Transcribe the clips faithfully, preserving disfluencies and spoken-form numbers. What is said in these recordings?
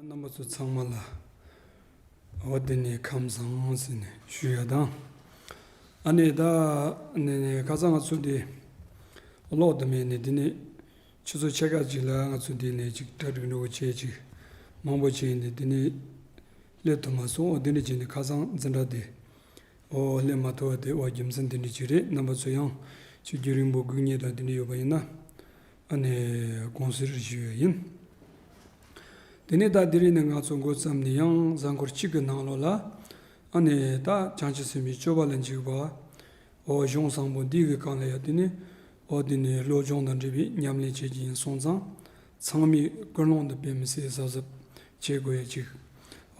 རྣམ་པ་ཚོ་ཚང་མ་ལ་འོ་དེ་ནས་ཁམས་བཟང་ཟེར་ནས་ཞུ་ཡ་དང་། ཨ་ནི་ད་ནས་ནས་ཁ་སང་ང་ཚོ་དེ་གློག་དུ་མེད་ནས་དེ་ནས་ཆུ་ཚོད་ཕྱེད་ཀ་ཅིག་ལ་ང་ཚོ་དེ་ནས་ཅིག་གྲ་སྒྲིག་འགྲོ་བྱས་ཅིག་མང་པོ་བྱས་ནས་དེ་ནས་སླེབས་ཐུབ་མ་སོང་། འོ་དེ་ནས་བྱས་ནས་ཁ་སང་འཛིན་གྲྭ་དེ། ཨོ་སླེབས་མ་ཐུབ་པ་དེ་ཨོ་རྒྱུ་མཚན་དེ་འདྲ་ཅིག་རེད། རྣམ་པ་ཚོ་ཡང་ཆུ་རྒྱུན་རིང་པོ་སྒུག་མཁན་དང་དེ་འདྲ་ཡོད་པ་ཡིན་ན་ཨ་ནི་དགོངས་སེལ་ཞུ་ཡ་ཡིན། དེ་ནས་ད་དེ་རིང་ནས་ང་ཚོ་འགོ་བརྩམས་ནས་ཡང་གཟའ་འཁོར་གཅིག་གི་ནང་ལོགས་ལ་ཨ་ནི་ད་བྱང་ཆུབ་སེམས་དཔའི་སྤྱོད་པ་ལ་འཇུག་པ་ཨོ་གཞུང་བཟང་པོ་འདི་གི་སྒང་ལ་ཡ་དེ་ནི་ཨོ་དེ་ནི་བློ་སྦྱོང་དང་འབྲེལ་བའི་ཉམས་ལེན་བྱེད་ཀྱི་ཡིན་སོང་ཙང་། ཚང་མས་ཀུན་སློང་དུ་དཔེ་མི་སྲིད་གཟབ་གཟབ་བྱེད་དགོས་ཡ་ཅིག་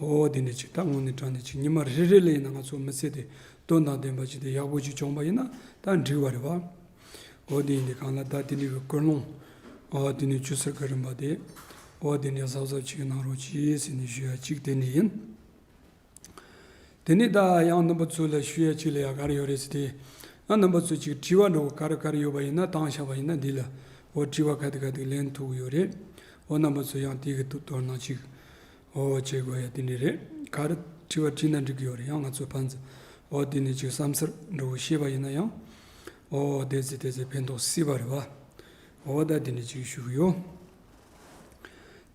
ཨོ་དེ་ནས་ཅིག་ད་དངོས་གནས་དྲང་གནས་ཅིག་ཉི་མ་རེ་རེ་ལ་ཡིན་ན་ང་ཚོ་མི་ཚེ་དེ་དོན་དང་ལྡན་པ་ཅིག་དེ་ཡག་པོ་ཅིག་བྱུང་པ་ཡིན་ན་ད་འགྲིག་པ་རེད་བ། ཨོ་དེ་ཡིན་དུས་གང་ལ་ད་དེ་འདྲའི་གི་ཀུན་སློང་ཨོ་དེ་ནས་ཆུ་སེར་གི་རིམ་པ་དེ་ཨོ་དེ་ནས་གཟབ་གཟབ་ཅིག་གནང་རོགས་གྱིས་ཟེར་ནས་ཞུ་ཡ་ཅིག་དེ་འདྲ་ཡིན། དེ་ནས་ད་ཡང་རྣམ་པ་ཚོ་ལ་ཞུ་ཡ་ཅིག་ལ་ཡ་ག་རེ་ཡོད་རེད་ཟེར་ཏེ། ཡང་རྣམ་པ་ཚོ་ཅིག་དྲི་བ་འདྲ་བོ་ག་རེ་ག་རེ་ཡོད་པ་ཡིན་ན་བཏང་བཞག་པ་ཡིན་ན་འདི་ལ་འོ་དྲི་བ་ག་དེ་ག་དེ་ལན་ཐུབ་ཀྱི་ཡོད་རེད། འོ་རྣམ་པ་ཚོ་ཡང་དེ་གི་ཐུགས་དོར་གནང་ཅིག་འོ་བྱེད་དགོས་ཡ་དེ་འདྲ་རེད། ག་རེ་དྲི་བ་དྲིས་ན་འགྲིག་གི་ཡོད་རེད། ཡང་ང་ཚོ་ཕན་ཚུན་འོ་དེ་ནས་ཅིག་བསམ་ཚུལ་འདྲ་བོ་བཤད་པ་ཡིན་ན་ཡང་འོ་དེ་ཚེ་དེ་ཚེ་ཕན་ཐོགས་སྲིད་པ་རེད་བ། འོ་ད་དེ་འདྲ་ཅིག་ཞུ་གི་ཡོད།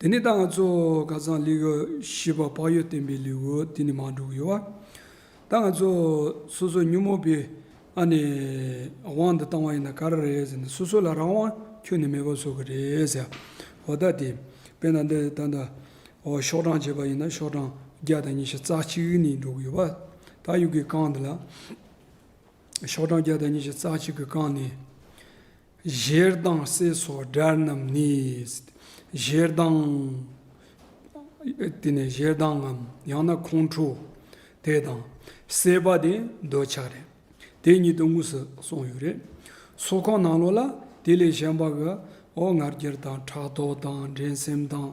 དེ་ནས་ད་ང་ཚོ་ཁ་སང་ལེའུ་བཞི་པ་བག་ཡོད་བསྟན་པའི་ལེའུ་དེ་ནས་མར་འགྲོ་གི་ཡོད་བ། ད་ང་ཚོ་སོ་སོ་ཉོན་མོངས་པའི་ཨ་ནི་དབང་དུ་བཏང་བ་ཡིན་ན་ག་རེ་རེད་ཟེར་ན་སོ་སོ་ལ་རང་དབང་ཁྱོན་ནས་མེད་པ་བཟོ་གི་རེད་ཟེར། འོ་ད་དེ་དཔེར་ན་འདི་ད་ད་འོ་ཤོག་གྲངས་བྱས་པ་ཡིན་ན་ཤོག་གྲངས་བརྒྱ་དང་ཉི་ཤུ་རྩ་གཅིག་ནས་འགྲོ་གི་ཡོད་བ། ད་ཡུ་གུའི་སྒང་འདི་ལ་ཤོག་གྲངས་བརྒྱ་དང་ཉི་ཤུ་རྩ་གཅིག་གི་སྒང་ནས། ཞེ་སྡང་སྲེད་སོགས་དགྲར་རྣམ་ནས། ཞེ་སྡང་། དེ་ནས་ཞེ་སྡང་ངམ་ཡང་ན་ཁོང་ཁྲོ་དེ་དང་སྲེད་པ་དེ་འདོད་ཆགས་རེད། དེ་གཉིས་དེ་དངོས་སུ་གསུངས་ཡོད་རེད། སོགས་ཁོང་ནང་ལོགས་ལ་དེ་ལས་གཞན་པ་གི་འོ་ང་རྒྱལ་དང་ཕྲག་དོག་དང་འགྲན་སེམས་དང་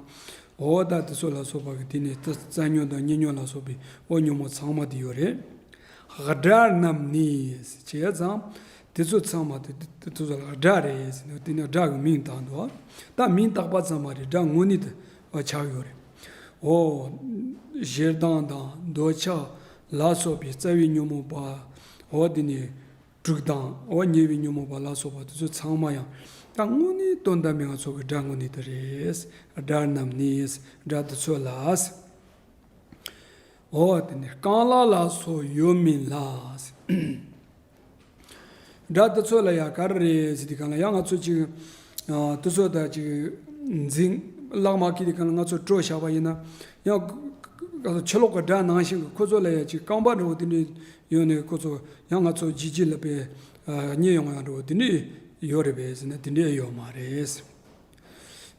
འོ་ད་དེ་ཚོ་ལ་སོགས་པ་གི་དེ་ནས་རྩ་ཉོན་དང་གཉིད་ཉོན་ལ་སོགས་པའི་འོ་ཉོན་མོངས་ཚང་མ་དེ་ཡོད་རེད། དགྲར་རྣམ་ནས་བྱས་ཙང་། དེ་ཚོ་ཚང་མ་དེ་དེ་ཚོ་ལ་དགྲ་རེད་ཟེར་ནས་དེ་ནས་དགྲ་གི་མིང་བཏགས་འདུག་ད་མིང་བཏགས་པ་ཙམ་མ་རེད། དགྲ་དངོས་གནས་དུ་ཆགས་ཡོད་རེད། འོ། ཞེ་སྡང་དང་འདོད་ཆགས་ལ་སོགས་པའི་རྩ་བའི་ཉོན་མོངས་པ། འོ་དེ་ནས་དྲུག་དང་འོ་ཉེ་བའི་ཉོན་མོངས་པ་ལ་སོགས་པ་དེ་ཚོ་ཚང་མ་ཡང་ད་དངོས་གནས་དོན་དམ་པའི་ང་ཚོ་གི་དགྲ་དངོས་གནས་དེ་རེད། དགྲར་རྣམ་ནས་དགྲ་དེ་ཚོ་ལ། འོ་དེ་ནས་རྐང་ལག་ལ་སོགས་ཡོད་མིན་ལ། དགྲ་དེ་ཚོ་ལ་ཡང་ག་རེ་རེད་ཟེར་དུས་གང་ལ་ཡང་ང་ཚོ་ཅིག་ཨ་དེ་ཚོ་ད་ཅིག་འཛིང་ལག་མ་ཁྱེར་དུས་གང་ལ་ང་ཚོ་སྤྲོ་བཞག་པ་ཡིན་ན་ཡང་ང་ཚོ་ཕྱི་ལོགས་ཀྱི་དགྲ་ནང་བཞིན་གྱི་ཁོ་ཚོ་ལ་ཡང་ཅིག་རྐང་པ་འདྲ་བོ་དེ་འདྲ་ཡོད་ནས་ཁོ་ཚོ་ཡང་ང་ཚོ་ལྗིད་ལྗིད་ལ་པའི་ཨ་རྙེད་ཡོང་ཡང་འདྲ་བོ་དེ་འདྲ་ཡོད་རེད་པས་ཟེར་ན་དེ་འདྲ་ཡོད་མ་རེད།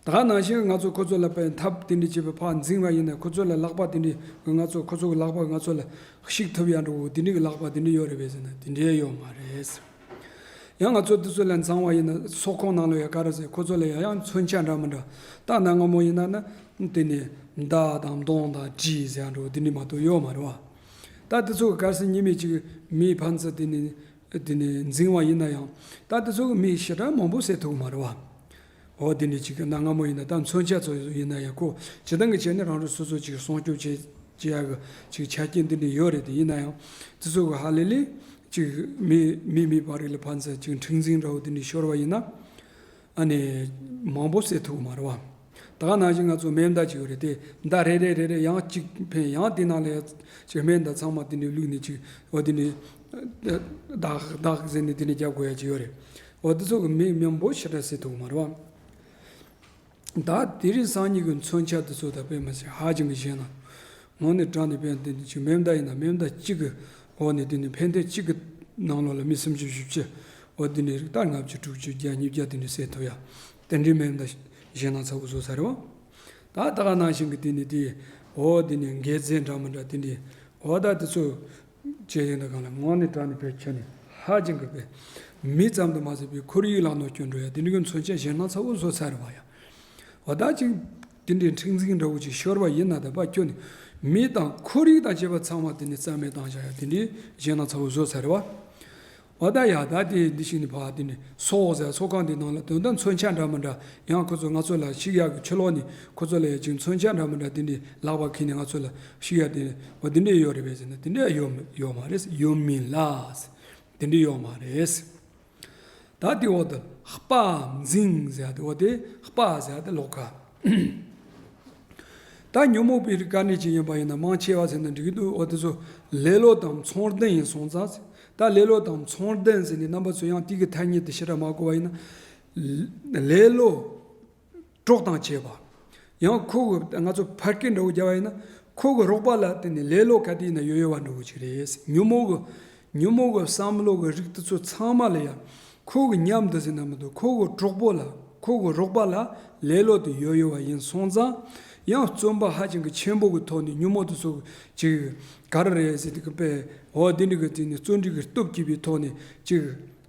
ད་ག་ནང་བཞིན་ང་ཚོ་ཁོ་ཚོ་ལ་པའི་ཐབས་དེ་འདྲ་བྱེད་པའི་ཕར་འཛིང་བ་ཡིན་ན་ཁོ་ཚོ་ལ་ལག་པ་དེ་འདྲ་ང་ཚོ་ཁོ་ཚོ་གི་ལག་པ་ང་ཚོ་ལ་ཤིག་ཐུབ་ཡ་འགྲོ་དེ་འདྲ་གི་ལག་པ་དེ་འདྲ་ཡོད་རེད་པས་ཟེར་ན་དེ་འདྲ་ཡོད་མ་རེད། ཡང་ང་ཚོ་དེ་ཚོ་ལ་འཛིང་བ་ཡིན་ན་སོགས་ཁོང་ནང་ལ་ཡ་ག་རེ་ཟེར་ཁོ་ཚོ་ལ་ཡ་ཡང་མཚོན་ཆ་འདྲ་མི་འདྲ་ད་གནའ་སྔ་མོ་ཡིན་ན་ན་དེ་ནས་མདའ་དང་མདུང་དང་གྲི་ཟེར་ཡ་འགྲོ་དེ་འདྲ་མ་གཏོགས་ཡོད་མ་རེད་བ། ད་དེ་ཚོ་གི་གལ་སྲིད་ཉི་མའི་ཅིག་མིའི་ཕན་ཚུན་དེ་ནས་དེ་ནས་འཛིང་བ་ཡིན་ན་ཡང་ད་དེ་ཚོ་གི་མི་ཞེ་དྲག་མང་པོ་བསད་ཐུབ་མ་རེད་བ། འོ་དེ་འདྲ་ཅིག་གི་གནའ་སྔ་མོ་ཡིན་ན་ད་མཚོན་ཆ་ཚོ་ཡིན་ན་ཡང་ཁོ་སྤྱིར་བཏང་གི་བྱས་ནས་རང་རང་སོ་སོ་ཅིག་སྲུང་སྐྱོབ་བྱེད་བྱེད་ཡག་གི་ཅིག་ཆ་རྐྱེན་འདི་འདྲ་ཡོད་རེད། དེ་ཡིན་ན་ཡང་དེ་ཚོ་གི་ཧ་ལས་ལས་ཅིག་མི་མི་མི་བར་ལ་ཕན་ཚུན་ཅིག་འཁྲུག་འཛིང་འདྲ་བོ་འདི་འདྲ་ཤོར་བ་ཡིན་ན་ཨ་ནི་མང་པོ་བསད་ཐུབ་མ་རེད་བ། ད་ག་ནང་བཞིན་ང་ཚོ་མེ་མདའ་ཅིག་ཡོད་རེད། དེ་མདའ་རེ་རེ་རེ་རེ་ཡང་གཅིག་འཕེན་ཡང་དེ་ནང་ལ་ཅིག་མེ་མདའ་ཚང་མ་དེ་འདྲ་བླུགས་ནས་ཅིག་འོ་དེ་འདྲ་བདག་བདག་ཟེར་ནས་དེ་འདྲ་རྒྱབ་དགོས་ཡ་ཅིག་ཡོད་རེད། འོ་དེ་ཚོ་གི་མི་མང་པོ་ཞེ་དྲག་བསད་ཐུབ་མ་རེད་བ། ད་དེ་རིང་སང་ཉིན་གྱི་མཚོན་ཆ་དེ་ཚོ་ད་དཔེ་མ་སྲིད་ཧ་ཅང་གི་ཞན་ན། དངོས་གནས་དྲང་གནས་དཔེ་འདི་འདི་ཅིག་མེ་མདའ་ཡིན་ན་མེ་མདའ་གཅིག་གི་འོག་ནས་འདི་ནི་ཕན་བདེ་གཅིག་གི་ནང་ལོགས་ལ་མི་སུམ་ཅུ་བཞི་བཅུ་འོ་འདི་ནི་རིགས་ད་ལྔ་བཅུ་དྲུག་ཅུ་བརྒྱ་ཉིས་བརྒྱ་འདི་འདྲ་བསད་ཐུབ་ཡ། དེ་འདྲའི་མེ་མདའ་ཞེད་སྣང་ཚ་བོ་བཟོ་ས་རེད་བ། ད་ད་ག་ནང་བཞིན་གྱི་འདི་ནི་དེ་འོ་འདི་ནི་འགད་རྫས་འདྲ་མི་འདྲ་འདི་འདྲའི་འོ་ད་དེ་ཚོ། བྱས་ཡོད་ན་གང་ལ་དངོས་གནས་དྲང་གནས་དཔེ་ཁྱོན་ནས་ཧ་ཅང་གི་དཔེ། མི་ཙམ་དུ་མ་ཟད་པའི་ཁོར་ཡུག་ལ་གནོད་སྐྱོན་འགྲོ་ཡ་དེ་འདྲ་གི་མཚོན་ཆ་ཞེད་སྣང་ཚ་བོ་བཟོ་ཚར་བ་ཡ། འོ་ད་ཅིག་དེ་འདྲའི་འཁྲུག་འཛིང་འདྲ་བོ་ཅིག་ཤོར་བ་ཡིན་ན་ད་པ་ཁྱོན་ནས་མི་དང་ཁོར་ཡུག་དང་བཅས་པ་ཚང་མ་དེ་ནས་རྩ་མེད་བཏང་བཞག་ཡ་དེ་འདྲའི་ཞེད་སྣང་ཚ་བོ་བཟོ་ཚར་བ། འོ་ད་ཡ་ད་དེ་འདི་ཞིག་ནི་ཕ་དེ་ནི་སོག་ཟེར་སོག་ཁང་དེ་ནང་ལ་དོན་དག་མཚོན་ཆ་འདྲ་མི་འདྲ་ཡང་ཁོ་ཚོ་ང་ཚོ་ལ་ཤིག་ཡག་གི་ཕྱི་ལོགས་ནས་ཁོ་ཚོ་ལ་ཡ་ཅིག་མཚོན་ཆ་འདྲ་མི་འདྲ་དེ་འདྲའི་ལག་པ་ཁྱེར་ནས་ང་ཚོ་ལ་ཤིག་ཡག་དེ་འོ་དེ་འདྲའི་ཡོད་རེད་པས་ཟེར་ན་དེ་འདྲའི་ཡོད་མི་ཡོད་མ་རེད། ཡོད་མིན་ལ་དེ་འདྲའི་ཡོད་མ་རེད། ད་དེ་འོ་ད་དཔའ་འཛིང་ཟེར་ཡག་དེ་འོ་དེ་དཔའ་ཟེར་ཡག་དེ་ལོག་ག་ད་ཉོན་མོངས་པའི་རིགས་ག་འདྲ་ཅིག་ཡིན་པ་ཡིན་ན་མང་ཆེ་བ་ཟེར་ན་འགྲིག་གི་འདུག་འོ་དེ་ཚོ་ལེ་ལོ་དང་ཚོང་ལྡན་ཡིན་སོང་ཙང་། ད་ལེ་ལོ་དང་ཚོང་ལྡན་ཟེར་ནས་རྣམ་པ་ཚོ་ཡང་དེ་གི་ཐ་སྙད་དེ་ཞེ་དྲག་མ་གོ་བ་ཡིན་ན། ལེ་ལོ་གྲོགས་དང་བཅས་པ། ཡང་ཁོ་གི་ང་ཚོ་ཕལ་སྐད་འདྲ་བོ་རྒྱབ་པ་ཡིན་ན་ཁོ་གི་རོགས་པ་ལ་བརྟེན་ནས་ལེ་ལོ་ག་དུས་ཡིན་ན་ཡོད་ཡོད་པ་འདྲ་བོ་ཅིག་རེད། ཉོན་མོངས་གི་ཉོན་མོངས་གི་བསམ་བློ་གི་རིགས་དེ་ཚོ་ཚང་མ་ལ་ཡང་ཁོ་གི་མཉམ་དུ་ཟེར་ན་མི་འདུག་ཁོ་གི་གྲོགས་པོ་ལ་ཁོ་གི་རོགས་པ་ལ་ལེ་ལོ་དེ་ཡོད་ཡོད་པ་ཡིན་སོང་ཙང་། ཡང་བརྩོན་པ་ཧ་ཅང་གི་ཆེན་པོ་གི་ཐོག་ནས་ཉོན་མོངས་དེ་ཚོ་ཅིག་ག་རེ་རེད་ཟེར་དུས་ཀྱི་དཔེ་འོ་དེ་འདྲ་གི་དེ་ནས་བརྩོན་འགྲུས་ཀྱི་སྟོབས་སྐྱེས་པའི་ཐོག་ནས་ཅིག་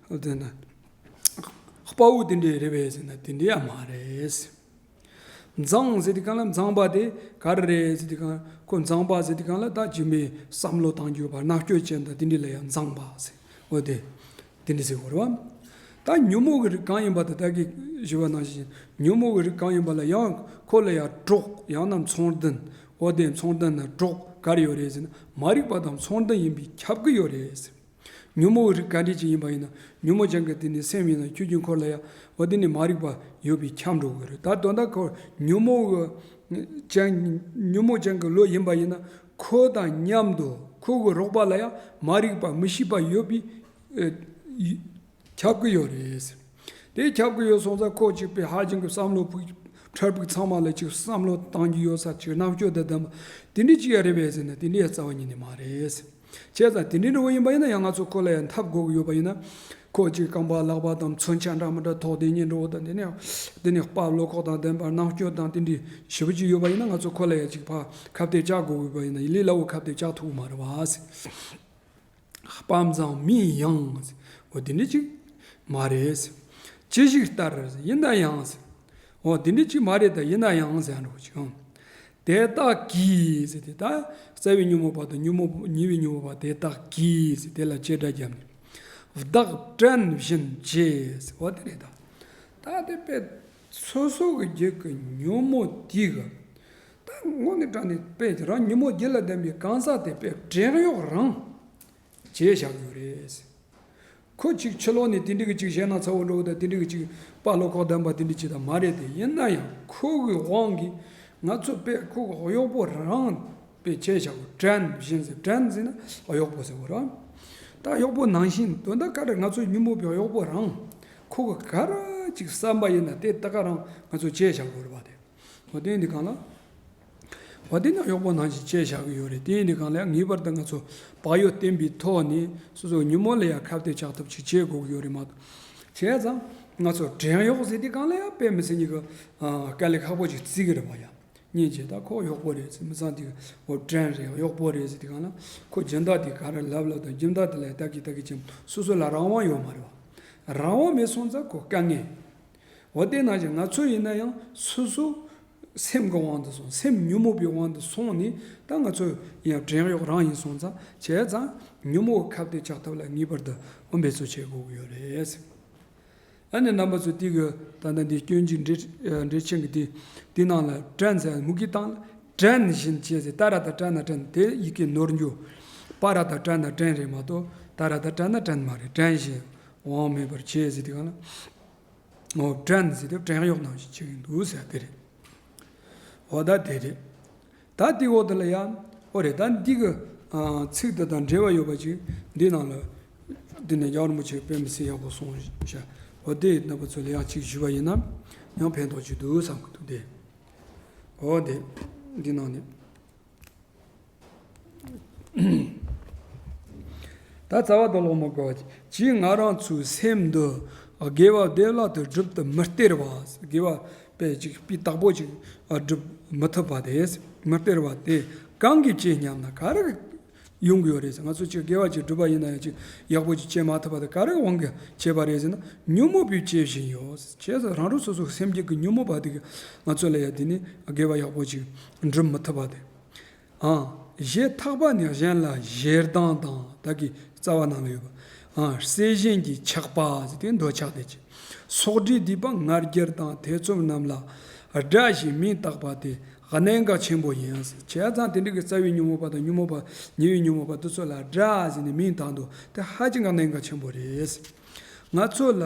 དེ་ན་དཔའ་བོ་དེ་འདྲ་རེད་པས་ཟེར་ན་དེ་འདྲ་ཡང་མ་རེད། མཛངས་ཟེར་དུས་གང་ལ་མཛངས་པ་དེ་ག་རེ་རེད་ཟེར་དུས་གང་ཁོ་མཛངས་པ་ཟེར་དུས་གང་ལ་ད་ཇི་མའི་བསམ་བློ་བཏང་རྒྱུ་བ་རྣམ་དཔྱོད་ཅན་དང་དེ་འདྲ་ལ་ཡང་མཛངས་པ་ཟེར་འོ་དེ་དེ་འདྲ་ཟེར་དགོས་རེད་བ། ད་ཉོན་མོངས་ཀྱི་རིགས་གང་ཡིན་པ་དེ་ད་གིན་ཞུས་པ་ནང་བཞིན་ཉོན་མོངས་ཀྱི་རིགས་གང་ཡིན་པ་ལ་ཡང་ཁོ་ལ་ཡང་གྲོགས་ཡང་ན་ཚོང་ལྡན། འོ་དེ་ཚོང་ལྡན་ན་གྲོགས་ག་རེ་ཡོད་རེད་ཟེར་ན་མ་རིག་པ་དང་ཚོང་ལྡན་ཡིན་པས་ཁྱབ་ཀྱི་ཡོད་རེད་ཟེར། ཉོན་མོངས་རིགས་ག་འདྲ་ཅིག་ཡིན་པ་ཡིན་ན་ཉོན་མོངས་ཅན་གྱི་དེ་ནི་སེམས་ཡིན་ན་ཁྱོད་ཀྱི་འཁོར་ལ་ཡང་འོ་དེ་ནི་མ་རིག་པ་ཡོད་པས་ཁྱབ་འགྲོ་གི་རེད། ད་དོན་དག་ཁོ་ཉོན་མོངས་ཀྱི་ཅན་ཉོན་མོངས་ཅན་གྱི་བློ་ཡིན་པ་ཡིན་ན་ཁོ་དང་མཉམ་དུ་ཁོ་གི་རོགས་པ་ལ་ཡང་མ་རིག་པ་མི་ཤེས་པ་ཡོད་པས་ཨེ་ཡི་ཁྱབ་ཀྱི་ཡོད་རེད། དེ་ཁྱབ་ཀྱི་ཡོད་སོང་ཙང་ཁོ་གཅིག་པའི་ཧ་ཅང་གི་བསམ་བློ་ཕུག་ཕྲ་ཕུག་ཚང་མ་ལ་ཅིག་བསམ་བློ་བཏང་རྒྱུ་ཡོད་ས་ཅིག་རྣམ་དཔྱོད་དང་ལྡན་པ་དེ་འདྲ་ཅིག་ཡང་རེད་པས་ཟེར་ན་དེ་འདྲའི་རྩ་བ་ཉིད་ནས་མ་རེད། བྱས་ཙང་དེ་འདྲའི་འདྲ་བོ་ཡིན་པ་ཡིན་ན་ཡང་ང་ཚོ་ཁོ་ལ་ཡང་འཐབ་དགོས་ཀྱི་ཡོད་པ་ཡིན་ན། ཁོ་གཅིག་རྐང་པ་ལག་པ་དང་མཚོན་ཆ་འདྲ་མི་འདྲ་ཐོགས་དེ་གཉིས་འགྲོ་བ་དང་དེ་ནས་དེ་ནས་དཔའ་བློ་ཁོག་དང་ལྡན་པ་རྣམ་དཔྱོད་དང་དེ་འདྲའི་ཞེ་པོ་ཅིག་ཡོད་པ་ཡིན་ན་ང་ཚོ་ཁོ་ལ་ཡང་ཅིག་ཕར་ཁ་གཏད་བཅག་དགོས་ཀྱི་ཡོད་པ་ཡིན་ན་ལས་སླ་བོ་ཁ་གཏད་བཅག་ཐུབ་ཀྱི་མ་རེད་བ། དཔའ་མཛངས་མིན་ཡང་། འོ་དེ་འདྲ་ཅིག་མ་རེད། ཅི་ཞིག་ལྟར་ཡིན་ན་ཡང་། འོ་དེ་འདྲ་ཅིག་མ་རེད་ད་ཡིན་ན་ཡང་ཟེར་འགྲོ་ཅིག་དེ་དག་གིས་ཟེར་ཏེ་ད་རྩ་བའི་ཉོན་མོངས་པ་དང་ཉོན་མོངས་ཉེ་བའི་ཉོན་མོངས་པ་དེ་དག་གིས་ཟེར་དེ་ལ་བྱེད་སྒྲ་བརྒྱབ་ནས། བདག་བྲན་བཞིན་བྱས་ཟེར་འོ་དེ་རེད་ད། ད་དེ་དཔེ་སོ་སོ་གི་རྒྱུད་ཀྱི་ཉོན་མོངས་དེ་གི་ད་དངོས་གནས་དྲང་གནས་དཔེ་རང་ཉོན་མོངས་རྒྱུད་ལ་ལྡན་པའི་གང་ཟག་དེ་དཔེ་བྲན་གཡོག་རང་བྱས་བཞག་ཡོད་རེད། ཁོ་གཅིག་ཕྱི་ལོགས་ནས་དེ་འདྲ་གི་གཅིག་གཞས་སྣ་ཚ་བོ་འགྲོ་གི་དང་དེ་འདྲ་གི་གཅིག་དཔའ་བློ་ཁོག་ལྡན་པ་དེ་འདྲ་གཅིག་དང་མ་རེད་དེ་ཡིན་ན་ཡང་ཁོ་གི་དབང་གིས་ང་ཚོ་དཔེ་ཁོ་གི་གཡོག་པོ་རང་དཔེ་བྱས་བཞག་གི་བྲན་བཞིན་ཟེར་བྲན་ཟེར་ན་གཡོག་པོ་ཟེར་བ་རེད། ད་གཡོག་པོ་ནང་བཞིན་དོན་དག་ག་རེ་ང་ཚོ་ཉོན་མོངས་པའི་གཡོག་པོ་རང་ཁོ་གི་ག་རེ་གཅིག་བསམ་པ་ཡིན་ན་དེ་ད་ག་རང་ང་ཚོ་བྱས་བཞག་གི་རེད་བ་དེ། འོ་དེ་འདི་གང་ལ། འོ་དེ་ནི་གཡོག་པོ་ནང་བཞིན་བྱས་བཞག་གི་ཡོད་རེད། དེ་འདི་གང་ལ་ངེས་པར་དུ་ང་ཚོ་བག་ཡོད་བསྟེན་པའི་ཐོག་ནས་སོ་སོའི་ཉོན་མོངས་ལ་ཡང་ཁ་གཏད་གཅོག་ཐབས་ཅིག་བྱེད་དགོས་ཀྱི་ཡོད་རེད་མ་གཏོགས། བྱས་ཙང་ང་ཚོ་བྲན་གཡོག་ཟེར་དེ་གང་ལ་ཡང་དཔེ་མི་སྲིད་ཉིད་ཀྱི་དཀའ་ལས་ཁག་པོ་ཅིག་བརྩི་གི་རེད་པ་ཡ། སྙིང་རྗེ་ད་ཁོ་གཡོག་པོ་རེད་ཟེར་མི་ཚང་དེ་འོ་བྲན་རེད་གཡོག་པོ་རེད་ཟེར་དེ་གང་ལ་ཁོ་སྦྱིན་བདག་དེ་ག་རེ་ལབ་ལབ་དང་སྦྱིན་བདག་དེ་ལ་ད་གི་ད་གི་ཅིག་སོ་སོ་ལ་རང་དབང་ཡོད་མ་རེད་པ། རང་དབང་མེད་སོང་ཙང་ཁོ་དཀའ་ངལ། འོ་དེ་ནང་བཞིན་ང་ཚོ་ཡིན་ན་ཡང་སོ་སོ་སེམས་ཀྱི་དབང་དུ་སོང་སེམས་ཉོན་མོངས་པའི་དབང་དུ་སོང་ནས་ད་ང་ཚོ་ཡང་བྲན་གཡོག་རང་ཡིན་སོང་ཙང་བྱས་ཙང་ཉོན་མོངས་ཁ་གཏད་གཅོག་ཐབས་ལ་ངེས་པར་དུ་འབད་རྩོལ་བྱེད་དགོས་ཀྱི་ཡོད་རེད། ཨ་ནི་རྣམ་པ་ཚོ་དེ་གི་ད་ལྟ་འདི་སྐྱོན་གྱི་འགྲེལ་འགྲེལ་ཆེན་གྱི་དེ་དེ་ནང་ལ་བྲན་ཟེར་མུ་གེ་བཏང་ལ་བྲན་བཞིན་བྱས་ཟེར་ཏ་ར་ད་བྲ་ན་བྲན་དེ་ཡི་གེ་ནོར་འགྱོ། པ་ར་ད་བྲ་ན་བྲན་རེད་མ་གཏོགས་ཏ་ར་ད་བྲ་ན་བྲན་མ་རེད་བྲན་བཞིན། དབང་མེད་པར་བྱས་ཟེར་དེ་གང་ལ། འོ་བྲན་ཟེར་དེ་བྲན་གཡོག་ནང་བཞིན་བྱེད་ཀྱི་འདུག་ཟེར་དེ་རེད། འོ་ད་དེ་རེད། ད་དེ་འོག་དེ་ལ་ཡང་འོ་རེད་ད་འདི་གི་ཚིག་དེ་དང་འབྲེལ་བ་ཡོད་པ་ཅིག་འདི་ནང་ལ་འདི་ནས་རྒྱལ་བ་རིན་པོ་ཆེ་དཔེ་མི་སྲིད་ཡག་པོ་གསུངས་ཤག་འོ་དེ་རྣམ་པ་ཚོ་ལ་ཡང་ཅིག་ཞུས་པ་ཡིན་ན་ཡང་ཕན་ཐོགས་ཅིག་འདུག་བསམ་གི་འདུག་སྟེ། འོ་དེ་འདི་ནང་ནས། ད་རྩ་བ་དང་ལོག་མ་དགོས་པ་ཅིག་ང་རང་ཚོའི་སེམས་འདི་དགེ་བ་བདེ་བླག་ཏུ་སྒྲུབ་ཏུ་མི་སྟེར་བ། དགེ་བ་དཔེ་ཅིག་སྤུས་དག་པོ་ཅིག་སྒྲུབ་མི་ཐུབ་པ་དེ་མི་སྟེར་བ་དེ་གང་གིས་བྱས་སྙམ་ན་ག་རེ་ཡོང་གི་ཡོད་རེད་ཟེར། ང་ཚོ་ཅིག་དགེ་བ་ཅིག་སྒྲུབ་པ་ཡིན་ན་ཡང་ཅིག་ཡག་པོ་ཅིག་བྱེད་མ་ཐུབ་པ་དེ་ག་རེ་དབང་གིས་བྱས་པ་རེད་ཟེར་ན་ཉོན་མོངས་པས་བྱས་བཞིན་ཡོད། བྱས་ཙང་རང་རང་སོ་སོའི་སེམས་རྒྱུད་ཀྱི་ཉོན་མོངས་པ་དེ་གིས་ང་ཚོ་ལ་ཡང་དེ་ནི་དགེ་བ་ཡག་པོ་ཅིག་སྒྲུབ་མི་ཐུབ་པ་དེ། ཨང་། གཞན་ཐག་པ་ནི་གཞན་ལ་ཞེ་སྡང་དང་ད་གི་རྩ་བ་ནང་ལ་ཡོད་པ། ཨ། སྲེད་ཞེན་གྱི་ཆགས་པ་ཟེར་དེ་འདོད་ཆགས་དེ་ཅི། སོགས་སྒྲས་བསྡུས་པ་ང་རྒྱལ་དང་ཐེ་ཚོམ་རྣམས་ལ་དགྲ་ཞེས་མིང་བཏགས་པ་དེ་གནད་འགག་ཆེན་པོ་ཡིན། བྱས་ཙང་དེ་འདྲ་གི་རྩ་བའི་ཉོན་མོངས་པ་དང་ཉོན་མོངས་པ་ཉེ་བའི་ཉོན་མོངས་པ་དེ་ཚོ་ལ་དགྲ་ཟེར་ནས་མིང་བཏགས་འདུག་དེ་ཧ་ཅང་གི་གནད་འགག་ཆེན་པོ་རེད། ང་ཚོ་ལ་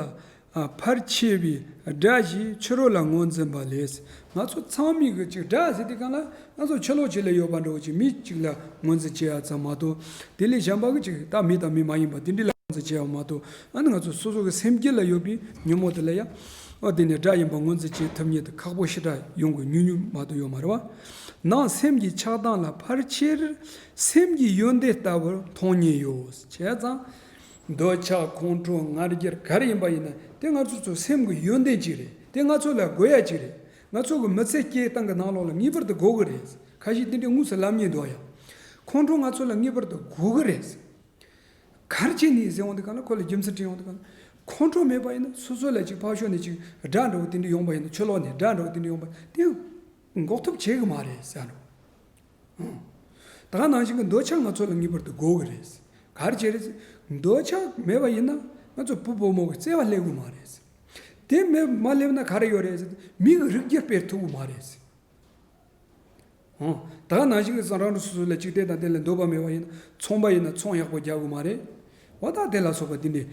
ཨ། ཕལ་ཆེ་བའི་དགྲ་ཞེས་ཕྱི་རོལ་ལ་ངོས་འཛིན་པ་ལས། ང་ཚོ་ཚང་མས་གི་ཅིག་དགྲ་ཟེར་དུས་སྒང་ལ་ང་ཚོ་ཕྱི་ལོགས་ཅིག་ལ་ཡོད་པ་འདྲ་བོ་ཅིག་མི་ཅིག་ལ་ངོས་འཛིན་བྱེད་ཡ་ཙམ་མ་གཏོགས། དེ་ལས་གཞན་པ་གི་ཅིག་ད་མི་དང་མི་མ་ཡིན་པ་དེ་འདྲ་ལ་ངོས་འཛིན་བྱེད་ཡ་མ་གཏོགས། ཨ་ནི་ང་ཚོ་སོ་སོ་གི་སེམས་རྒྱུད་ལ་ཡོད་པའི་ཉོན་མོངས་དེ་ལ་ཡང་། ཨོ། དེ་ནས་དགྲ་ཡིན་པ་ངོས་འཛིན་བྱེད་ཐུབ་མཁན་དེ་ཁག་པོ་ཞེ་དྲག་ཡོང་གི་ཉུང་ཉུང་མ་གཏོགས་ཡོད་མ་རེད་བ། ནང་སེམས་ཀྱི་ཆགས་སྡང་ལ་ཕལ་ཆེར་སེམས་ཀྱི་ཡོན་ཏན་ལྟ་བུར་མཐོང་ཉེན་ཡོད། བྱས་ཙང་། འདོད་ཆགས་ཁོང་ཁྲོ་ང་རྒྱལ་ག་རེ་ཡིན་པ་ཡིན་ན་དེ་ང་ཚོ་ཚོ་སེམས་ཀྱི་ཡོན་ཏན་ཅིག་རེད། དེ་ང་ཚོ་ལ་དགོས་ཡ་ཅིག་རེད། ང་ཚོ་གི་མི་ཚེ་སྐྱེལ་སྟངས་ཀྱི་ནང་ལོགས་ལ་ངེས་པར་དུ་དགོས་ཀྱི་རེད། ཁ་ཤས་དེ་འདྲའི་དངོས་སུ་ལབ་མཁན་འདུག་ཡ། ཁོང་ཁྲོ་ང་ཚོ་ལ་ངེས་པར་དུ་དགོས་ཀྱི་རེད། ག་རེ་བྱས་ནས་ཟེར་ཡོང་དུས་སྒང་ལ། ཁོ་ལ་རྒྱུ་མཚན་དྲིས་ཡོང་དུས་སྒང་ལ། ཁོང་ཁྲོ་མེད་པ་ཡིན་ན་སོ་སོ་ལ་ཅིག་ཕར་ཕྱོགས་ནས་ཅིག་དགྲ་འདྲ་བོ་དེ་འདྲ་ཡོང་པ་ཡིན་ན། ཕྱི་ལོགས་ནས་དགྲ་འདྲ་བོ་དེ་འདྲ་ཡོང་པ་དེ་འགོག་ཐབས་བྱེད་གི་མ་རེད་ཟེར་འགྲོ། ད་ག་ནང་བཞིན་གྱི་འདོད་ཆགས་ང་ཚོ་ལ་ངེས་པར་དུ་དགོས་ཀྱི་རེད། ག་རེ་བྱས་རེད། འདོད་ཆགས་མེད་པ་ཡིན་ན་ང་ཚོ་བུ་བུ་མོ་གི་བརྩེ་བ་སླེབས་གི་མ་རེད། དེ་མེད་མ་སླེབས་ན་ག་རེ་ཡོད་རེད། མི་གི་རིགས་རྒྱུད་སྤེལ་ཐུབ་གི་མ་རེད། ཨང་། ད་ག་ནང་བཞིན་གྱི་སང་རང་རང་སོ་སོ་ལ་འཇིག་རྟེན་དང་དེ་ལ་འདོད་པ་མེད་པ་ཡིན་ན། ཚོང་པ་ཡིན་ན་ཚོང་ཡག་པོ་རྒྱག་གི་མ་རེད། འོ། ད་དེ་ལ་སོགས་པ་དེ་འདྲ་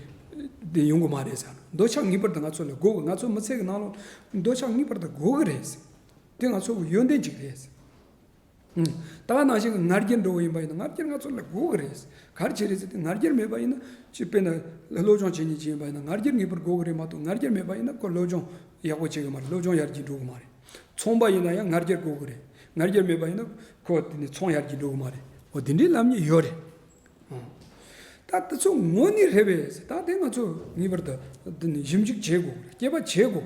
དེ་ཡོང་གི་མ་རེད་ཟེར། འདོད་ཆགས་ངེས་པར་དུ་ང་ཚོ་ལ་དགོས་གི། ང་ཚོ་མི་ཚེ་གི་ནང་ལོགས་འདོད་ཆགས་ངེས་པར་དུ་དགོས་གི་རེད། དེ་ང་ཚོ་གི་ཡོན་ཏན་ཅིག་རེད། ཨང་། ད་ག་ནང་བཞིན་གྱི་ང་རྒྱལ་འདྲ་བོ་ཡིན་པ་ཡིན་ན་ང་རྒྱལ་ང་ཚོ་ལ་དགོས་གི་རེད། ག་རེ་བྱས་རེད་ཟེར་ཏེ། ང་རྒྱལ་མེད་པ་ཡིན་ན་ཅིག་དཔེར་ན་སློབ་སྦྱོང་བྱེད་མཁན་ཅིག་ཡིན་པ་ཡིན་ན་ང་རྒྱལ་ངེས་པར་དགོས་གི་རེད་མ་གཏོགས། ང་རྒྱལ་མེད་པ་ཡིན་ན་ཁོ་སློབ་སྦྱོང་ཡག་པོ་བྱེད་གི་མ་རེད། སློབ་སྦྱོང་ཡར་རྒྱས་འགྲོ་གི་མ་རེད། ཚོང་པ་ཡིན་ན་ཡང་ང་རྒྱལ་དགོས་གི་རེད། ང་རྒྱལ་མེད་པ་ཡིན་ན་ཁོ་དེ་ནས་ཚོང་ཡར་རྒྱས་འགྲོ་གི་མ་རེད། འོ། དེ་འདྲའི་ལབ་མཁན་ཡོད་རེད། ཨང་། ད་དེ་ཚོ་དངོས་གནས་རེད་པས། ད་དེ་ང་ཚོ་ངེས་པར་དུ་དེ་ནས་ཞིབ་འཇུག་བྱེད་དགོས། དཔྱད་པ་བྱེད་དགོས།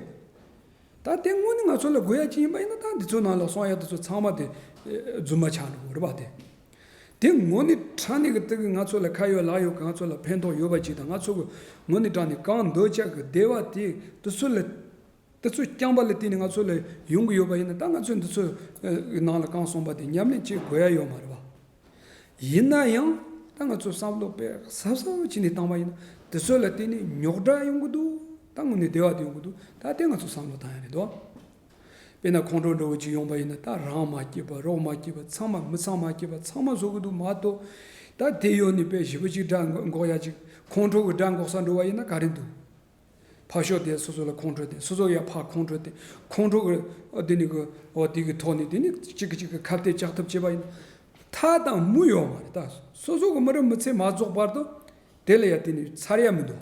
ད་དེ་དངོས་གནས་ང་ཚོ་ལ་དགོས་ཡ་ཅིག་ཡིན་པ་ཡིན་ན། ད་འདི་ཚོ་ནང་ལ་གསུང་ཡ་དེ་ཚོ་ཚང་མ་དེ་རྫུན་མ་ཆགས་འགྲོ་གི་རེད་པ། དེ་དེ་དངོས་གནས་དྲང་གནས་ཀྱི་དེ་གི་ང་ཚོ་ལ་ཁ་ཡོད་ལག་ཡོད་ཀྱི། ང་ཚོ་ལ་ཕན་ཐོགས་ཡོད་པ་ཅིག་དང་། ང་ཚོ་གི་དངོས་གནས་དྲང་གནས་གང་འདོད་ཆགས་ཀྱི་བདེ་བ་དེ་དེ་ཚོ་ལ། དེ་ཚོ་རྐྱང་པ་ལ་བརྟེན་ནས་ང་ཚོ་ལ་ཡོང་གི་ཡོད་པ་ཡིན་ན། ད་ང་ཚོས་འདི་ཚོ་ནང་ལ་གང་གསུངས་པ་དེ་ཉམས་ལེན་བྱེད་དགོས་ཡ་ཡོད་མ་རེད་པ། ཡིན་ན་ཡང་ད་ང་ཚོ་བསམ་བློ་དཔེ་གཟབ་གཟབ་བྱས་ནས་བཏང་པ་ཡིན་ན། དེ་ཚོ་ལ་བརྟེན་ནས་རྙོག་དྲ་ཡོང་གི་འདུག་ད་དངོས་གནས་བདེ་བ་དེ་ཡོང་གི་འདུག་ད་དེ་ང་ཚོ་བསམ་བློ་བཏང་ཡ་རེད་དོ། དཔེར་ན་ཁོང་ཁྲོ་འདྲ་བོ་ཅིག་ཡོང་པ་ཡིན་ན། ད་རང་མ་སྐྱིད་པ། རོགས་མ་སྐྱིད་པ། ཚང་མ་མི་ཚང་མ་སྐྱིད་པ། ཚང་མ་བཟོ་གི་འདུག་མ་གཏོགས། ད་དེ་ཡོད་ནས་དཔེ་ཞེ་པོ་ཅིག་དགྲ་འགོག་ཡ་ཅིག་ཁོང་ཁྲོ་གི་དགྲ་འགོག་ས་འགྲོ་བ་ཡིན་ན་ག་རེ་འདུག་ཕར་ཕྱོགས་དེ་སོ་སོ་ལ་ཁོང་ཁྲོ་བསྟན། སོ་སོ་ཡང་ཕར་ཁོང་ཁྲོ་བསྟན། ཁོང་ཁྲོ་གི་འོ་དེ་ནི་གི་འོ་དེ་གི་ཐོག་ནས་དེ་ནི་གཅིག་གིས་གཅིག་གི་ཁ་གཏད་བཅག་ཐབས་བྱེད་པ་ཡིན་ན། མཐའ་དང་མུ་ཡོད་མ་རེད། ད་སོ་སོ་གི་མི་རབས་མི་ཚེ་མ་རྫོགས་བར་དུ་དེ་ལ་ཡ་དེ་ནི་ཚར་ཡ་མི་འདུག་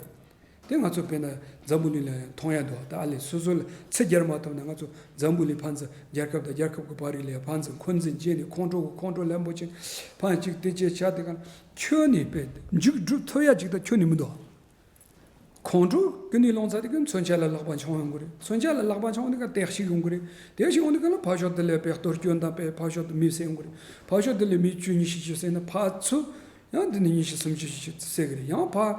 དེ་ང་ཚོ་དཔེར་ན་འཛམ་བུ་གླིང་ལ་ཡང་མཐོང་ཡ་འདུག་ད་ཨ་ལས་སོ་སོ་ལ་ཚུར་རྒྱལ་མ་ཐུབ་ན། ང་ཚོ་འཛམ་བུ་གླིང་ཕན་ཚུན་རྒྱལ་ཁབ་དང་རྒྱལ་ཁབ་ཀྱི་བར་རིགས་ལ་ཡང་ཕན་ཚུན་འཁོན་འཛིན་བྱས་ནས། ཁོང་ཁྲོ་གི་ཁོང་ཁྲོ་ལན་པོ་ཆེ་ཕན་གཅིག་དེ་བྱས་བྱ་དེ་ག་ཁྱོན་ནས་དཔེ་མཇུག་སྒྲུབ་ཐུབ་ཡ་ཅིག་ད་ཁྱོན་ནས་མི་འདུག་ཁོང་ཁྲོ་ཀུན་ནས་སློང་ཚར་དུས་ཀྱི་མཚོན་ཆ་ལ་ལག་པ་མཆོང་ཡོང་གི་རེད། མཚོན་ཆ་ལ་ལག་པ་མཆོང་དུས་ཀྱི་ཏོག་ཞིག་ཡོང་གི་རེད། ཏོག་ཞིག་ཡོང་དུས་ཀྱི་ལ་ཕར་ཕྱོགས་དེ་ལ་དཔེ་གཏོར་སྐྱོན་དང་དཔེ་ཕར་ཕྱོགས་དེ་མི་བསད་ཡོང་གི་རེད། ཕར་ཕྱོགས་དེ་ལ་མི་བཅུ་ཉི་ཤུ་ཅིག་བསད་ན་ཕར་ཚུར་ཡང་དེ་ནས་ཉི་ཤུ་སུམ་ཅུ་ཅིག་བསད་གི་རེད། ཡང་ཕར་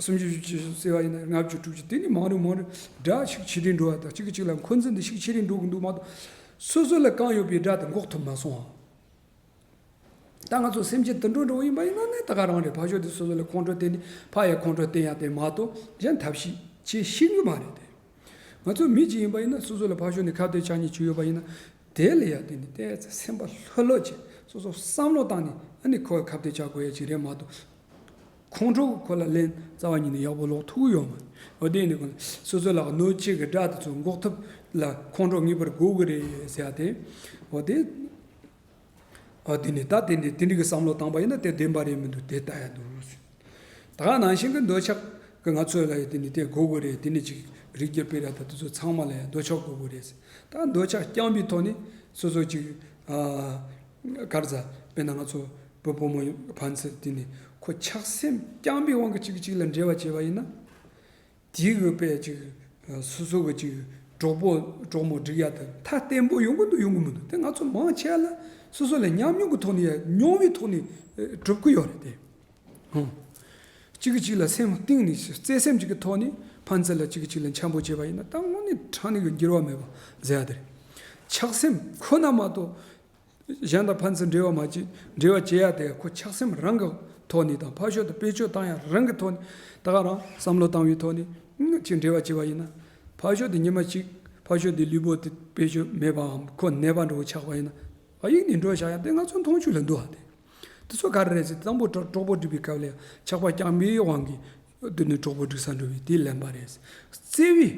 སུམ་ཅུ་ཅིག་བསད་པ་ཡིན་ན་ལྔ་བཅུ་དྲུག་ཅུ། དེ་ནས་མང་རུ་མང་རུ་དགྲ་ཤུགས་ཆེ་རུ་འགྲོ་བ་དང་། གཅིག་གིས་གཅིག་ལ་འཁོན་འཛིན་དེ་ཤུགས་ཆེ་རུ་འགྲོ་གི་འདུག་མ་གཏོགས། སོ་སོ་ལ་གང་ཡོད་པའི་དགྲ་དེ་འགོག་ཐུབ་མ་སོང་ཨ། ད་ང་ཚོ་སེམས་ཅན་དུད་འགྲོ་འདྲ་བོ་ཡིན་པ་ཡིན་ན་ནི་ད་ག་རང་རེད། ཕར་ཕྱོགས་དེ་སོ་སོ་ལ་ཁོང་ཁྲོ་བསྟན་ནས་ཕར་ཡང་ཁོང་ཁྲོ་བསྟན་ཡ་དེ་མ་གཏོགས་གཞན་ཐབས་ཤེས་བྱེད་ཤེས་ཀྱི་མ་རེད་དེ། ང་ཚོ་མི་གཅིག་ཡིན་པ་ཡིན་ན། སོ་སོ་ལ་ཕར་ཕྱོགས་ནས་ཁ་གཏད་བཅག་མཁན་ཅིག་ཡོད་པ་ཡིན་ན། དེ་ལ་ཡ་དེ་ནི་ཏོག་ཙམ་སེམས་པ་ལྷོད་ལྷོད་བྱས། སོ་སོ་བསམ་བློ་བཏང་ནས་ཨ་ནི་ཁོ་ཁ་གཏད་བཅག་དགོས་ཡ་ཅིག་རེད་མ་གཏོགས། ཁོང་ཁྲོ་ཁོ་ལ་ལན་རྩ་བ་ཉིད་ནས་ཡག་པོ་ལོག་ཐུབ་ཀྱི་ཡོད་མ་རེད། འོ་དེ་ཡིན་དུས་ཀྱི་ལ་སོ་སོ་ལ་གནོད་བྱེད་ཀྱི་དགྲ་དེ་ཚོ་འགོག་ཐབས་ལ་ཁོང་ཁྲོ་ངེས་པར་དགོས་ཀྱི་རེད་ཟེར་ཡ་དེ། འོ་དེ། ཨ། དེ་ནི་ད་དེ་འདྲའི་དེ་འདྲའི་གི་བསམ་བློ་བཏང་པ་ཡིན་ན་དེ་བདེན་པ་རེད་མི་འདུག་དེ་ལྟ་ཡ་འདུག་ཟེར། ད་ག་ནང་བཞིན་གི་འདོད་ཆགས་གི་ང་ཚོ་ལ་ཡ་དེ་ནི་དེ་དགོས་དགོས་རེད། དེ་ནི་ཅིག་རིགས་རྒྱུད་སྤེལ་ར་ད་དེ་ཚོ་ཚང་མ་ལ་ཡ་འདོད་ཆགས་དགོས་དགོས་རེད་ཟེར། ད་འདོད་ཆགས་རྐྱང་པའི་ཐོག་ནས་སོ་སོ་ཅིག་ཨ། ག་རེ་ཟ། དཔེར་ན་ང་ཚོ་བུ་བུ་མོ་ཕན་ཚུན་དེ་ནི་ཁོ་ཆགས་སེམས་རྐྱང་པའི་དབང་གིས་གཅིག་གཅིག་ལ་འབྲེལ་བ་བྱས་པ་ཡིན་ན། དེའི་གི་དཔེ་ཅིག་སོ་སོ་གི་ཅིག་གྲོགས་པོ་གྲོགས་མོ་སྒྲིག་ཡ་དེ་མཐའ་བརྟན་པོ་ཡོང་གི་འདུག་ཡོང་གི་མི་འདུག་དེ་ང་ཚོ་མང་ཆེ་བ་ལ་སོ་སོ་ལ་ཉམས་མྱོང་གི་ཐོག་ནས་ཡ་མྱོང་བའི་ཐོག་ནས་གྲུབ་གི་ཡོད་རེད་དེ། ཧུང་། གཅིག་གིས་གཅིག་ལ་སེམས་གཏིང་ནས་བརྩེ་སེམས་ཅིག་གི་ཐོག་ནས་ཕན་ཚུན་ལ་གཅིག་གིས་གཅིག་ལ་འཆམ་པོ་བྱས་པ་ཡིན་ན་ད་དངོས་གནས་དྲང་གནས་ཀྱི་འགྱུར་བ་མེད་པ་ཟེར་ཡ་དེ་རེད། ཆགས་སེམས་ཁོ་ན་མ་གཏོགས། གཞན་དང་ཕན་ཚུན་འབྲེལ་བ་མ་བྱེད། འབྲེལ་བ་བྱེད་ཡ་དེ་ཁོ་ཆགས་སེམས་རང་གི་ ཐོག་ནས་དང་ཕར་ཕྱོགས་དེ་བེད་སྤྱོད་བཏང་ཡ་རང་གི་ཐོག་ནས་ད་ག་རང་བསམ་བློ་བཏང་བའི་ཐོག་ནས་ཅིག་འབྲེལ་བ་བྱས་པ་ཡིན་ན། ཕར་ཕྱོགས་དེ་ཉི་མ་གཅིག་ཕར་ཕྱོགས་དེ་ལུས་པོ་དེ་བེད་སྤྱོད་མེད་པའམ་ཁོ་ནད་པ་འདྲ་བོ་ཆགས་པ་ཡིན་ན། ཨ་ཡིག་ནས་འགྲོ་བཞག་ཡ་དེ་ང་ཚོ་མཐོང་ཆོས་ལ་འདུག་ཨ། དེ་དེ་ཚོ་ག་རེ་རེད་ཟེར། དང་པོ་གྲོགས་གྲོགས་པོ་སྒྲིག་པའི་སྐབས་ལ་ཆགས་པ་རྐྱང་པའི་དབང་གིས་དེ་ནས་གྲོགས་པོ་སྒྲིག་ས་འགྲོ་བའི་དེ་ལན་པ་རེད། བརྩེ་བའི་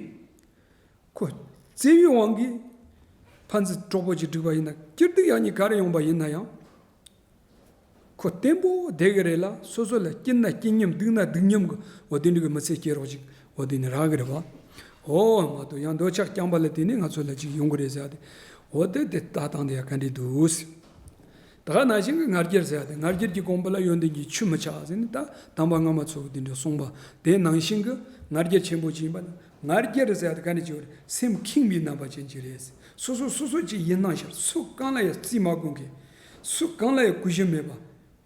ཁོ་བརྩེ་བའི་དབང་གིས་ཕན་ཚུན་གྲོགས་པོ་ཅིག་སྒྲིག་པ་ཡིན་ན། སྐྱིད་སྡུག་ཡག་ཉེས་ག་རེ་ཡོང་པ་ཡིན་ན་ཡང་། ཁོ་བརྟན་པོ་བསྡད་གི་རེད་ལ། སོ་སོ་ལ་སྐྱིད་ན་སྐྱིད་མཉམ་སྡུག་ན་སྡུག་མཉམ་གི་འོ་དེ་འདྲ་གི་མི་ཚེ་སྐྱེལ་རོགས་ཅིག་འོ་དེ་ནི་རག་གི་རེད་བ། འོ་མ་གཏོགས་ཡང་འདོད་ཆགས་རྐྱང་པ་ལ་དེ་ནི་ང་ཚོ་ལ་ཅིག་ཡོང་གི་རེད་ཟེར་ཏེ། འོ་དེ་དེ་ལྟ་སྟངས་དེ་ཡང་ག་འདྲ་འདུག་ཟེར། ད་ག་ནང་བཞིན་གི་ང་རྒྱལ་ཟེར་ཡ་དེ། ང་རྒྱལ་གྱི་གོང་བུ་ལ་ཡོན་ཏན་གྱི་ཆུ་མི་ཆགས་ཟེར་ནས་ད་དམ་པ་སྔ་མ་ཚོ་གི་དེ་འདྲ་གསུངས་པ་དེ་ནང་བཞིན་གི་ང་རྒྱལ་ཆེན་པོ་ཅིག་ཡིན་པ་ན། ང་རྒྱལ་ཟེར་ཡ་དེ་ག་ནས་ཅིག་ཡོད་རེད། སེམས་ཁེངས་པའི་རྣམ་པ་ཅན་ཅིག་རེད། སོ་སོ་སོ་སོ་ཅིག་ཡིན་སྣང་ཤར། སུ་གང་ལ་ཡང་རྩིས་མ་བསྐོན་མཁན། སུ་གང་ལ་ཡང་གུས་ཞབས་མེད་པ།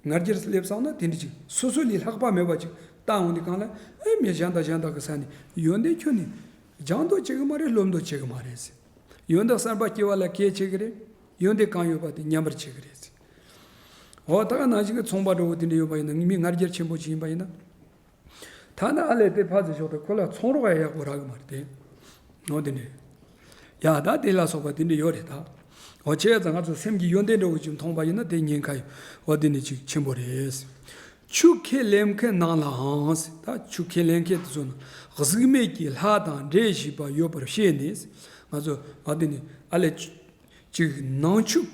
ང་རྒྱལ་སླེབས་སོང་ན་དེ་འདྲ་ཅིག་སོ་སོ་ལས་ལྷག་པ་མེད་པ་ཅིག་ལྟ་འོང་དུས་སྒང་ལ། ཨེ་མི་གཞན་དང་གཞན་དག་གི་ས་ནས་ཡོན་ཏན་ཁྱོན་ནས་སྦྱང་འདོད་བྱེད་གི་མ་རེད། སློབ་འདོད་བྱེད་གི་མ་རེད་ཟེར། ཡོན་ཏན་གསར་པ་སྐྱེ་བ་ལ་གལ་ཆེ་གི་རེད། ཡོན་ཏན་གང་ཡོད་པ་དེ་ཉམས་པར་བྱེད་གི་རེད་ཟེར། འོ་ད་ག་ནང་བཞིན་གི་ཚོང་པ་འདྲ་བོ་དེ་འདྲ་ཡོད་པ་ཡིན་ན། མི་ང་རྒྱལ་ཆེན་པོ་ཅིག་ཡིན་པ་ཡིན་ན། ཐ་ན་ཨ་ལས་དེ་ཕར་ཚུར་ཕྱོགས་དེ་ཁོ་ལ་ཚོང་རོགས་ཡ་ཡག་པོ་རག་གི་མ་རེད་དེ། འོ་དེ་འདྲ། ཡ་ད་དེ་ལ་སོགས་པ་དེ་འདྲ་ཡོད་རེད་ད། འོ་བྱས་ཙང་ང་ཚོ་སེམས་ཀྱི་ཡོན་ཏན་འདྲ་བོ་ཅིག་མཐོང་པ་ཡིན་ན་དེ་ཉེན་ཁ་ཡོད། འོ་དེ་ནི་ཅིག་ཆེན་པོ་རེད། ཆོས་ཁས་ལེན་མཁན་རྣམས་ལའང་། ད་ཆོས་ཁས་ལེན་མཁན་དེ་ཚོ་ནི་གཟུགས་མེད་ཀྱི་ལྷ་དང་འདྲེ་བཞི་པ་ཡོད་པར་ཤེས་ནས། ང་ཚོ་འོ་དེ་ནི་ཨ་ལས་ཅིག་ནང་ཆོས་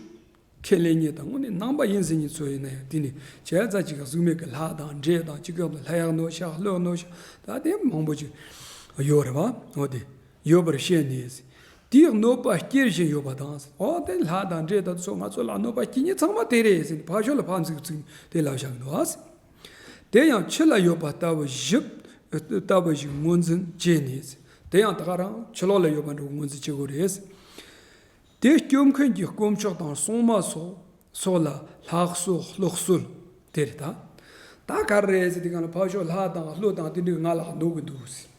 ཁས་ལེན་མཁན་དང་དངོས་གནས་ནང་པ་ཡིན་ཟེར་མཁན་ཚོ་ཡིན་ན་ཡང་། དེ་ནི་བྱས་ཙང་ཅིག་གཟུགས་མེད་ཀྱི་ལྷ་དང་འདྲེ་དང་། ཅིག་གི་ལྷ་ཡག་ནོར་ཤག་ལྷོ་ནོར་ཤག་ད་དེ་མང་པོ་ཅིག་ཡོད་རེད་བ། འོ་དེ་ཡོད་པར་ཤེས་ནས། དེས་གནོད་པ་སྐྱེལ་བཞིན་ཡོད་པ་དང་། འོ་དེ་ལྷ་དང་འདྲེ་དང་ཚོ་ང་ཚོ་ལ་གནོད་པ་སྐྱེལ་མཁན་ཚང་མ་དེ་རེད་ཟེར་ནས་ཕར་ཕྱོགས་ལ་ཕར་ཚུར་ཚུར་དེ་ལབ་བཞག་གི་འདུག་ཨ། དེ་ཡང་ཕྱི་ལ་ཡོད་པ་ལྟ་བུ་ཞིག་ལྟ་བུ་ཞིག་ངོས་འཛིན་བྱས་ནས། དེ་ཡང་ད་ག་རང་ཕྱི་ལོགས་ལ་ཡོད་པ་འདྲ་བོ་ངོས་འཛིན་བྱེད་དགོས་རེད། དེ་སྐྱོབ་མཁན་གྱི་དཀོན་མཆོག་དང་སྲུང་མ་སོགས་སོགས་ལ་ལྷག་གསོལ་ལོག་གསོལ་དེ་རེད་ད། ད་ག་རེ་རེད་ཟེར་དུས་སྒང་ལ་ཕར་ཕྱོགས་ལྷ་དང་ཀླུ་དང་དེ་འདྲ་ང་ལ་གནོད་གི་འདུག་ཟེར།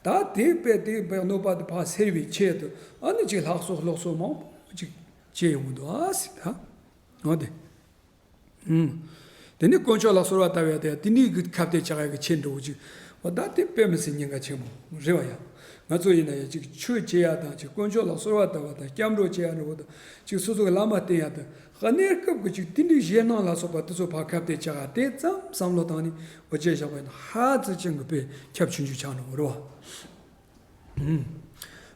ད་དེ་དཔེ་དེ་དཔེ་གནོད་པ་དེ་ཕར་སེལ་བའི་ཆེད་དུ་ཨ་ནི་ཅིག་ལྷག་གསོལ་ལོག་གསོལ་མང་པོ་ཅིག་བྱེད་ཡོང་གི་འདུག་ཨ་ཟེར་ད། འོ་དེ། ཨུམ། དེ་ནས་དཀོན་མཆོག་ལ་གསོལ་བ་བཏབ་ཡ་དེ་དེ་འདྲའི་གི་ཁ་གཏད་བཅག་ཡ་གི་ཆེད་འགྲོ་གི་ཅིག་འོ་ད་དེ་དཔེ་མི་སྲིད་ཉེན་ཁ་ཆེན་པོ་རེད་བ་ཡ། ང་ཚོ་ཡིན་ན་ཡང་ཅིག་ཆོས་བྱེད་ཡ་དང་། ཅིག་དཀོན་མཆོག་ལ་གསོལ་བ་བཏབ་པ་དང་། སྐྱབས་འགྲོ་བྱེད་ཡ་འགྲོ་བ་དང་། ཅིག་སོ་སོ་གི་བླ་མ་བསྟེན་ཡ་དང་། གནས་སྐབས་ཀྱི་ཅིག་དེ་འདྲའི་ཞེད་སྣང་ལ་སོགས་པ་དེ་ཚོ་ཕར་ཁ་གཏད་བཅག་ཡ་དེ་ཙམ་བསམ་བློ་བཏང་ནས་འོ་བྱས་བཞག་པ་ཡིན་ན། ཧ་ཅང་གི་དཔེ་ཁྱབ་ཆེན་ཆུང་ཆགས་འགྲོ་གི་རེད་བ། ཨུམ།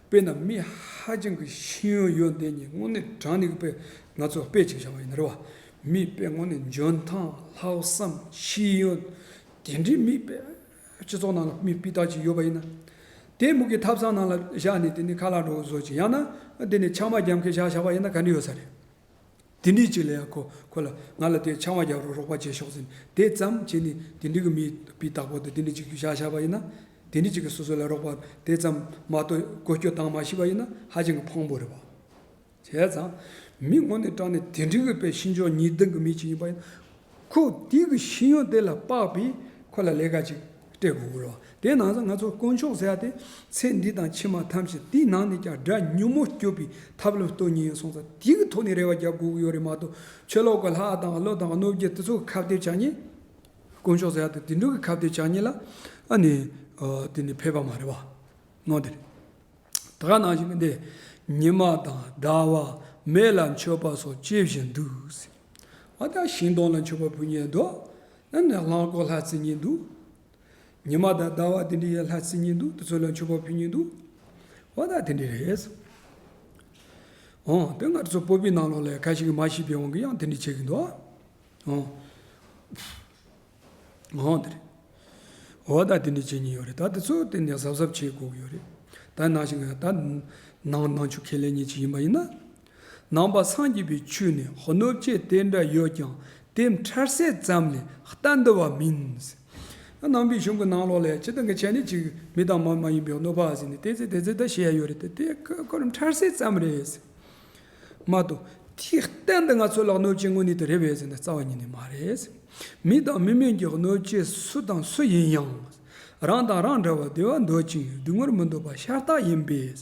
དཔེར་ན་མི་ཧ་ཅང་གི་ཤེས་ཡོན་ཡོད་མཁན་གྱི་དངོས་གནས་དྲང་གནས་ཀྱི་དཔེ་ང་ཚོ་དཔེ་ཅིག་བཞག་པ་ཡིན་ན་རེད་བ། མི་དཔེ་དངོས་གནས་འཇོན་ཐང་། ལྷག་བསམ། ཤེས་ཡོན། དེ་འདྲའི་མི་དཔེ་སྤྱི་ཚོགས་ནང་ལ་མི་སྤུས་དག་ཅིག་ཡོད་པ་ཡིན་ན། དེ་མོ་གི་ཐབ་ཚང་ནང་ལ་བཞག་ནས་དེ་ནས་ཁ་ལག་འདྲ་བོ་བཟོ་ཅིག་ཡང་ན་དེ་ནས་ཆང་མ་རྒྱབ་མཁན་བཞག་བཞག་པ་ཡིན་ན་ག་འདྲ་ཡོད་ས་རེད། དེ་འདྲའི་ཅིག་ལ་ཡང་ཁོ་ཁོ་ལ་ང་ལ་དེ་ཆང་བ་རྒྱག་རོགས་རོགས་པ་བྱེད་ཤོག་ཟེར་ནས་དེ་ཙམ་བྱས་ནས་དེ་འདྲའི་གི་མི་སྤུས་དག་པོ་དང་དེ་འདྲའི་ཅིག་བཞག་བཞག་པ་ཡིན་ན། དེ་འདྲའི་ཅིག་གི་སོ་སོ་ལ་རོགས་པ་དེ་ཙམ་མ་གཏོགས་གོ་སྐྱོ་བཏང་མ་ཤེས་པ་ཡིན་ན་ཧ་ཅང་གི་ཕངས་པོ་རེད་བ། བྱས་ཙང་མི་དངོས་གནས་དྲང་གནས་དེ་འདྲའི་གི་དཔེ་ཤེས་འཇོན་ཉིས་ལྡན་གི་མི་ཅིག་ཡིན་པ་ཡིན་ན། ཁོ་དེ་གི་ཤེས་ཡོན་དེ་ལ་དཔག་པའི་ཁོ་ལ་ལས་ཀ་ཅིག་སྤྲད་དགོས་ཀྱི་རེད་བ། དེ་ནང་བཞིན་ང་ཚོ་དཀོན་མཆོག་ཟེར་ཡ་དེ་ཚེ་འདི་དང་ཕྱི་མ་ཐམས་ཅད་དེའི་ནང་ནས་ཀྱང་དགྲ་ཉོན་མོངས་སྐྱོབ་པའི་ཐབས་ལམ་སྟོན་མཁན་ཡིན་སོང་ཙང་། དེ་གི་ཐོག་ནས་རེ་བ་རྒྱབ་དགོས་ཀྱི་ཡོད་རེད་མ་གཏོགས། ཕྱི་ལོགས་ཀྱི་ལྷ་དང་ཀླུ་དང་གནོད་སྦྱིན་དེ་ཚོ་གི་ཁ་གཏད་བཅག་མཁན། དཀོན་མཆོག་ཟེར་ཡ་དེ་དེ་འདྲ་གི་ཁ་གཏད་བཅག་མཁན་ལ་ཨ་ནི་ཨ་དེ་ནི་ཕན་པ་མ་རེད་བ། ནོ་དེ་རེད། ད་ག་ནང་བཞིན་འདི། ཉི་མ་དང་ཟླ་བ་མེ་ལ་མཆོད་པ་སོགས་བྱེད་བཞིན་དུ་ཟེར། ཨ་ད་ཤིང་སྡོང་ལ་མཆོད་པ་ཕུལ་མཁན་འདུག་ཨ་ནི་གླང་གོག་ལྷ་བརྩི་མཁན་འདུག་ཉི་མ་དང་ཟླ་བ་དེ་འདྲའི་ལྷ་བརྩི་མཁན་འདུག་དེ་ཚོ་ལ་མཆོད་པ་ཕུལ་མཁན་འདུག་འོ་ད་དེ་འདྲ་རེད། འོ་དེ་ང་ཚོ་བོད་པའི་ནང་ལོགས་ལ་ཁ་ཤས་ཀྱིས་མ་ཤེས་པའི་དབང་གིས་ཡང་དེ་འདྲ་བྱེད་ཀྱི་འདུག་འོ། འོ་དེ་རེད། འོ་ད་དེ་འདྲ་བྱེད་ཉེན་ཡོད་རེད། ད་དེ་ཚོ་དེ་ནས་གཟབ་གཟབ་བྱེད་དགོས་ཀྱི་ཡོད་རེད། ད་ནང་བཞིན་ད་ནང་ནང་ཆོས་ཁས་ལེན་མཁན་ཅིག་ཡིན་པ་ཡིན་ན། ནང་པ་སངས་རྒྱས་པའི་ཆོས་ནི་གནོད་བྱེད་དེ་འདྲ་ཡོད་ཀྱང་དེ་འཕྲལ་སེལ་ཙམ་ལས་གཏན་བདེ་བ་མིན། ནང་པའི་གཞུང་གི་ནང་ལོགས་ལ་སྤྱིར་བཏང་གི་བྱས་ནས་ཅིག་མི་དང་མ་མ་ཡིན་པའི་གནོད་པ་ཟེར་ནས་དེ་ཚེ་དེ་ཚེ་ད་བཤད་ཡ་ཡོད་རེད་དེ། དེ་ཁོ་རང་འཕྲལ་སེལ་ཙམ་རེད། མ་གཏོགས་དེ་གཏན་དུ་ང་ཚོ་ལ་གནོད་བྱེད་དངོས་གནས་དེ་རེད་པས་ཟེར་ན་རྩ་བ་ཉིད་ནས་མ་རེད། མི་དང་མི་མིན་གྱི་གནོད་བྱེད་སུ་དང་སུ་ཡིན་ཡང་། རང་དང་རང་འདྲ་བར་བདེ་བ་འདོད་ཅིང་སྡུག་བསྔལ་མི་འདོད་པ་ཤ་སྟག་ཡིན་པས།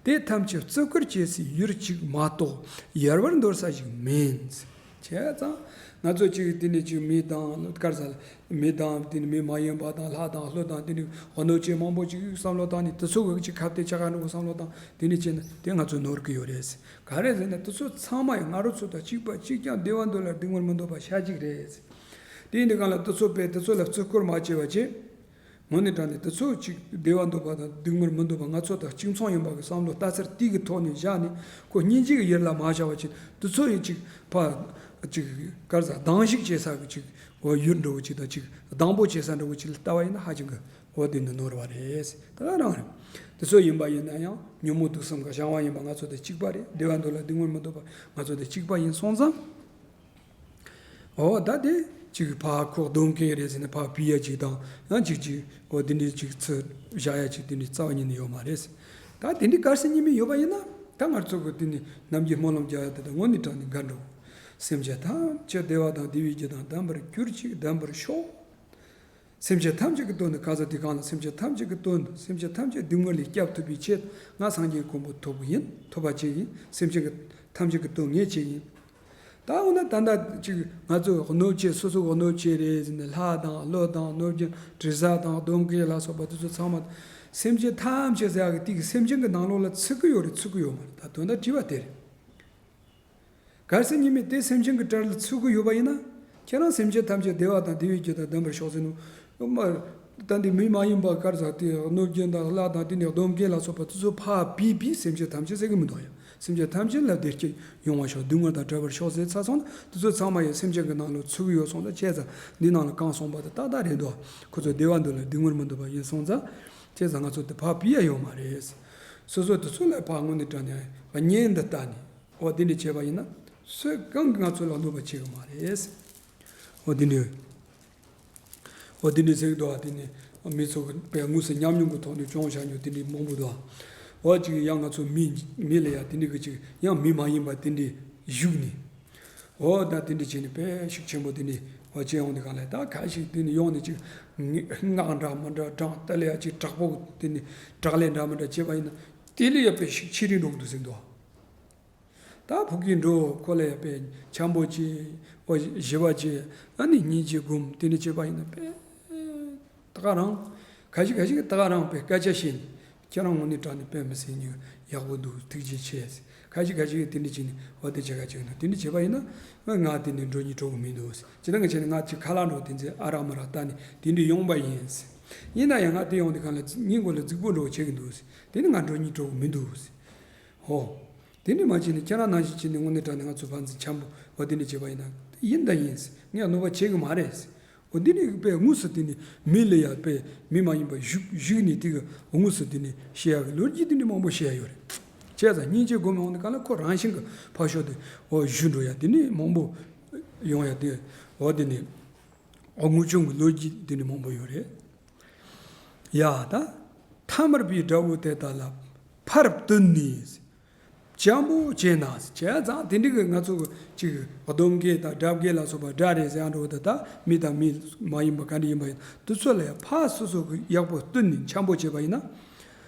དེ་ཐམས་ཅད་བརྩི་བཀུར་བྱེད་སའི་ཡུལ་གཅིག་མ་གཏོགས་ཡལ་བར་འདོར་ས་ཞིག་མིན། བྱས་ཙང་ ང་ཚོ་གཅིག་དེ་ནས་གཅིག་མི་དང་ག་རེ་ཟེར་མི་དང་དེ་ནས་མི་མ་ཡིན་པ་དང་ལྷ་དང་ཀླུ་དང་དེ་ནས་གནོད་བྱེད་མང་པོ་གཅིག་བསམ་བློ་བཏང་ནས་དེ་ཚོ་གི་གཅིག་ཁ་གཏད་ཆག་ག་འགྲོ་བསམ་བློ་བཏང་དེ་ནས་བྱས་ན་དེ་ང་ཚོ་ནོར་གི་ཡོད་རེད། ག་རེ་ཟེར་ན་དེ་ཚོ་ཚང་མ་ཡང་ང་རང་ཚོ་དང་གཅིག་པ་གཅིག་རྐྱང་བདེ་བ་འདོད་ལ་སྡུག་བསྔལ་མི་འདོད་པ་ཤ་གཅིག་རེད། དེ་ཡིན་དུས་གང་ལ་དེ་ཚོ་དཔེ་དེ་ཚོ་ལ་བརྩི་བཀུར་མ་བྱས་པ་བྱས། དངོས་གནས་དྲང་གནས་དེ་ཚོ་གཅིག་བདེ་བ་འདོད་པ་དང་སྡུག་བསྔལ་མི་འདོད་པ་ང་ཚོ་དང་གཅིག་མཚུངས་ཡིན་པ་གི་བསམ་བློ་ལྟ་ཚུལ་དེ་གི་ཐོག་ནས་བཞག་ནས་ཁོ་སྙིང་རྗེ་གི་ཡུལ་ལ་མ་བཞག་པ་བྱས་དེ་ཚོ་ཡི་གཅིག་ཕ་གཅིག་ག་རེ་ཟེར་སྡང་ཞིག་བྱེད་ས་གི་གཅིག་འོ་ཡུལ་འགྲོ་བ་གཅིག་དང་གཅིག་སྡང་པོ་བྱེད་ས་འགྲོ་བ་གཅིག་ལ་ལྟ་བ་ཡིན་ན་ཧ་ཅང་གི་འོ་དེ་ནི་ནོར་བ་རེད། ད་ག་རང་རེད། དེ་ཚོ་ཡིན་པ་ཡིན་ན་ཡང་ཉོན་མོངས་དུག་གསུམ་གི་བྱང་བ་ཡིན་པ་ང་ཚོ་དང་གཅིག་པ་རེད། བདེ་བ་འདོད་ལ་སྡུག་བསྔལ་མི་འདོད་པ་ང་ཚོ་དང་གཅིག་པ་ཡིན་སོང་ཙང་། འོ་ད་དེ་གཅིག་ཕ་ཁོ་སྡོམ་མཁན་རེད་ཟེར་ནས་ཕ་བུ་ཡ་གཅིག་དང་ཡང་གཅིག་གཅིག་འོ་དེ་འདྲའི་གཅིག་ཚུར་བཞག་ཡ་གཅིག་དེ་འདྲའི་རྩ་བ་ཉིད་ནས་ཡོད་མ་རེད། ད་དེ་འདྲའི་གལ་སྲིད་ཉིད་མེད་ཡོད་པ་ཡིན་ན་ད་ང་ཚོ་གི་དེ་ནི་ནམ་རྒྱུན་སྨོན་ལམ་རྒྱག་ཡ་དེ་དང་དངོས་གནས་དྲང་གནས་འགལ་འགྲོ། སེམས་ཅན་ཐམས་ཅད་བདེ་བ་དང་བདེ་བའི་རྒྱུ་དང་ལྡན་པར་གྱུར་ཅིག་ལྡན་པར་ཤོག་སེམས་ཅན་ཐམས་ཅད་ཀྱི་དོན་དུ་གང་ཟག་དེ་གང་ལ་སེམས་ཅན་ཐམས་ཅད་ཀྱི་དོན་དུ་སེམས་ཅན་ཐམས་ཅད་སྡུག་བསྔལ་ལས་སྐྱབས་ཐུབ་པའི་ཆེད་ང་སངས་རྒྱས་མགོན་པོ་ཐོབ་པ་ཡིན། ཐོབ་པ་བྱེད་ཡིན། སེམས་ཅན་གྱི་ཐམས་ཅད་ཀྱི་དོན་ངས་བྱེད་ཡིན། ད་འོ་ན་ད་ལྟ་ཅིག་ང་ཚོ་གནོད་བྱེད་སོ་སོ་གི་གནོད་བྱེད་རེད་ཟེར་ནས་ལྷ་དང་ཀླུ་དང་གནོད་སྦྱིན་དྲི་ཟ་དང་སྡོམ་མཁན་ལ་སོགས་པ་དེ་ཚོ་ཚང་མ་སེམས་ཅན་ཐམས་ཅད་ཟེར་ཡག་གི་དེ་གི་སེམས་ཅན་གྱི་ནང་ལོགས་ལ་ཚུད་ཀྱི་ཡོད་རེད་ཚུད་ཀྱི་ཡོད་མ་རེད། ད་དོན་དག་དྲི་བ་དེ་རེད། གལ་སྲིད་ཉིད་མེད་དེ་སེམས་ཅན་གྱི་གྲལ་ལ་ཚུད་ཀྱི་ཡོད་པ་ཡིན་ན། ཁྱེད་རང་སེམས་ཅན་ཐམས་ཅད་བདེ་བ་དང་བདེ་བའི་རྒྱུ་དང་ལྡན་པར་ཤོག་ཟེར་ནོ། ད་འདི་མི་མ་ཡིན་པ་ག་རེ་ཟེར་དེ་གནོད་སྦྱིན་དང་ལྷ་དང་དེ་ནས་སྡོམ་མཁན་ལ་སོགས་པ་དེ་ཚོ་ཕར་བུད་པའི་སེམས་ཅན་ཐམས་ཅད་ཟེར་གི་མི་འདུག་ཡ། སེམས་ཅན་ཐམས་ཅད་ལ་བདེ་སྐྱིད་ཡོང་བར་ཤོག་སྡུག་བསྔལ་དང་བྲལ་བར་ཤོག་ཟེར་ཚར་སོང་ན་དེ་ཚོ་ཚང་མ་ཡང་སེམས་ཅན་གྱི་ནང་ལ་ཚུད་ཀྱི་ཡོད་སོང་ཙང་བྱས་ཙང་འདི་ནང་ལ་གང་གསུངས་པ་དེ་ཏག་ཏག་རེད་འདུག་ཁོ་ཚོ་བདེ་བ་འདོད་ལ་སྡུག་བསྔལ་མི་འདོད་པ་ཡིན་སོང་ཙང་། བྱས་ཙང་ང་ཚོ་དེ་ཕར་བུད་ཡ་ཡོད་མ་རེད། སོ་སོ་དེ་ཚོ་ལ་ཕར་དངོས་གནས་དྲང་གནས་ཉན་འདི་ལྟ་ནས། འོ་དེ་འདྲ་བྱས་པ་ཡིན་ན་སུ་གང་གིས་ང་ཚོ་ལ་གནོད་པ་བྱེད་གི་མ་རེད། འོ་དེ་འདྲ། འོ་དེ་འདྲ་ཟེར་གི་འདུག་ཨ། དེ་ནི་མི་ཚོ་གི་དཔེ་དངོས་སུ་ཉམས་མྱོང་གི་ཐོག་ནས་བྱུང་བཞག་མྱོང་དེ་འདྲ་མང་པོ་འདུག་ཨ། འོ་གཅིག་ཡང་ང་ཚོ་མི་མི་ལ་ཡང་དེ་འདྲ་གི་གཅིག་ཡང་མི་མ་ཡིན་པ་དེ་འདྲ་བཞུགས་ནས། འོ་ད་དེ་འདྲ་བྱས་ནས་དཔེ་ཤུགས་ཆེན་པོ་དེ་འདྲ་འོ་བྱས་ཡོང་དུས་གང་ལ་ད་ཁ་ཤས་དེ་འདྲ་ཡོང་ནས་གཅིག་སྔགས་འདྲ་མི་འདྲ་བགྲངས་དེ་ལ་ཡང་གཅིག་དྲག་པོ་དེ་འདྲ་དྲག་ལས་འདྲ་མི་འདྲ་བྱས་པ་ཡིན་ན་དེ་ལ་ཡང་དཔེ་ཤུགས་ཆེ་རིང་འགྲོ་གི་འདུག་ཟེར་འདུག་ཨ། ད་ཕ་གིར་འགྲོ་ཁོ་ལ་ཡང་དཔེ་འཆམ་པོ་བྱེད། འོ་ཞི་བ་བྱེད། ཨ་ནི་སྙིང་རྗེ་སྒོམ་དེ་འདྲ་བྱེད་པ་ཡིན་ན་དཔེ་ད་ག་རང་། ཁ་ཤས་ཁ་ཤས་ཀྱིས་ད་ག་རང་དཔེ་སྐད་ཆ་བཤད་ནས་ཁྱེད་རང་དངོས་གནས་དྲང་གནས་དཔེ་མི་སྲིད་ནི་ཡག་པོ་འདུག་ཐུགས་རྗེ་ཆེ། ཁ་ཤས་ཁ་ཤས་ཀྱིས་དེ་འདྲ་བྱས་ནས་འོ་དེ་བྱེད་ག་བྱེད་ན་དེ་འདྲ་བྱེད་པ་ཡིན་ན་ང་དེ་ནས་འགྲོ་སྙིང་བྲོ་གི་མི་འདུག་ཇི་ལྟར་ང་བྱས་ནས་ང་ཅིག་ཁ་ལག་འགྲོ་དེ་ཚོ་ཨ་རག་མ་རག་ལྟ་ནས་དེ་འདྲ་ཡོང་པ་ཡིན། ཡིན་ན་ཡང་ང་དེ་ཡོང་དུས་གང་ལ་ངའི་མགོ་ལ་རྫིག་པོ་འགྲོ་བྱེད་ཀྱི་འདུག་དེ་ནི་ང་འགྲོ་སྙིང་བྲོ་གི་མི་འདུག་ཧོ། དེ་འདྲ་མ་བྱས་ནས་ཁྱེད་རང་ནང་བཞིན་བྱས་ནས་དངོས་གནས་དྲང་གནས་ང་ཚོ་ཕན་ཚུན་འཆམ་པོ་འོ་དེ་འདྲ་བྱས་པ་ཡིན་ན་ཡིན་ད་ཡིན། ངས་གནོད་པ་བྱེད་གི་མ་རེད། འོ་འདི་ནི་དཔེ་དངོས་སུ་དེ་ནི་མི་ལ་ཡ་དཔེ་མི་མ་ཡིན་པ་བཞུགས་བཞུགས་ནས་དེ་གི་དངོས་སུ་དེ་ནི་བཤད་ཡག་གི་ལོ་རྒྱུས་དེ་འདྲ་མང་པོ་བཤད་ཡ་ཡོད་རེད། བྱས་ཙང་སྙིང་རྗེ་སྒོམ་ཡོང་དུས་གང་ལ་ཁོ་རང་བཞིན་གི་ཕར་ཞོག་དེ་འོ་བཞུགས་འགྲོ་ཡ་དེ་ནི་མང་པོ་ཡོང་ཡ་དེ་འོ་དེ་ནི་འོ་དངོས་བྱུང་གི་ལོ་རྒྱུས་དེ་ནི་མང་པོ་ཡོད་རེད། ཡ་ད་ཐ་མལ་པའི་དགྲ་བོ་དེ་དག་ལ་ཕར་བསྟུན་ནས། འཆམ་པོ་བྱས་ན་བྱས་ཙང་དེ་འདྲ་གི་ང་ཚོ་གི་ཅིག་སྡོམ་མཁན་དང་དགྲ་བགེགས་ལ་སོགས་པ་དགྲ་རེད་ཟེར་ཡང་འགྲོ་ད་ལྟ་མི་དང་མི་མ་ཡིན་པ་ག་འདྲ་ཡིན་པ་ཡིན་དུས་ཚོད་ལ་ཡང་ཕར་སོ་སོ་གི་ཡག་པོ་བསྟུན་ནས་འཆམ་པོ་བྱས་པ་ཡིན་ན།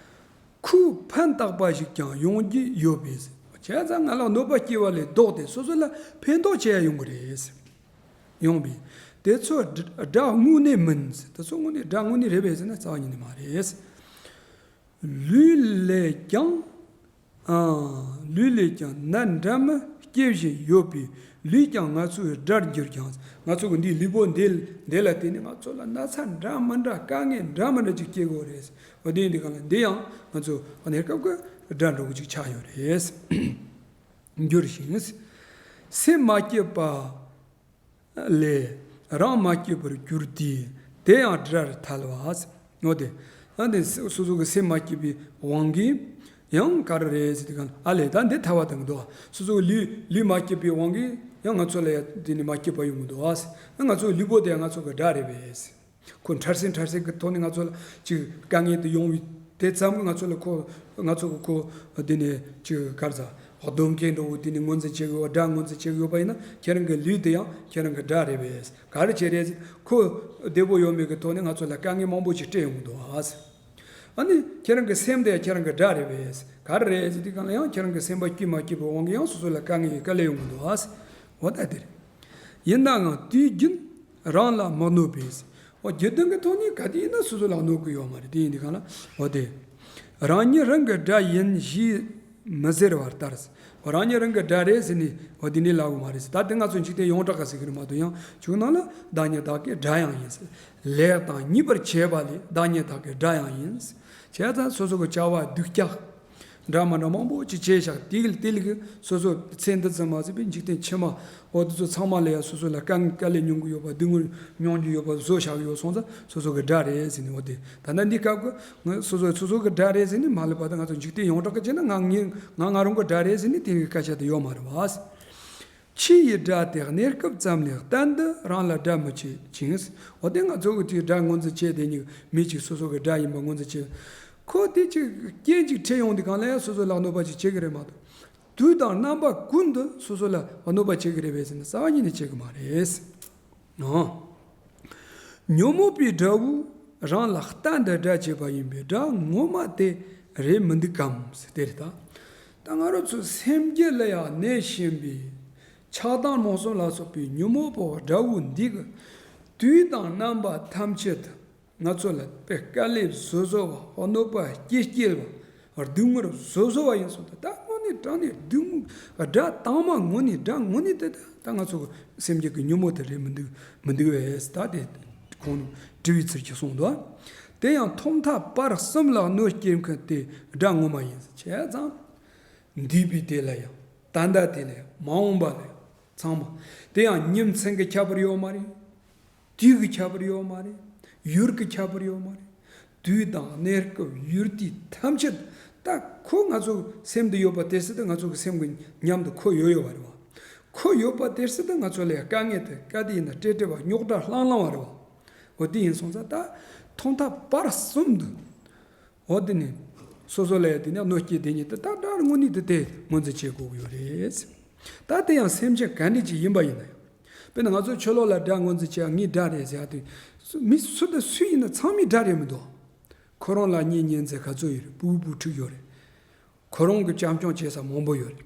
ཁོས་ཕན་བཏགས་པ་ཞིག་ཀྱང་ཡོང་རྒྱུ་ཡོད་པས། བྱས་ཙང་ང་ལ་གནོད་པ་སྐྱེལ་བ་ལས་ལྡོག་སྟེ་སོ་སོ་ལ་ཕན་ཐོགས་བྱེད་ཡ་ཡོང་གི་རེད། ཡོང་པས། དེ་ཚོ་དགྲ་དགྲ་དངོས་གནས་མིན། དེ་ཚོ་དངོས་གནས་དགྲ་དངོས་གནས་རེད་པས་ཟེར་ན་རྩ་བ་ཉིད་ནས་མ་རེད། ལུས་ལས་ཀྱང་། ཨ། ལུས་ལས་ཀྱང་ནད་འདྲ་མིན་སྐྱེ་བཞིན་ཡོད་པས་ལུས་ཀྱང་ང་ཚོའི་དགྲར་གྱུར་ཀྱང་། ང་ཚོ་གི་འདིའི་ལུས་པོ་འདི་འདི་ལ་བརྟེན་ནས་ང་ཚོ་ལ་ན་ཚ་འདྲ་མི་འདྲ་དཀའ་ངལ་འདྲ་མི་འདྲ་ཅིག་སྐྱེ་དགོས་རེད། འོ་དེ་ཡིན་དུས་གང་ལ་འདི་ཡང་ང་ཚོ་གནས་སྐབས་ཀྱི་དགྲ་འདྲ་བོ་ཅིག་ཆགས་ཡོད་རེད། འགྱུར་ཞིང་། སེམས་མ་སྐྱིད་པ། ལས། རང་མ་སྐྱིད་པར་གྱུར་ཏེ། དེ་ཡང་དགྲར་ཐལ་བ། འོ་དེ། ཨ་ནི་སོ་སོ་གི་སེམས་མ་སྐྱིད་པའི་དབང་གིས། ཡང་ག་རེ་རེད་ཟེར་དུས་གང་ཨ་ལས་ད་འདི་ཐལ་བ་དང་འདུག་སོ་སོ་གི་ལུས་ལུས་མ་སྐྱིད་པའི་དབང་གིས་ཡང་ང་ཚོ་ལ་ཡང་དེ་ནི་མ་སྐྱིད་པ་ཡོང་གི་འདུག་ང་ཚོ་གི་ལུས་པོ་དེ་ཡང་ང་ཚོ་གི་དགྲ་རེད་པས། ཁོ་འཕྲལ་སེལ་འཕྲལ་སེལ་གྱི་ཐོག་ནས་ང་ཚོ་ལ་ཅིག་དཀའ་ངལ་དེ་ཡོང་བའི་དེ་ཙམ་གྱིས་ང་ཚོ་ལ་ཁོ་ང་ཚོ་གི་ཁོ་དེ་ནས་ཅིག་ག་རེ་ཟ་སྡོམ་མཁན་འདྲ་བོ་དེ་ནས་ངོས་འཛིན་བྱེད་དགོས་པ་དགྲ་ངོས་འཛིན་བྱེད་དགོས་པ་ཡིན་ན་ཁྱེད་རང་གི་ལུས་དེ་ཡང་ཁྱེད་རང་གི་དགྲ་རེད་པས། ག་རེ་བྱས་རེད་ཟེར་ཁོ་བདེ་པོ་ཡོད་མེད་ཀྱི་ཐོག་ནས་ང་ཚོ་ལ་དཀའ་ངལ་མང་པོ་ཞིག་སྤྲད་ཡོང་གི་འདུག་ཨ། ཨ་ནི་ཁྱེད་རང་གི་སེམས་དེ་ཡང་ཁྱེད་རང་གི་དགྲ་རེད་པས། ག་རེ་རེད་ཟེར་དུས་གང་ལ་ཡང་ཁྱེད་རང་གི་སེམས་པ་སྐྱིད་མ་སྐྱིད་པའི་དབང་གིས་ཡང་སོ་སོ་ལ་དཀའ་ངལ་ཡོད་དཀའ་ལས་ཡོང་གི་འདུག་ཨ། འོ་ད་དེ་རེད། ཡིན་ནའང་དུས་རྒྱུན་རང་ལ་མི་གནོད་པས། འོ་རྒྱུ་མཐུན་གྱི་ཐོག་ནས་ག་དུས་ཡིན་ན་སོ་སོ་ལ་གནོད་ཀྱི་ཡོད་མ་རེད། དེ་ཡིན་དུས་གང་ལ་འོ་དེ། རང་ཉིད་རང་གི་དགྲ་ཡིན་ཞེས་མི་ཟེར་བ་ལྟར། འོ་རང་ཉིད་རང་གི་དགྲ་རེད་ཟེར་ནས་འོ་དེ་འདྲའི་ལབ་དགོས་མ་རེད་ཟེར། ད་དེ་ང་ཚོ་འཇིག་རྟེན་ཡོངས་གྲགས་ཀྱི་ཟེར་གྱི་རེད་མ་གཏོགས། ཡང་ཆོས་ནང་ལ་བདག་ཉིད་བདག་གི་དགྲ་ཡང་ཡིན་ཟེར། ལེགས་དང་ཉེས་པར་བྱེད་པ་ལས་བདག་ཉིད་བདག་གི་དགྲ་ཡང་ཡིན་ཟེར། བྱས་ཙང་སོ་སོ་གི་བྱ་བ་སྡུག་ཅག་འདྲ་མི་འདྲ་མང་པོ་ཅིག་བྱས་ཤག་དེ་གི་དེ་ལ་གི་སོ་སོ་ཚེ་འདི་ཙམ་མ་ཟད་པའི་འཇིག་རྟེན་ཕྱི་མ་འོ་དེ་ཚོ་ཚང་མ་ལ་ཡང་སོ་སོ་ལ་དཀའ་ངལ་དཀའ་ལས་མྱོང་གི་ཡོད་པ། སྡུག་བསྔལ་མྱོང་རྒྱུ་ཡོད་པ་བཟོ་བཞག་ཡོད་སོང་ཙང་སོ་སོ་གི་དགྲ་རེད་ཟེར་ནས། འོ་དེ་ད་ལྟ་འདི་སྐབས་ཀྱི་ང་སོ་སོ་སོ་སོ་གི་དགྲ་རེད་ཟེར་ནས་མ་ལབ་པ་དང་། ང་ཚོ་འཇིག་རྟེན་ཡོངས་གྲགས་ཀྱི་བྱས་ན་ང་ངས་ང་ང་རང་གི་དགྲ་རེད་ཟེར་ནས་དེ་གི་སྐད་ཆ་དེ་ཡོད་མ་རེད་བ། ཕྱི་ཡི་དགྲ་དེ་གནས་སྐབས་ཙམ་ལས་གཏན་དུ་རང་ལ་དགྲ་མི་བྱེད་ཅིང་། འོ་དེ་ང་ཚོ་གི་དེའི་དགྲ་ངོས་འཛིན་བྱས་དེ་ཉིད་མི་གཅིག་སོ་སོ་གི་དགྲ་ཡིན་པ་ངོས་འཛིན་བྱེད། ཁོ་དེ་གཅིག་རྐྱེན་གཅིག་འཕྲད་ཡོང་དུས་གང་ལ་ཡང་སོ་སོ་ལ་གནོད་པ་ཅིག་བྱེད་ཀྱི་རེད་མ་གཏོགས། དུས་དང་རྣམ་པ་ཀུན་ཏུ་སོ་སོ་ལ་གནོད་པ་བྱེད་ཀྱི་རེད་པས་ཟེར་ན་རྩ་བ་ཉིད་ནས་བྱེད་ཀྱི་མ་རེད། ཨང་། ཉོན་མོངས་པའི་དགྲ་བོས་རང་ལ་གཏན་དུ་དགྲ་བྱེད་པ་ཡིན་པས་དགྲ་ངོ་མ་དེ་རེད་མི་འདུག་གམ་ཟེར་དེ་རེད་ད། ད་ང་རང་ཚོ་སེམས་རྒྱུད་ལ་ཡང་གནས་བཞིན་པའི་ཆགས་སྡང་རྨོངས་གསུམ་ལ་སོགས་པའི་ཉོན་མོངས་པ་དགྲ་བོ་འདི་གིས་དུས་དང་རྣམ་པ་ཐམས་ཅད་དུ་ང་ཚོ་ལ་དཔེ་དཀའ་ལས་བཟོ་བཟོ་བ། གནོད་པ་སྐྱེལ་སྐྱེལ་བ། སྡུག་བསྔལ་བཟོ་བཟོ་བ་ཡིན་སོང་ཙང་། ད་དངོས་གནས་དྲང་གནས་སྡུག་བསྔལ་དགྲ་དང་མ་དངོས་གནས་དགྲ་དངོས་གནས་དེ་ད་ད་ང་ཚོ་སེམས་རྒྱུད་ཀྱི་ཉོན་མོངས་དེ་རེད་མི་འདུག་མི་འདུག་བས། ད་དེ་ཁོང་དྲི་བའི་ཚུལ་གྱིས་གསུངས་འདུག་དེ་ཡང་ཐོག་མཐའ་བར་གསུམ་ལ་གནོད་སྐྱེལ་མཁན་དེ་དགྲ་ངོ་མ་ཡིན་ཟེར། བྱས་ཙང་འདས་པའི་དེ་ལ་ཡང་ད་ལྟ་དེ་ལ་ཡང་མ་འོངས་པ་ལ་ཡང་ཚང་མ། དེ་ཡང་ཉིན་མཚན་གྱི་ཁྱད་པར་ཡོད་མ་རེད། དུས་ཀྱི་ཁྱད་པར་ཡོད་མ་རེད། ཡུལ་གྱི་ཁྱད་པར་ཡོད་མ་རེད། དུས་དང་གནས་སྐབས་ཡུལ་དུས་ཐམས་ཅད་ད་ཁོ་ང་ཚོ་སེམས་འདི་ཡོད་པ་དེ་སྲིད་དུ་ང་ཚོ་གི་སེམས་ཀྱི་མཉམ་དུ་ཁོ་ཡོད་ཡོད་པ་རེད་བ། ཁོ་ཡོད་པ་དེ་སྲིད་དུ་ང་ཚོ་ལ་དཀའ་ངལ་དེ་ག་དུས་ཡིན་ན་སྤྲད་སྤྲད་པ། རྙོག་དྲ་ལྷང་ལྷང་བ་རེད་བ། འོ་དེ་ཡིན་སོང་ཙང་ད་ཐོག་མཐའ་བར་གསུམ་དུ། འོ་དེ་ནི་སོ་སོ་ལ་ཡང་དེ་ནས་གནོད་སྐྱེལ་དེ་ཉིད་དེ་ད་དགྲ་དངོས་གནས་དེ་དེ་ངོས་འཛིན་བྱེད་དགོས་ཀྱི་ཡོད་རེད། ད་དེ་ཡང་སེམས་ཅན་ག་འདྲ་ཅིག་ཡིན་པ་ཡིན་ན་ཡང་། དཔེར་ན་ང་ཚོ་ཕྱི་ལོགས་ལ་དགྲ་ངོས་འཛིན་བྱེད་ཡ་ངའི་དགྲ་རེད་ཟེར་ཡ་དེ། མི་སུ་དང་སུ་ཡིན་ན་ཚང་མའི་དགྲ་རེད་མི་འདུག་ཁོ་རང་ལ་གཉེན་ཉེ་ཚན་ག་ཚོད་ཡོད་རེད། བུ་བུ་ཕྲུག་ཡོད་རེད། ཁོ་རང་གི་བྱམས་སྐྱོང་བྱེད་ས་མང་པོ་ཡོད་རེད།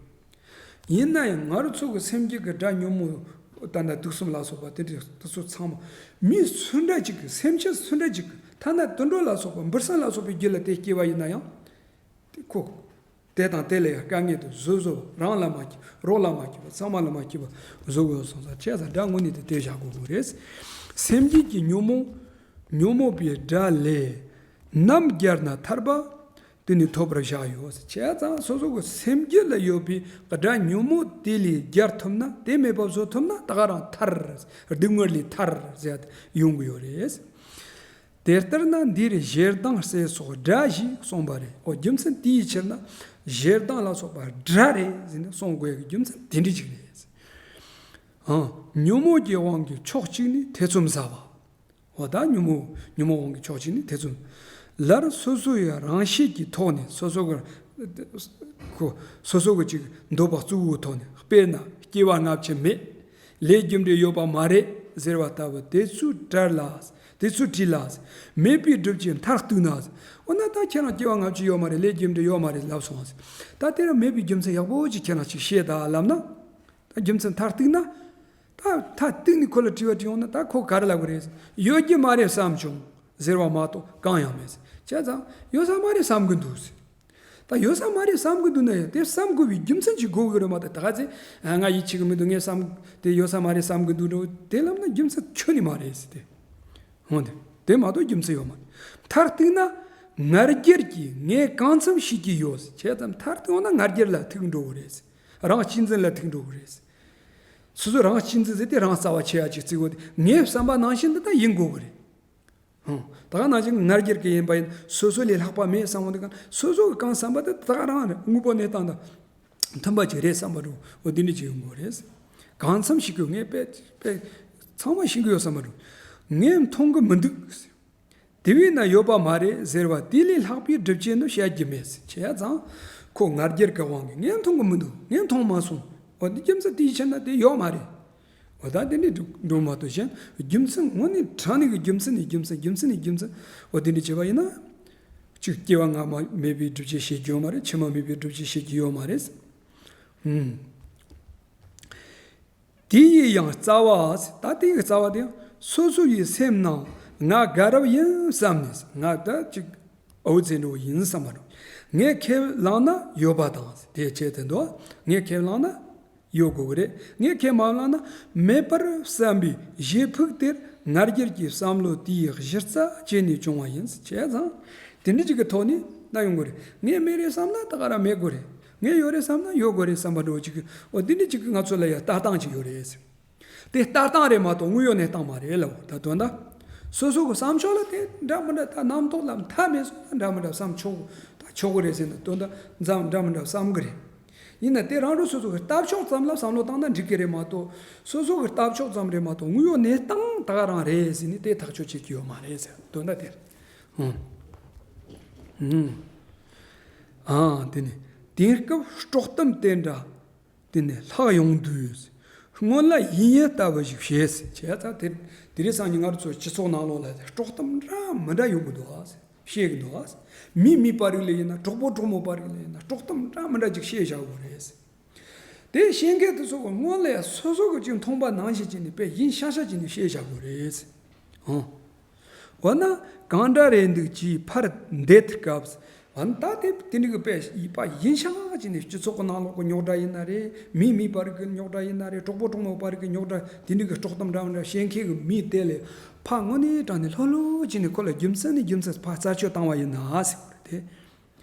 ཡིན་ན་ཡང་ང་རང་ཚོ་གི་སེམས་རྒྱུད་ཀྱི་དགྲ་ཉོན་མོངས་ད་ལྟ་དུག་གསུམ་ལ་སོགས་པ་དེ་འདྲ་དེ་ཚོ་ཚང་མ་མི་སུ་འདྲ་ཅིག་གི་སེམས་ཅན་སུ་འདྲ་ཅིག་གི་ཐ་ན་དུད་འགྲོ་ལ་སོགས་པ་འབུ་སྲིན་ལ་སོགས་པའི་རྒྱུད་ལ་དེ་སྐྱེ་བ་ཡིན་ན་ཡང་། དེ་ཁོ། དེ་དང་དེ་ལ་ཡང་དཀའ་ངལ་དུ་བཟོ་བཟོ་བ། རང་ལ་མ་སྐྱེས་རོགས་ལ་མ་སྐྱེས་པ་ཚང་མ་ལ་མ་སྐྱེས་པ་བཟོ་དགོས་སོང་ཙང་། བྱས་ཙང་དགྲ་དངོས་གནས་དེ་དེ་བཞག་དགོས་དགོས་རེད། སེམས་རྒྱུད་ཀྱི་ཉོན་མོངས་ཉོན་མོངས་པའི་དགྲ་ལས་ནམ་རྒྱལ་ན་ཐར་པ་དེ་ནི་ཐོབ་པར་བཞག་ཡོད། བྱས་ཙང་སོ་སོ་གི་སེམས་རྒྱུད་ལ་ཡོད་པའི་དགྲ་ཉོན་མོངས་དེ་ལས་རྒྱལ་ཐུབ་ན། དེ་མེད་པ་བཟོ་ཐུབ་ན་ད་ག་རང་ཐར། སྡུག་བསྔལ་ལས་ཐར་ཟེར་ཡོང་གི་ཡོད་རེད། དེ་ལྟར་ན་འདིར་ཞེ་སྡང་སྲེད་སོགས་དགྲ་ཞེས་གསུངས་པ་རེད། འོ་རྒྱུ་མཚན་དེའི་ཕྱིར་ན་ཞེ་སྡང་ལ་སོགས་པ་དགྲ་རེད་ཟེར་ནས་གསུང་དགོས་ཡག་གི་རྒྱུ་མཚན་དེ་འདྲ་ཅིག་རེད། ཨང་། ཉོན་མོངས་ཀྱི་དབང་གིས་ཕྱོགས་གཅིག་ནས་ཐེ་ཚོམ་ཟ་བ། འོ་ད་ཉོན་མོངས་ཉོན་མོངས་དབང་གིས་ཕྱོགས་གཅིག་ནས་ཐེ་ཚོམ། ལར་སོ་སོ་ཡི་རང་གཤིས་ཀྱི་ཐོག་ནས་སོ་སོ་གི་ཁོ་སོ་སོ་གི་ཅིག་འདོད་པ་གཙོ་བོའི་ཐོག་ནས། དཔེར་ན་སྐྱེ་བ་སྔ་ཕྱི་མེད། ལས་རྒྱུ་འབྲས་ཡོད་པ་མ་རེད་ཟེར་བ་ལྟ་བུ། དེ་ཚོའི་དགྲ་ལ། དེ་ཚོའི་དགྲ་ལ། མེད་པའི་སྒྲུབ་བྱེད་མཐར་གཏུགས་ན། འོ་ན་ད་ཁྱེད་རང་སྐྱེ་བ་སྔ་ཕྱི་ཡོད་མ་རེད། ལས་རྒྱུ་འབྲས་ཡོད་མ་རེད་ལབ་སོང་། ད་དེ་རང་མེད་པའི་རྒྱུ་མཚན་ཡག་པོ་ཅིག་ཁྱེད་རང་ཅིག་ཤེས་དང་ལབ་ན། ད་རྒྱུ་མཚན་མཐར་གཏུགས་ན། ད་མཐར་གཏུགས་ནས་ཁོ་ལ་དྲི་བ་དྲིས་ཡོང་ན་ད་ཁོ་ག་རེ་ལབ་གི་རེད། ཡོད་ཀྱི་མ་རེད་བསམ་བྱུང་ཟེར་བ་མ་གཏོགས་གང་ཡང་མེད། བྱས་ཙང་ཡོད་ས་མ་རེད་བསམ་གི་འདུག་ད་ཡོད་ས་མ་རེད་བསམ་གི་འདུག་ན་ཡང་དེ་བསམ་དགོས་པའི་རྒྱུ་མཚན་ཅིག་དགོས་གི་རེད་མ་གཏོགས། ད་ག་ཚད་ང་ཡིད་ཆེས་གི་མི་འདུག་ངས་བསམ་དེ་ཡོད་ས་མ་རེད་བསམ་གི་འདུག་འགྲོ་དེ་ལབ་ན་རྒྱུ་མཚན་ཁྱོན་ནས་མ་རེད་ཟེར་ཏེ། འོན་ཏེ་དེ་མ་གཏོགས་རྒྱུ་མཚན་ཡོད་མ་རེད། མཐར་གཏུགས་ན་ང་རྒྱལ་གྱིས་ངས་གང་འཚམ་ཤེས་ཀྱི་ཡོད་ཟེར། བྱས་ཙང་མཐར་གཏུགས་ན་ང་རྒྱལ་ལ་ཐུག་འགྲོ་གི་རེད། རང་གཅེས་འཛིན་ལ་ཐུག་འགྲོ་གི་རེད། སོ་སོ་རང་གཅེས་འཛིན་ཟེར་དེ་རང་རྩ་བ་ཆེ་ཡ་ཅིག་བརྩི་དགོས་ཏེ། ངའི་བསམ་པ་ནང་བཞིན་དུ་ད་ཡིན་དགོས་གི་རེད། ཧང་། ད་ག་ནང་བཞིན་ང་རྒྱལ་གྱི་ཡིན་པ་ཡིན། སོ་སོ་ལས་ལྷག་པ་མེད་བསམ་འོང་དུས་གང་སོ་སོ་གི་གང་བསམ་པ་དེ་ད་ག་རང་རེད། དངོས་པོ་གནས་སྟངས་དང་མཐུན་པ་ཅིག་རེད་བསམ་པ་རུ་འོ་དེ་འདྲ་ཅིག་ཡོང་དགོས་རེད། གང་འཚམ་ཞིག་གི་ངས་དཔེ་དཔེ་ཚང་མ་ཤེས་ཀྱི་ཡོད་བསམ་པ་རུ་ངས་མཐོང་གི་མི་འདུག་དེ་བས་ན་ཡོད་པ་མ་རེད་ཟེར་བ་དེ་ལས་ལྷག་པའི་སྒྲུབ་བྱེད་ནི་བཤད་རྒྱུ་མེད། བྱས་ཙང་ཁོ་ང་རྒྱལ་གྱི་དབང་གིས་ངས་མཐོང་གི་མི་འདུག་ངས་མཐོང་མ་སོང་། འོ་དེ་རྒྱུ་མཚན་དེའི་ཕྱིར་ན་དེ་ཡོད་མ་རེད། འོ་ད་དེ་འདྲའི་འགྲོ་འགྲོ་མ་གཏོགས་གཞན་རྒྱུ་མཚན་དངོས་གནས་དྲང་གནས་ཀྱི་རྒྱུ་མཚན་ནི་རྒྱུ་མཚན་རྒྱུ་མཚན་ནི་རྒྱུ་མཚན་འོ་དེ་འདྲ་བྱས་པ་ཡིན་ན། གཅིག་སྐྱེ་བ་སྔ་མ་མེད་པའི་སྒྲུབ་བྱེད་བཤད་རྒྱུ་ཡོད་མ་རེད། ཕྱི་མ་མེད་པའི་སྒྲུབ་བྱེད་བཤད་རྒྱུ་ཡོད་མ་རེད། ཧུམ། དེ་ཡི་ཡང་རྩ་བ། ད་དེ་ཡི་རྩ་བ་དེ་ཡང་སོ་སོ་ཡི་སེམས་ནང་ང་དགའ་རབ་ཡིན་བསམ་ནས། ང་ད་ཅིག་འོ་ཙེ་འགྲོ་ཡིན་བསམ་པ་འགྲོ། ངས་ཁས་བླངས་ན་ཡོད་པ་དང་དེ་བྱས་ཏེ་འདུག་ངས་ཁས་བླངས་ན་ཡོད་དགོས་ཀྱི་རེད། ངས་ཁས་མ་བླངས་ན་མེད་པར་བསམ་པའི་གཞི་ཕུགས་དེར་ང་རྒྱལ་གྱི་བསམ་བློ་དེའི་གཞི་རྩ་བྱས་ནས་བྱུང་བ་ཡིན། བྱས་ཙང་དེ་འདྲ་ཅིག་གི་ཐོག་ནས་ན་ཡོང་དགོས་རེད། ངས་མེད་རེད་བསམ་ན་ད་ག་རང་མེད་དགོས་རེད། ངས་ཡོད་རེད་བསམ་ན་ཡོད་དགོས་རེད་བསམ་པ་འགྲོ་ཅིག་འོ་འདི་འདྲ་ཅིག་གི་ང་ཚོ་ལ་ཡང་ལྟ་སྟངས་ཅིག་ཡོད་རེད། དེ་ལྟ་སྟངས་རེད་མ་གཏོགས་དངོས་ཡོད་གནས་སྟངས་མ་རེད་ལབ། ད་དོན་དག་སོ་སོ་གི་བསམ་ཕྱོགས་ལ་དེ་འདྲ་མི་འདྲ་ད་རྣམ་རྟོག་ལ་མཐའ་མེད་སོང་ན་འདྲ་མི་འདྲ་བསམ་ཆོག་ད་ཆོག་གི་རེད་ཟེར་ན་དོན་དག་འཛམ་འདྲ་མི་འདྲ་བསམ་གི་རེད། ཡིན་ན་དེ་རང་རང་སོ་སོ་གི་ལྟ་ཕྱོགས་ཙམ་ལ་བསམ་བློ་བཏང་ན་འགྲིག་གི་རེད་མ་གཏོགས་སོ་སོ་གི་ལྟ་ཕྱོགས་ཙམ་རེད་མ་གཏོགས་དངོས་ཡོད་གནས་སྟངས་ད་ག་རང་རེད་ཟེར་ནས་དེ་ཐག་གཅོད་བྱེད་ཀྱི་ཡོད་མ་རེད་ཟེར། དོན་དག་དེ་རེད། ཨང་། ཨང་། ཨང་། དེ་ནས་དེང་སྐབས་དཀྲོག་གཏམ་དེ་འདྲ། དེ་ནས་ལྷག་ཡོང་དུས། སྔོན་ལ་ཡིན་ཡས་ལྟ་བུ་ཞིག་བྱས་ཟེར། བྱས་ཙང་དེ་དེ་རིང་སང་ཉིན་ང་ཚོ་སྤྱི་ཚོགས་ནང་ལོགས་ལ་དཀྲོག་གཏམ་འདྲ་མི་འདྲ་ཡོང་གི་འདུག་ཨ། བཤད་གི་འདུག་ཨ། མི་མི་བར་རིགས་ལ་ཡིན་ན་གྲོགས་པོ་གྲོགས་མོ་བར་རིགས་ལ་ཡིན་ན་དཀྲོག་གཏམ་འདྲ་མི་འདྲ་ཅིག་བཤད་བཞག་དགོས་རེད། དེ་བཤད་མཁན་དེ་ཚོ་གི་སྔོན་ལ་ཡ་སོ་སོ་གི་ཅིག་མཐོང་པ་ནང་བཞིན་བྱས་ནས་དཔེ་ཡིན་ཤག་ཤག་བྱས་ནས་བཤད་བཞག་དགོས་རེད། ཨང་། འོ་ན་གང་འདྲ་རེད་འདུག་ཅེས་ཕར་འདེད་སྐབས། འོ་ན་ད་དེ་དེ་འདྲ་གི་དཔེ་ཡིན་པ་ཡིན་ཤག་བྱས་ནས་སྤྱི་ཚོགས་ཀྱི་ནང་ལོགས་ཀྱི་རྙོག་དྲ་ཡིན་ན་རེད། མི་མི་བར་གྱི་རྙོག་དྲ་ཡིན་ན་རེད། གྲོགས་པོ་གྲོགས་མོ་བར་གྱི་རྙོག་དྲ་དེ་འདྲ་གི་དཀྲོག་གཏམ་འདྲ་མི་འདྲ་བཤད་མཁན་གྱི་མི་དེ་ལས་ཕར་དངོས་གནས་དྲང་གནས་ལྷོད་ལྷོད་བྱས་ནས་ཁོ་ལ་རྒྱུ་མཚན་ནས་རྒྱུ་མཚན་ཕར་རྩད་གཅོད་བཏང་བ་ཡིན་ན་ཟེར་བ་རེད་དེ།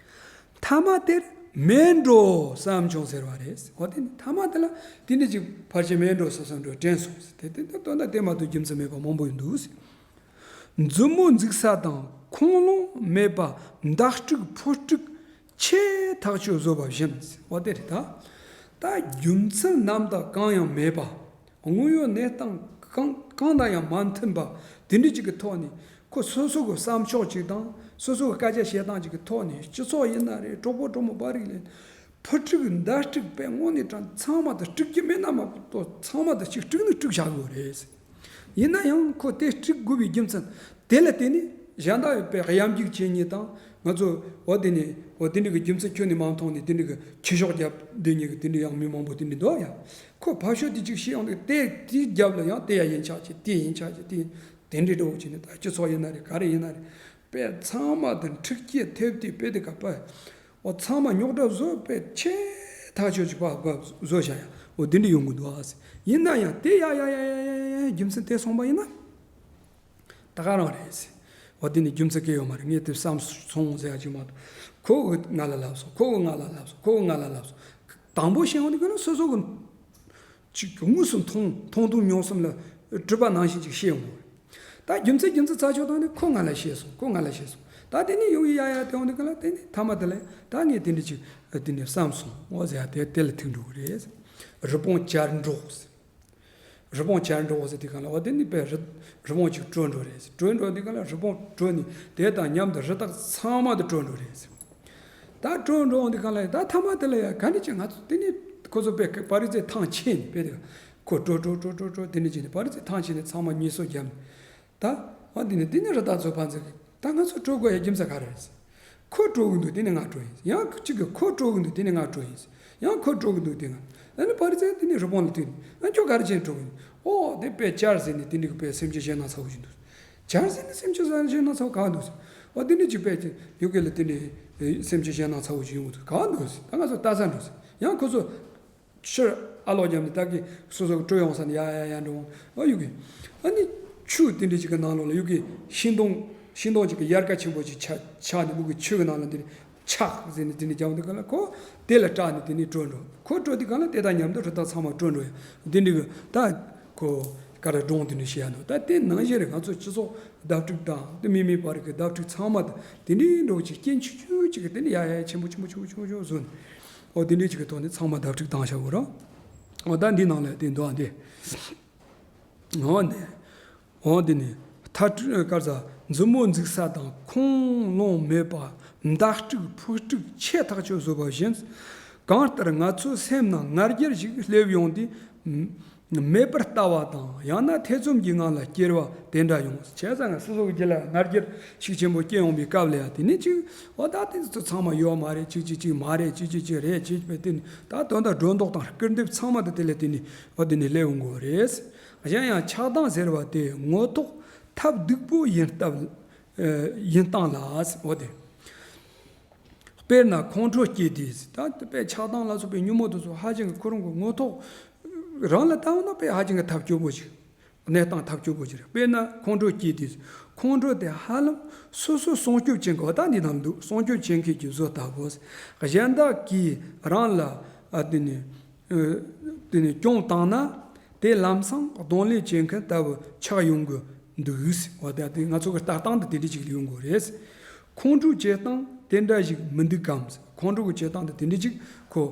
མཐའ་མ་དེར་མེད་འགྲོ་བསམ་བྱུང་ཟེར་བ་རེད། འོ་དེ་ནི་མཐའ་མ་དེ་ལ་དེ་འདྲ་ཅིག་ཕལ་ཆེར་མེད་འགྲོ་བསམ་བསམ་འགྲོ་དྲན་སོང་ཟེར། དེ་དེ་ལྟར་དོན་དག་དེ་མ་གཏོགས་རྒྱུ་མཚན་མེད་པ་མང་པོ་ཡོད་འདུག་ཟེར། མཛུབ་མོ་འཛུགས་ས་དང་ཁོང་ལོང་མེད་པ་མདའ་དཀྲུག་ཕོ་དཀྲུག་ཆེ་ཐག་ཆོད་བཟོ་བ་བཞིན། འོ་དེ་རེད་ད། ད་རྒྱུ་མཚན་རྣམ་དག་གང་ཡང་མེད་པ། དངོས་ཡོད་གནས་སྟངས་གང་གང་དང་ཡང་མ་མཐུན་པ་དེ་འདྲ་ཅིག་གི་ཐོག་ནས་ཁོ་སོ་སོ་གི་བསམ་ཕྱོགས་ཅིག་དང་སོ་སོ་གི་སྐད་ཆ་བཤད་སྟངས་ཅིག་གི་ཐོག་ནས་སྤྱི་ཚོགས་ཡིན་ན་རེད། གྲོགས་པོ་གྲོགས་མོ་བར་རིགས་ལས་ཕོ་དཀྲུག་མདའ་དཀྲུག་པས་དངོས་གནས་དྲང་ཚང་མ་དང་དཀྲུག་རྒྱུ་མེད་ན་མ་གཏོགས་ཚང་མ་དང་ཅིག་དཀྲུག་ནི་དཀྲུག་བཞག་དགོས་རེད། ཡིན་ན་ཡང་ཁོ་དེ་དཀྲུག་དགོས་པའི་རྒྱུ་མཚན་དེ་ལ་བརྟེན་ནས་གཞན་དག་ཡོད་པའི་གཡམ་རྒྱུག་བྱེད་མཁན་དང་ང་ཚོ་འོ་དེ་ནས་འོ་དེ་འདྲ་གི་རྒྱུ་མཚན་ཁྱོན་ནས་མ་མཐོང་ནས་དེ་འདྲ་གི་ཁྱི་ཤོག་རྒྱབ་བསྡད་མཁན་གི་དེ་འདྲ་ཡང་མི་མང་པོ་དེ་འདྲ་འདུག་ཡ། ཁོ་ཕར་ཕྱོགས་དེ་ཅིག་བཤད་ཡོང་དུས་དེ་དེའི་རྒྱབ་ལ་ཡང་དེ་ཡང་ཡིན་ཆགས་ཀྱི་དེ་ཡིན་ཆགས་ཀྱི་དེ་དེ་འདྲའི་འགྲོ་བྱས་ནས་ད་སྤྱི་ཚོགས་ཡིན་ན་རེད། ག་རེ་ཡིན་ན་རེད། དཔེ་ཚང་མ་དང་འཁྲུག་རྐྱེན་ཐེབས་དུས་དཔེ་དེ་ག་པ། འོ་ཚང་མ་རྙོག་དྲ་བཟོ་དཔེ་ཆེ་ཐག་ཆོད་ཅིག་པ་པ་བཟོ་བཞག་ཡ། འོ་འདི་འདྲ་ཡོང་གི་འདུག་ཨ་ཟེར། ཡིན་ན་ཡང་དེ་ཡ་ཡ་ཡ་ཡ་ཡ་ཡ་རྒྱུ་མཚན་དེ་སོང་པ་ཡིན་ན། ད་ག་རང་རེད་ཟེར། འོ་དེ་ནི་རྒྱུ་མཚན་གང་ཡང་ཡོད་མ་རེད། ངས་དེ་བསམ་སོང་ཟེར་ཡ་ཅིག་མ་གཏོགས། ཁོ་གིས་ང་ལ་ལབ་སོང་། ཁོ་གིས་ང་ལ་ལབ་སོང་། ཁོ་གིས་ང་ལ་ལབ་སོང་། དང་པོ་བཤད་ཡོང་དུས་ག་ལ་སོ་སོ་གི་ཅིག་དངོས་སུ་མཐོང་མཐོང་དུས་མྱོང་གསུམ་ལ་གྲུབ་པ་ནང་བཞིན་ཅིག་བཤད་ཡོང་གི་རེད། ད་རྒྱུ་མཚན་རྒྱུ་མཚན་རྩད་གཅོད་བཏང་ནས་ཁོ་ང་ལ་བཤད་སོང་། ཁོ་ང་ལ་བཤད་སོང་། ད་དེ་ནས་ཡོང་ཡི་ཡ་ཡ་དེ་ཡོང་དུས་ག་ལ་དེ་ནས་མཐའ་མ་དེ་ལ་ད་ངས་དེ་འདྲ་ཅིག་དེ་ནས་བསམ་སོང་ངོ་ཟེར་ཡ་དེ་དེ་ལ་ཐུག་འགྲོ་གི་རེད། རི་བོང་བྱར་འདྲོགས། རི་བོང་བྱར་འདྲོགས་ཟེར་དུས་ག་ལ་འོ་དེ་ནི་དཔེ་རི་རི་བོང་ཅིག་བྲོས་འགྲོ་རེད། བྲོས་འགྲོ་དུས་ག་ལ་རི་བོང་བྲོས་ནས་དེ་དང་མཉམ་དུ་རི་དྭགས་ཚང་མ་དུ་བྲོས་འགྲོ་རེད། ད་བྲོས་འགྲོ་འོང་དུས་ག་ལ་ད་མཐའ་མ་དེ་ལ་ཡ་ག་འདྲ་ཅིག་ང་ཚོ་དེ་ནི་ཁོ་ཚོ་དཔེ་པ་རི་ཙེ་ཐང་ཆད་ནས་དཔེ་དེ་ཁོ་བྲོས་བྲོས་བྲོས་བྲོས་བྲོས་དེ་འདྲ་ཅིག་ནས་པ་རི་ཙེ་ཐང་ཆད་ནས་ཚང་མ་མྱི་གསོད་བརྒྱབ་ནས། ད་འོ་འདི་ནི་འདི་ནི་རི་དྭགས་ཚོ་ཕན་ཚུན་གྱི་ད་ང་ཚོ་བྲོས་དགོས་ཡ་རྒྱུ་མཚན་ག་རེ་རེད། ཁོ་བྲོས་གི་འདུག་དེ་ནི་ང་བྲོས་ཡིན། ཡང་གཅིག་གིས་ཁོ་བྲོས་གི་འདུག་དེ་ནི་ང་བྲོས་ཡིན། ཡང་ཁོ་བྲོས་གི་འདུག་དེ་ང་། ཨ་ནི་པ་རི་ཙེ་དེ་ནི་རི་བོང་ལ་ཐུག་ནས་ཨ་ཁྱོད་ག་རེ་བྱས་བྲོས་གི་འདུག་ཨོ་དེ་དཔེ་བྱར་ཟེར་ནས་དེ་འདྲ་གི་དཔེ་སེམས་ཅན་གཞན་ན་ཚ་བོ་ཅིག་འདུག་བྱར་ཟེར་ནས་སེམས་ཅན་གཞན་ན་ཚ་བོ་ག་འདུག་ཟེར། ཨོ་དེ་འདྲ་ཅིག་དཔེ་ཡུ་གེ་ལ་དེ་འདྲ་སེམས་ཅན་གཞན་ན་ཚ་བོ་ཅིག་ཡོང་གི་འདུག་ག་འདུག་ཟེར། ད་ང་ཚོ་ལྟ་ས་འགྲོ་ཟེར། ཡང་ཁོ་ཚོ། ཕྱིར་ཨ་ལོག་བརྒྱབ་ནས་ད་གི་སོ་སོ་གི་བྲོས་ཡོང་ས་ནས་ཡ་ཡ་ཡ་འགྲོ་འོང་། ཨ་ཡུ་གི་ཨ་ནི་ཆུ་དེ་འདྲ་ཅིག་གི་ནང་ལོགས་ལ་ཡུ་གི་ཤིང་སྡོང་ཤིང་སྡོང་ཅིག་གི་ཡལ་ག་ཆེན་པོ་ཅིག་ཆགས་ཆགས་ནས་མུ་གི་ཆུ་གི་ནང་ལ་འདི་ནས་ཆག་ཟེར་ནས་དེ་འདྲ་རྒྱབ་འདུག་ག་ལ་ཁོ་དེ་ལ་སྐྲག་ནས་དེ་ནས་བྲོས་འགྲོ། ཁོ་བྲོས་དུས་ག་ལ་དེ་དང་མཉམ་དུ་རི་དྭགས་ཚང་མ་བྲོས་འགྲོ་ཡ་འདི་འདྲ་གི་ད་ཁོ་ག་རེ་སྒྲུང་དེ་འདྲ་བཤད་ཡ་འདུག་ད་དེ་ནང་བཞིན་རེད། ང་ཚོ་སྤྱི་ཚོགས་བརྡ་སྤྲོད་དང་དེ་མི་མི་བར་གྱི་བརྡ་སྤྲོད་ཚང་མ་དེ་འདྲའི་འགྲོ་ཅིག་རྐྱེན་ཆུང་ཆུང་ཅིག་གི་དེ་ནས་ཡ་ཡ་ཆེན་པོ་ཆེན་པོ་ཆེན་པོ་ཆེན་པོ་ཆེན་པོ་བཟོས་ནས། ཨོ་དེ་འདྲའི་ཅིག་གི་ཐོག་ནས་ཚང་མ་བརྡ་སྤྲོད་བཏང་བཞག་གོ་ར། ཨོ་ད་འདི་ནང་ལ་དེ་འདུག་ཨ་འདི། ཨོ་ནས། ཨོ་འདི་ནས་ཐ་སྤྲུལ་དཀར་ས་མཛུབ་མོ་འཛུགས་ས་དང་ཁོང་ལོང་མེད་པ་མདའ་དཀྲུག་ཕོ་དཀྲུག་ཆེ་ཐག་ཆོད་བཟོས་པ་བཞིན། གང་ལྟར་ང་ཚོའི་སེམས་ནང་ང་རྒྱལ་ཞིག་སླེབས་ཡོང་དུས། མེད་པར་ལྟ་བ་དང་། ཡང་ན་ཐེ་ཚོམ་གྱི་ངང་ལ་སྐྱེ་བ་དེ་འདྲ་ཡོང་། བྱས་ཙང་སོ་སོ་གི་རྒྱུད་ལ་ང་རྒྱལ་ཤུགས་ཆེན་པོ་སྐྱེ་ཡོང་བའི་སྐབས་ལ་ཡང་དེ་ནི་ཅིག་འོ་ད་དེ་ཚོ་ཚང་མ་ཡོད་མ་རེད། ཅིག་ཅིག་ཅིག་མ་རེད། ཅིག་ཅིག་ཅིག་རེད། ཅིག་པའི་དེ་ནི་ད་དོན་དག་སྒྲོ་འདོགས་དང་སྐུར་འདེབས་ཚང་མ་དེ་དེ་ལས་དེ་ནི་འོ་དེ་ནི་སླེབས་ཡོང་གི་རེད། གཞན་ཡང་ཆགས་སྡང་ཟེར་བ་དེ་ངོ་ཐོག་ཐབས་སྡུག་པོ་ཡིན་སྟབས་ཡིན་སྟངས་ལ་འོ་དེ། དཔེར་ན་ཁོང་ཁྲོ་སྐྱེས་དུས། ད་དཔེ་ཆགས་སྡང་ལ་སོགས་པའི་ཉོན་མོངས་དེ་ཚོ་ཧ་ཅང་གི་ཁོ་རང་གི་ངོ་ཐོག་རང་ལ་བལྟ་བ་ན་དཔེ་ཧ་ཅང་གི་ཐབས་སྐྱོ་པོ་ཞིག་གནས་སྟངས་ཐབས་སྐྱོ་པོ་ཞིག་རེད། དཔེར་ན་ཁོང་ཁྲོ་སྐྱེས་དུས། ཁོང་ཁྲོ་དེ་ཧ་ལམ་སོ་སོ་སྲུང་སྐྱོབ་བྱེད་མཁན། འོ་ད་འདི་ནང་འདུག་སྲུང་སྐྱོབ་བྱེད་མཁན་གྱི་བཟོ་ལྟ་བུ། གཞན་དག་གིས་རང་ལ་ཨ་དེ་ནི་ཨ་དེ་ནི་གྱོང་བཏང་ན་དེ་ལམ་སང་གདོང་ལེན་བྱེད་མཁན་ལྟ་བུ་ཆགས་ཡོང་གི་འདུག་འོ་ད་དེ་ང་ཚོ་གི་ལྟ་སྟངས་དེ་དེ་འདྲ་ཞིག་ཡོང་གི་རེད། ཁོང་ཁྲོའི་བྱེད་སྟངས་དེ་འདྲ་ཞིག་མི་འདུག་གམ། ཁོང་ཁྲོ་གི་བྱེད་སྟངས་དེ་དེ་འདྲ་ཞིག་ཁོ་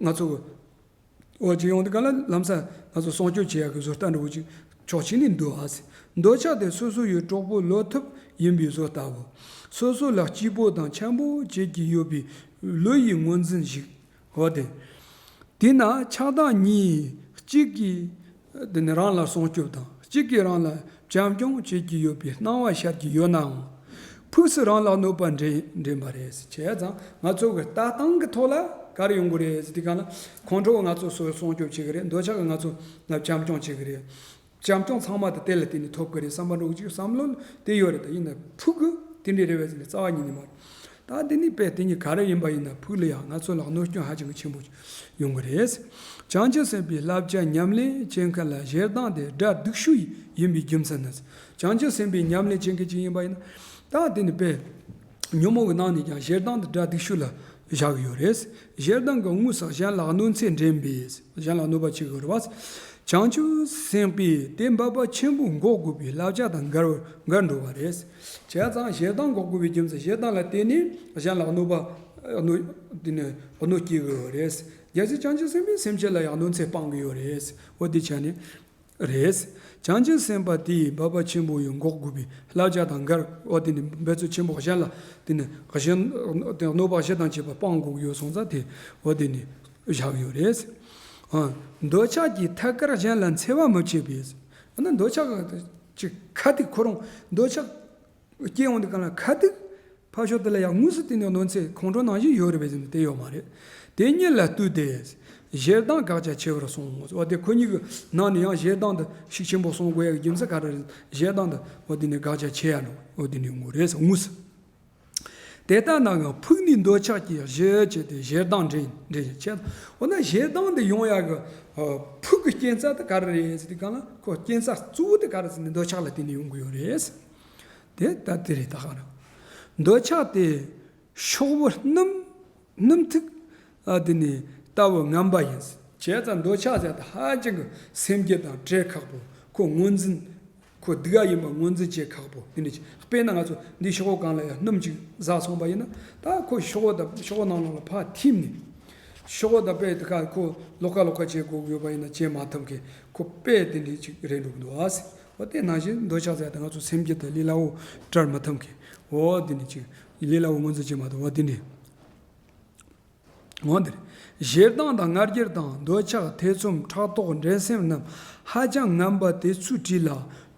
ང་ཚོ་གི་འོ་ཅིག་ཡོང་དུས་ག་ལ་ལམ་སང་ང་ཚོ་སྲུང་སྐྱོབ་བྱེད་ཡག་གི་བཟོ་ལྟ་འདྲ་བོ་ཅིག་ཕྱོགས་གཅིག་ནས་འདུག་ཨ་ཟེར། འདོད་ཆགས་དེ་སོ་སོ་ཡི་གྲོགས་པོ་བློ་ཐུབ་ཡིན་པའི་བཟོ་ལྟ་བུ། སོ་སོ་ལ་སྐྱིད་པོ་དང་འཆམ་པོ་བྱེད་ཀྱི་ཡོད་པའི་བློ་ཡི་ངོས་འཛིན་ཞིག་འོ་དེ། དེས་ན་ཆགས་སྡང་གཉིས་གཅིག་གིས་དེ་ནི་རང་ལ་སྲུང་སྐྱོབ་དང་གཅིག་གིས་རང་ལ་བྱམས་སྐྱོང་བྱེད་ཀྱི་ཡོད་པའི་སྣང་བ་ཤར་གྱི་ཡོད་ནའང་། ཕུགས་སུ་རང་ལ་གནོད་པ་འདྲེན་འདྲེན་པ་རེད། བྱས་ཙང་ང་ཚོ་གི་ལྟ་སྟངས་ཀྱི་ཐོག་ལ་ག་རེ་ཡོང་གི་རེད་ཟེར་དུས་ག་ལ། ཁོང་ཁྲོ་གིས་ང་ཚོ་སོ་སྲུང་སྐྱོབ་བྱེད་ཀྱི་རེད། འདོད་ཆགས་ཀྱིས་ང་ཚོ་ལ་བྱམས་སྐྱོང་བྱེད་ཀྱི་རེད། བྱམས་སྐྱོང་ཚང་མ་དེ་དེ་ལ་བརྟེན་ནས་ཐོབ་ཀྱི་རེད་བསམ་པ་འདྲ་བོ་ཅིག་བསམ་བློ་དེ་ཡོད་རེད། ད་ཡིན་ན་ཕུགས་ཀྱི་དེ་འདྲའི་རེད་པས་ཟེར་ནས་རྩ་བ་ཉིད་ནས་མ་རེད། ད་དེ་ནི་དཔེ་དེ་ཉིད་ག་རེ་ཡིན་པ་ཡིན་ན་ཕུགས་ལ་ཡང་ང་ཚོ་ལ་གནོད་སྐྱོན་ཧ་ཅང་གི་ཆེན་པོ་ཡོང་གི་རེད། བྱང་ཆུབ་སེམས་དཔའི་བསླབ་བྱ་ཉམས་ལེན་བྱེད་མཁན་ལ་ཞེ་སྡང་དེ་དགྲ་སྡུག་ཤོས་ཡིན་པའི་རྒྱུ་མཚན་ནི། བྱང་ཆུབ་སེམས་དཔའི་ཉམས་ལེན་བྱེད་མཁན་ཅིག་ཡིན་པ་ཡིན་ན། ད་དེ་ནི་དཔེ་ཉོན་མོངས་ཀྱི་ནང་ནས་ཀྱང་ཞེ་སྡང་དེ་དགྲ་སྡུག་ཤོས་ལ་བཞག་གི་ཡོད་རེད། ཞེ་སྡང་གི་དངོས་སུ་གཞན་ལ་གནོད་འཚེ་འདྲེན་པས། གཞན་ལ་གནོད་པ་བྱེད་དགོས་རེད་པ། བྱང་ཆུབ་སེམས་དཔས་དེ་འབད་པ་ཆེན་པོ་འགོག་དགོས་པའི་བསླབ་བྱ་དང་འགལ་བར་འགལ་འགྲོ་བ་རེད། བྱས་ཙང་ཞེ་སྡང་འགོག་དགོས་པའི་རྒྱུ་མཚན། ཞེ་སྡང་ལ་བརྟེན་ནས་གཞན་ལ་གནོད་པ་གནོད་དེ་ནི་གནོད་སྐྱེལ་གྱི་ཡོད་རེད། རྒྱལ་སྲས་བྱང་ཆུབ་སེམས་དཔས་སེམས་ཅན་ལ་ཡང་གནོད་འཚེ་སྤང་གི་ཡོད་རེད། འོ་དེ་ཆ་ནས། རེད། བྱང་ཆུབ་སེམས་དཔའ་དེས་འབད་པ་ཆེན་པོ་ཡི་འགོག་དགོས་པའི་བསླབ་བྱ་དང་འགལ། འོ་དེ་ནི་འབད་རྩོལ་ཆེན་པོ་གཞན་ལ་དེ་ནི་གཞན་དེ་གནོད་པ་གཞི་དང་བཅས་པ་སྤང་དགོས་ཀྱི་ཡོད་སོང་ཙང་དེ་འོ་དེ་ནི་བཞག་ཡོད་རེད། ཨ། འདོད་ཆགས་ཀྱིས་ཐད་ཀར་གཞན་ལ་འཚེ་བ་མི་བྱེད་པས། ཨ་ན་འདོད་ཆགས་ཀྱི་ཁ་ཐུག་ཁོ་རང་འདོད་ཆགས་སྐྱེ་ཡོང་དུས་གང་ལ་ཁ་ཐུག་ཕར་ཕྱོགས་དེ་ལ་ཡང་དངོས་སུ་དེ་ནི་གནོད་འཚེ་ཁོང་ཁྲོ་ནང་བཞིན་ཡོད་རེད་པས་ཟེར་ན་དེ་ཡོད་མ་རེད། དེ་གཉིས་ལ་ལྟོས་ཏེ། ཞེ་སྡང་དགག་བྱ་ཆེ་བར་གསུངས། འོ་དེ་ཁོ་གཉིས་ཀྱི་ནང་ནས་ཡང་ཞེ་སྡང་དེ་ཤུགས་ཆེན་པོ་གསུང་དགོས་ཡ་གི་རྒྱུ་མཚན་ག་རེ་རེད། ཞེ་སྡང་དེ་འོ་དེ་ནི་དགག་བྱ་ཆེ་ཡ་འགྲོ། འོ་དེ་ནི་ཡོང་གི་རེད་དངོས་སུ། དེ་ལྟ་ན་ཡང་ཕུགས་ནི་འདོད་ཆགས་ཀྱི་གཞི་བྱས་ཏེ་ཞེ་སྡང་འདྲེན་འདྲེན་བྱེད། འོ་ན་ཞེ་སྡང་དེ་ཡོང་ཡ་གི་ཕུགས་ཀྱི་རྐྱེན་རྩ་དེ་ག་རེ་རེད་ཟེར་དུས་གང་ལ་ཁོ་རྐྱེན་རྩ་གཙོ་བོ་དེ་ག་རེ་ཟེར་ན་འདོད་ཆགས་ལ་བརྟེན་ནས་ཡོང་གི་ཡོད་རེད། དེ་ལྟ་དེ་རེད་ད་ག་རེ། འདོད་ཆགས་དེ་ཤོག་བུ་སྣུམ་སྣུམ་ཐིགས་ཨ་དེ་ནི་ལྟ་བུ་ངན་པ་ཡིན། བྱས་ཙང་འདོད་ཆགས་ཟེར་ད་ཧ་ཅང་གི་སེམས་རྒྱུད་དང་བྲལ་ཁག་པོ། ཁོ་ངོས་འཛིན་ཁོ་སྡུག་ག་ཡིན་པ་ངོས་འཛིན་བྱེད་ཁག་པོ་དེ་འདྲ་ཅིག་དཔེར་ན་ང་ཚོ་འདི་ཤོག་བུ་གང་ལ་ཡང་སྣུམ་ཅིག་ཟག་སོང་པ་ཡིན་ན། ད་ཁོ་ཤོག་བུ་དང་ཤོག་བུ་ནང་ལོགས་ལ་ཕར་ཐིམ་ནས། ཤོག་བུ་དང་དཔེ་དེ་ཁ་ཁོ་ལོགས་ཀ་ལོགས་ཀ་བྱེད་དགོས་ཡོད་པ་ཡིན་ན་བྱེད་མ་ཐུབ་མཁན་ཁོ་དཔེ་དེ་འདྲ་ཅིག་རེད་འགྲོ་གི་འདུག་ཨ་ཟེར། འོ་དེ་ནང་བཞིན་འདོད་ཆགས་ཟེར་ད་ང་ཚོ་སེམས་རྒྱུད་དང་ལས་སླ་བོ་བྲལ་མ་ཐུབ་མཁན། འོ་དེ་འདྲ་ཅིག་ལས་སླ་བོ་ངོས་འཛིན་བྱེད་མ་ཐུབ། འོ་དེ་འདྲ། འོ་འདིར། ཞེ་སྡང་དང་ང་རྒྱལ་དང་འདོད་ཆགས་ཐེ་ཚོམ་ཕྲག་དོག་འགྲན་སེམས་རྣམས་ཧ་ཅང་ངན་པ་དེ་ཚོའི་གྲས་ལ་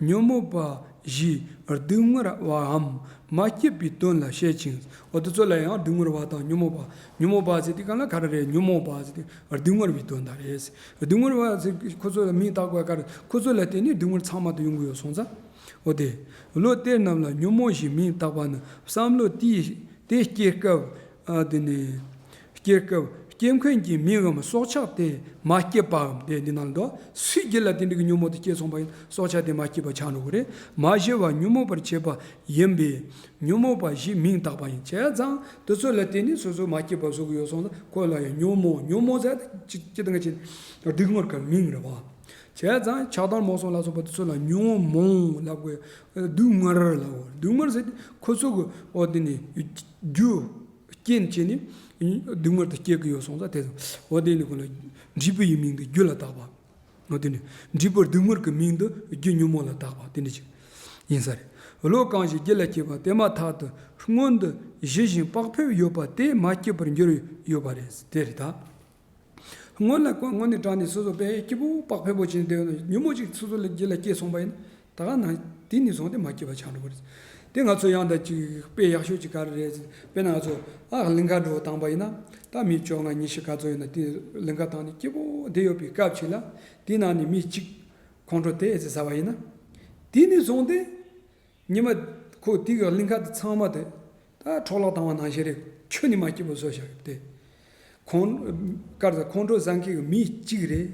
ཉོན་མོངས་པ་བཞིས་སྡུག་བསྔལ་བའམ་མ་སྐྱིད་པའི་དོན་ལ་བཤད་ཅིང་། འོ་དེ་ཚོ་ལ་ཡང་སྡུག་བསྔལ་བ་དང་ཉོན་མོངས་པ། ཉོན་མོངས་པ་ཟེར་དུས་གང་ལ་ག་རེ་རེད། ཉོན་མོངས་པ་ཟེར་དུས་སྡུག་བསྔལ་བའི་དོན་དག་རེད། སྡུག་བསྔལ་བ་ཟེར་ཁོ་ཚོ་ལ་མིང་བཏགས་པ་ག་རེ། ཁོ་ཚོ་ལ་བརྟེན་ནས་སྡུག་བསྔལ་ཚང་མ་དེ་ཡོང་གི་ཡོད་སོང་ཙང་། འོ་དེ། བློ་དེ་རྣམས་ལ་ཉོན་མོངས་ཞེས་མིང་བཏགས་པ་ནི་བསམ་བློ་དེའི་དེ་སྐྱེ་སྐབས། ཨ་དེ་ནི། སྐྱེ་སྐབས་སྐྱེ་མཁན་གྱི་མིང་ངམ་སྲོག་ཆགས་དེ་མ་སྐྱིད་པའམ། དེ་འདི་ནང་ལ་འདུག་སུའི་རྒྱུད་ལ་དེ་འདྲ་གི་ཉོན་མོངས་དེ་སྐྱེས་སོང་པ་ཡིན་སྲོག་ཆགས་དེ་མ་སྐྱིད་པ་ཆགས་འགྲོ་གི་རེད། མ་ཞི་བ་ཉོན་མོངས་པར་བྱེད་པ་ཡིན་པས་ཉོན་མོངས་པ་ཞེས་མིང་བཏགས་པ་ཡིན། བྱས་ཙང་དེ་ཚོ་ལ་བརྟེན་ནས་སོ་སོ་མ་སྐྱིད་པ་བཟོ་གི་ཡོད་སོང་ཙང་ཁོ་ལ་ཡང་ཉོན་མོངས། ཉོན་མོངས་ཟེར་ཅི་ཅི་དང་ཅི་སྡུག་བསྔལ་གྱི་མིང་རེད་བ། བྱས་ཙང་ཆགས་སྡང་རྨོངས་གསུམ་ལ་སོགས་པ་དེ་ཚོ་ལ་ཉོན་མོངས་ལབ་དགོས། སྡུག་བསྔལ་ལབ་དགོས། སྡུག་བསྔལ་ཟེར་ཁོ་ཚོ་གི་འོ་དེ་ནི་རྒྱུ་རྐྱེན་བྱས་ནས་སྡུག་བསྔལ་དེ་སྐྱེ་གི་ཡོད་སོང་ཙང་དེ་འོ་དེ་ནི་ཁོ་ལ་འབྲས་བུ་ཡི་མིང་དེ་རྒྱུ་ལ་བཏགས་པ། འོ་དེ་ནི་འབྲས་བུ་སྡུག་བསྔལ་གྱི་མིང་དེ་རྒྱུ་ཉོན་མོངས་ལ་བཏགས་པ་དེ་འདྲ་ཅིག་ཡིན་ས་རེད། བློ་གང་ཞིག་རྒྱུད་ལ་སྐྱེས་པ་དེ་མ་ཐག་ཏུ་སྔོན་དུ་ཞི་ཞིང་བག་ཕེབས་ཡོད་པ་དེ་མ་སྐྱིད་པར་འགྱུར་ཡོད་པ་རེད། དེ་རེད་ད། སྔོན་ལ་ཀོ་དངོས་གནས་དྲང་གནས་སོ་སོ་དཔེ་སྐྱིད་པོ་བག་ཕེབས་པོ་བྱས་བསྡད་ཡོད་ན་ཉོན་མོངས་ཅིག་སོ་སོ་ལ་རྒྱུད་ལ་སྐྱེས་སོང་པ་ཡིན་ན། ད་ག་ནང་དེ་ནས་བཟུང་སྟེ་མ་སྐྱིད་པ་ཆགས་འགྲོ་གི་རེད། དེ་ང་ཚོ་ཡང་ད་ཅིག་དཔེ་ཡག་ཤོས་ཅིག་ག་རེ་རེད། དཔེར་ན་ང་ཚོ་ཨ་གླིང་ག་འགྲོ་བཏང་པ་ཡིན་ན། ད་མི་བཅོ་ལྔ་ཉི་ཤུ་ག་ཚོད་ཡིན་ན་དེ་གླིང་ག་བཏང་ནས་སྐྱིད་པོ་བསྡད་ཡོད་པའི་སྐབས་ཅིག་ལ། དེ་ནང་ནས་མི་གཅིག་ཁོང་ཁྲོ་དེ་ཨེ་ཙི་ཟ་བ་ཡིན་ན། དེ་ནས་བཟུང་སྟེ། ཉི་མ་ཁོ་དེ་གི་གླིང་ག་དེ་ཚང་མ་དེ་ད་འཕྲོ་བརླག་བཏང་བ་ནང་བཞིན་རེད། ཁྱོན་ནས་མ་སྐྱིད་པོ་བཟོ་བཞག་དེ། ཁོང་། སྐར་ཟ་ཁོང་ཁྲོ་ཟ་མཁན་གྱི་མི་གཅིག་རེད།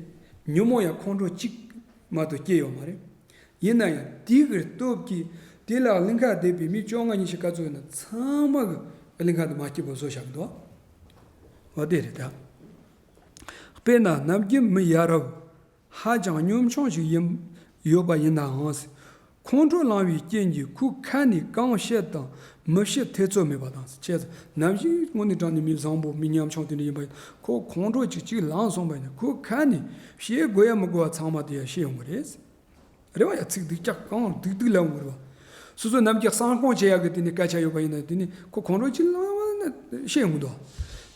ཉོན་མོངས་ཡང་ཁོང་ཁྲོ་གཅིག་མ་གཏོགས་སྐྱེ་ཡོད་མ་རེད། ཡིན་ན་ཡང་དེ་གི་སྟོབས་ཀྱིས་དེ་ལ་གླིང་ག་བསྡད་པའི་མི་བཅོ་ལྔ་ཉི་ཤུ་ག་ཚོད་ཡོད་ན་ཚང་མ་གི་གླིང་ག་དེ་མ་སྐྱིད་པོ་བཟོ་བཞག་གི་འདུག་འོ་དེ་རེད་ད། དཔེར་ན་ནམ་རྒྱུན་མི་ཡ་རབས། ཧ་ཅང་གཉོམ་ཆུང་ཞིག་ཡིན། ཡོད་པ་ཡིན་ནའང་། ཁོང་ཁྲོ་ལངས་པའི་རྐྱེན་གྱིས་ཁོའི་ཁ་ནས་གང་བཤད་དང་མི་བཤད་ཐེ་ཚོམ་མེད་པ་དང་། བྱས་ཙང་ནམ་ཞིག་དངོས་གནས་དྲང་གནས་མི་བཟང་པོ་མི་ཉམ་ཆུང་དེ་འདྲ་ཡིན་པ་ཡིན་ན་ཁོ་ཁོང་ཁྲོ་ཅིག་ཅིག་ལངས་སོང་པ་ཡིན་ན་ཁོའི་ཁ་ནས་བཤད་དགོས་ཡ་མི་དགོས་པ་ཚང་མ་དེ་ཡང་བཤད་ཡོང་གི་རེད། རེད་བ། ཡ་ཚིག་སྡུག་ཅག་གང་སྡུག་སྡུག་ལབ་ཡོང་གི་རེད་བ། སོ་སོ་ནམ་རྒྱུན་གསང་སྐོང་བྱེད་ཡག་གི་དེ་ནི་སྐད་ཆ་ཡོད་པ་ཡིན་ན་དེ་ནི་ཁོ་ཁོང་ཁྲོ་ཅིག་ལངས་པ་ན་བཤད་ཡོང་གི་འདུག་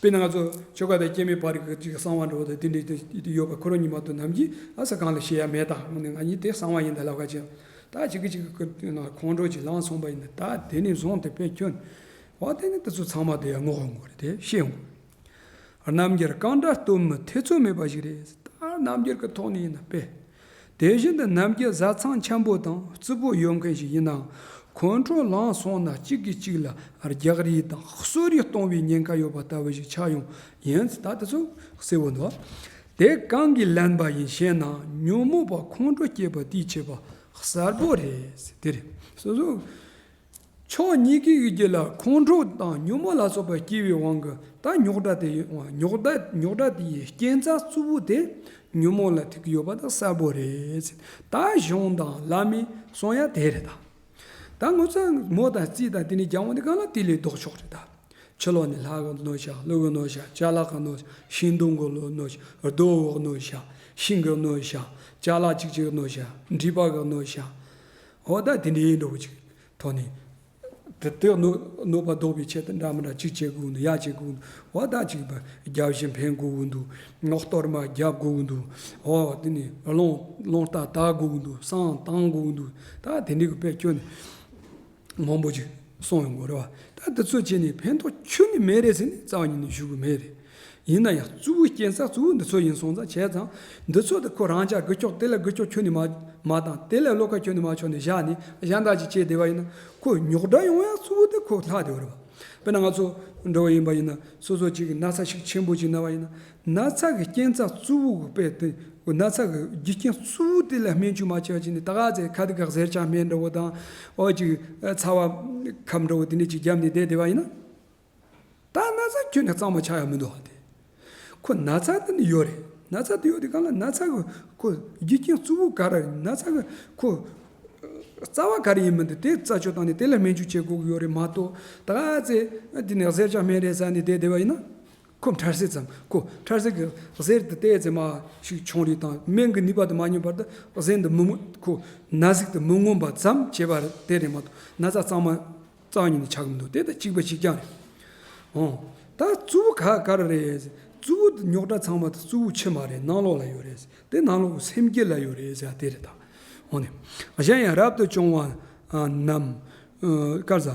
དཔེར་ན་ང་ཚོ་ཆོལ་ཁ་དང་སྐྱེ་དམན་བར་གྱི་ཅིག་གསང་བ་འདྲ་བོ་དང་དེ་འདྲའི་དེ་ཡོད་པ་ཁོ་རང་ཉིད་མ་གཏོགས་ནམ་རྒྱུན་ཨ་ས་གང་ལ་བཤད་ཡ་མེད། ད་དངོས་གནས་ང་གཉིས་དེ་གསང་བ་ཡིན་ད་ལབ་ཁ་ཅིག་ད་ཅིག་གི་ཅིག་གི་ཁོང་ཁྲོ་ཅིག་ལངས་སོང་པ་ཡིན་ན་ད་དེ་ནས་བཟུང་སྟེ་དཔེ་ཁྱོན་བ་དེ་ནི་དེ་ཚོ་ཚང་མ་དེ་ཡ་ངོ་ཧོ་ངོ་རེད་དེ་བཤད་ཡོང་གི། རྣམ་རྒྱལ་གང་འདྲ་སྟོབས་མི་ཐེ་ཚོམ་མེད་པ་ཞིག་རེད། ད་རྣམ་རྒྱལ་གྱི་ཐོག་ནས་ཡིན་ན་དཔེ། དེ་བཞིན་དུ་རྣམ་རྒྱལ་བཟའ་ཚང་འཆམ་པོ་དང་རྩུབ་པོ་ཡོད་མཁན་ཞིག་ཡིན་ནའང་ཁོང་ཁྲོ་ལངས་སོང་ན་གཅིག་གིས་གཅིག་ལ་རྒྱག་རེས་དང་གསོད་རེས་གཏོང་བའི་ཉེན་ཁ་ཡོད་པ་ལྟ་བུ་ཞིག་ཆགས་ཡོང་ཡིན། ད་དེ་ཚོ་གསལ་བོ་འདུག་དེ་གང་གིས་ལན་པ་ཡིན་ཞེ་ན་ཉོན་མོངས་པ་ཁོང་ཁྲོ་སྐྱེས་པ་དེས་བྱས་པ་གསལ་པོ་རེད། དེ་རེད། སོ་སོ། ཕྱོགས་གཉིས་ཀའི་རྒྱུད་ལ་ཁོང་ཁྲོ་དང་ཉོན་མོངས་ལ་སོགས་པ་སྐྱེ་བའི་དབང་གིས་ད་རྙོག་དྲ་དེ་ཡི་རྙོག་དྲ་རྙོག་དྲ་དེ་ཡི་རྐྱེན་རྩ་གཙོ་བོ་དེ་ཉོན་མོངས་ལ་ཐུག་གི་ཡོད་པ་དེ་གསལ་པོ་རེད། ད་གཞུང་དང་བླ་མའི་གསུང་ཡ་དེ་རེད་ད། ད་ངོ་ཚ་མོ་དང་རྩིས་དང་དེ་ནས་རྒྱག་འོང་དེ་གང་ལ་དེ་ལས་ལྡོག་ཕྱོགས་རེད་ད། ཕྱི་ལོགས་ནས་ལྷ་གི་གནོད་བྱ། ཀླུ་གི་གནོད་བྱ། ཅ་ལག་གི་གནོད་བྱ། ཤིང་སྡོང་གི་གནོད་བྱ། རྡོ་བོ་གི་གནོད་བྱ། ཤིང་གི་གནོད་བྱ། ཅ་ལག་ཅིག་ཅིག་གི་གནོད་བྱ། འགྲིག་པ་གི་གནོད་བྱ། འོ་ད་དེ་འདྲའི་འགྲོ་བོ་ཅིག་ཐོག་ནས། དེ་དེ་གནོད་གནོད་པ་ཟློག་པའི་ཆེད་དུ་འདྲ་མི་འདྲ་ཅིག་བྱེད་དགོས་འདུག་ཡ་བྱེད་དགོས་འདུག་འོ་ད་ཅིག་བརྒྱ་བཞི་འཕེན་དགོས་འདུག་ངོ་གཏོར་མ་རྒྱབ་དགོས་འདུག་འོ་དེ་ནས་རླུང་རླུང་རྟ་བཏགས་དགོས་འདུག་བསང་བཏང་དགོས་འདུག་ད་དེ་འདྲའི་གི་དཔེ་ཁྱོན་ནས་མང་པོ་ཅིག་གསུངས་ཡོང་གི་རེད་བ། ད་འདི་ཚོ་བྱས་ནས་ཕན་ཐོགས་ཁྱོན་ནས་མེད་རེད་ཟེར་ནས་རྩ་བ་ཉིད་ནས་ཞུ་གི་མེད་རེད། ཡིན་ན་ཡང་གཙོ་བོའི་རྐྱེན་རྩ་གཙོ་བོ་འདི་ཚོ་ཡིན་སོང་ཙང་བྱས་ཙང་འདི་ཚོ་དེ་ཁོ་རང་ཅག་འགུལ་སྐྱོད་དེ་ལ་འགུལ་སྐྱོད་ཁྱོན་ནས་མ་མ་བཏང་དེ་ལ་བློ་ཁ་ཁྱོན་ནས་མ་ཆོད་ནས་བཞག་ནས་གཞན་དག་ཅིག་བྱས་བསྡད་པ་ཡིན་ན་ཁོ་རྙོག་དྲ་ཡོང་ཡ་གཙོ་བོ་དེ་ཁོ་ལྷག་བསྡད་པ་རེད་བ། དཔེར་ན་ང་ཚོ་འགྲོ་བ་ཡིན་པ་ཡིན་ན་སོ་སོ་ཅིག་གི་ན་ཚ་ཤུགས་ཆེན་པོ་ཅིག་ན་བ་ཡིན་ན་ན་ཚ་གི་རྐྱེན་རྩ་གཙོ་བོ་གི་དཔེ་དེ་ན་ཚ་གི་རྒྱུ་རྐྱེན་གཙོ་བོ་དེ་ལ་སྨན་བཅོས་མ་བྱས་པ་ཅིག་ནས་ད་ག་ཚད་ཁ་དུ་ག་གཟེར་ཆ་སྨན་འདྲ་བོ་དང་འོ་ཅིག་ཚ་བ་ཁབ་འདྲ་བོ་དེ་འདྲ་ཅིག་བརྒྱབ་ནས་བསྡད་བསྡད་པ་ཡིན་ན། ད་ན་ཚ་ཁྱོན་ནས་གཙང་མ་ཆགས་ཡ་མི་འདུག་བ་དེ། ཁོ་ན་ཚ་དེ་ནི་ཡོད་རེད། ན་ཚ་དེ་ཡོད་དེ་གང་ལ་ན་ཚ་གི་ཁོ་རྒྱུ་རྐྱེན་གཙོ་བོ་ག་རེ་རེད། ན་ཚ་གི་ཁོ་རྩ་བ་ག་རེ་ཡིན་མིན་དེ་དེ་རྩད་གཅོད་བཏང་ནས་དེ་ལ་སྨན་བཅོས་བྱེད་དགོས་ཀྱི་ཡོད་རེད་མ་གཏོགས་ད་ག་ཚད་དེ་ནས་གཟེར་ཆ་སྨན་རེད་ཟེར་ནས་བསྡད་བསྡད་པ་ཡིན་ན། ཁོ་འཕྲལ་སེལ་ཙམ་ཁོ་འཕྲལ་སེལ་གི་གཟེར་དེ་ཏོག་ཙམ་མར་ཞིག་ཆུང་རིགས་དང་སྨན་གི་ནུས་པ་དེ་མ་ཉམས་བར་དུ་གཟེར་འདི་མི་ངོམས་ཁོ་ན་ཟུག་དེ་མི་ངོམས་པ་ཙམ་བྱེད་པ་རེད་དེ་རེད་མ་གཏོགས་ན་ཚ་གཙང་མ། རྩ་བ་ཉིད་ནས་ཆགས་ཀྱི་མི་འདུག་དེ་ལྟར་གཅིག་པ་གཅིག་རྐྱང་རེད། འོང་། ད་གཙོ་བོ་ག་ག་རེ་རེད། གཙོ་བོ་རྙོག་དྲ་ཚང་མ་དེ་གཙོ་བོ་ཕྱི་མ་རེད། ནང་ལོགས་ལ་ཡོད་རེད། དེ་ནང་ལོགས་སེམས་རྒྱུད་ལ་ཡོད་རེད་ཟེར་དེ་རེད་ད། འོང་ནས། གཞན་ཡང་རབ་ཏུ་བྱུང་བ་རྣམས། ཨ། ག་རེ་ཟ།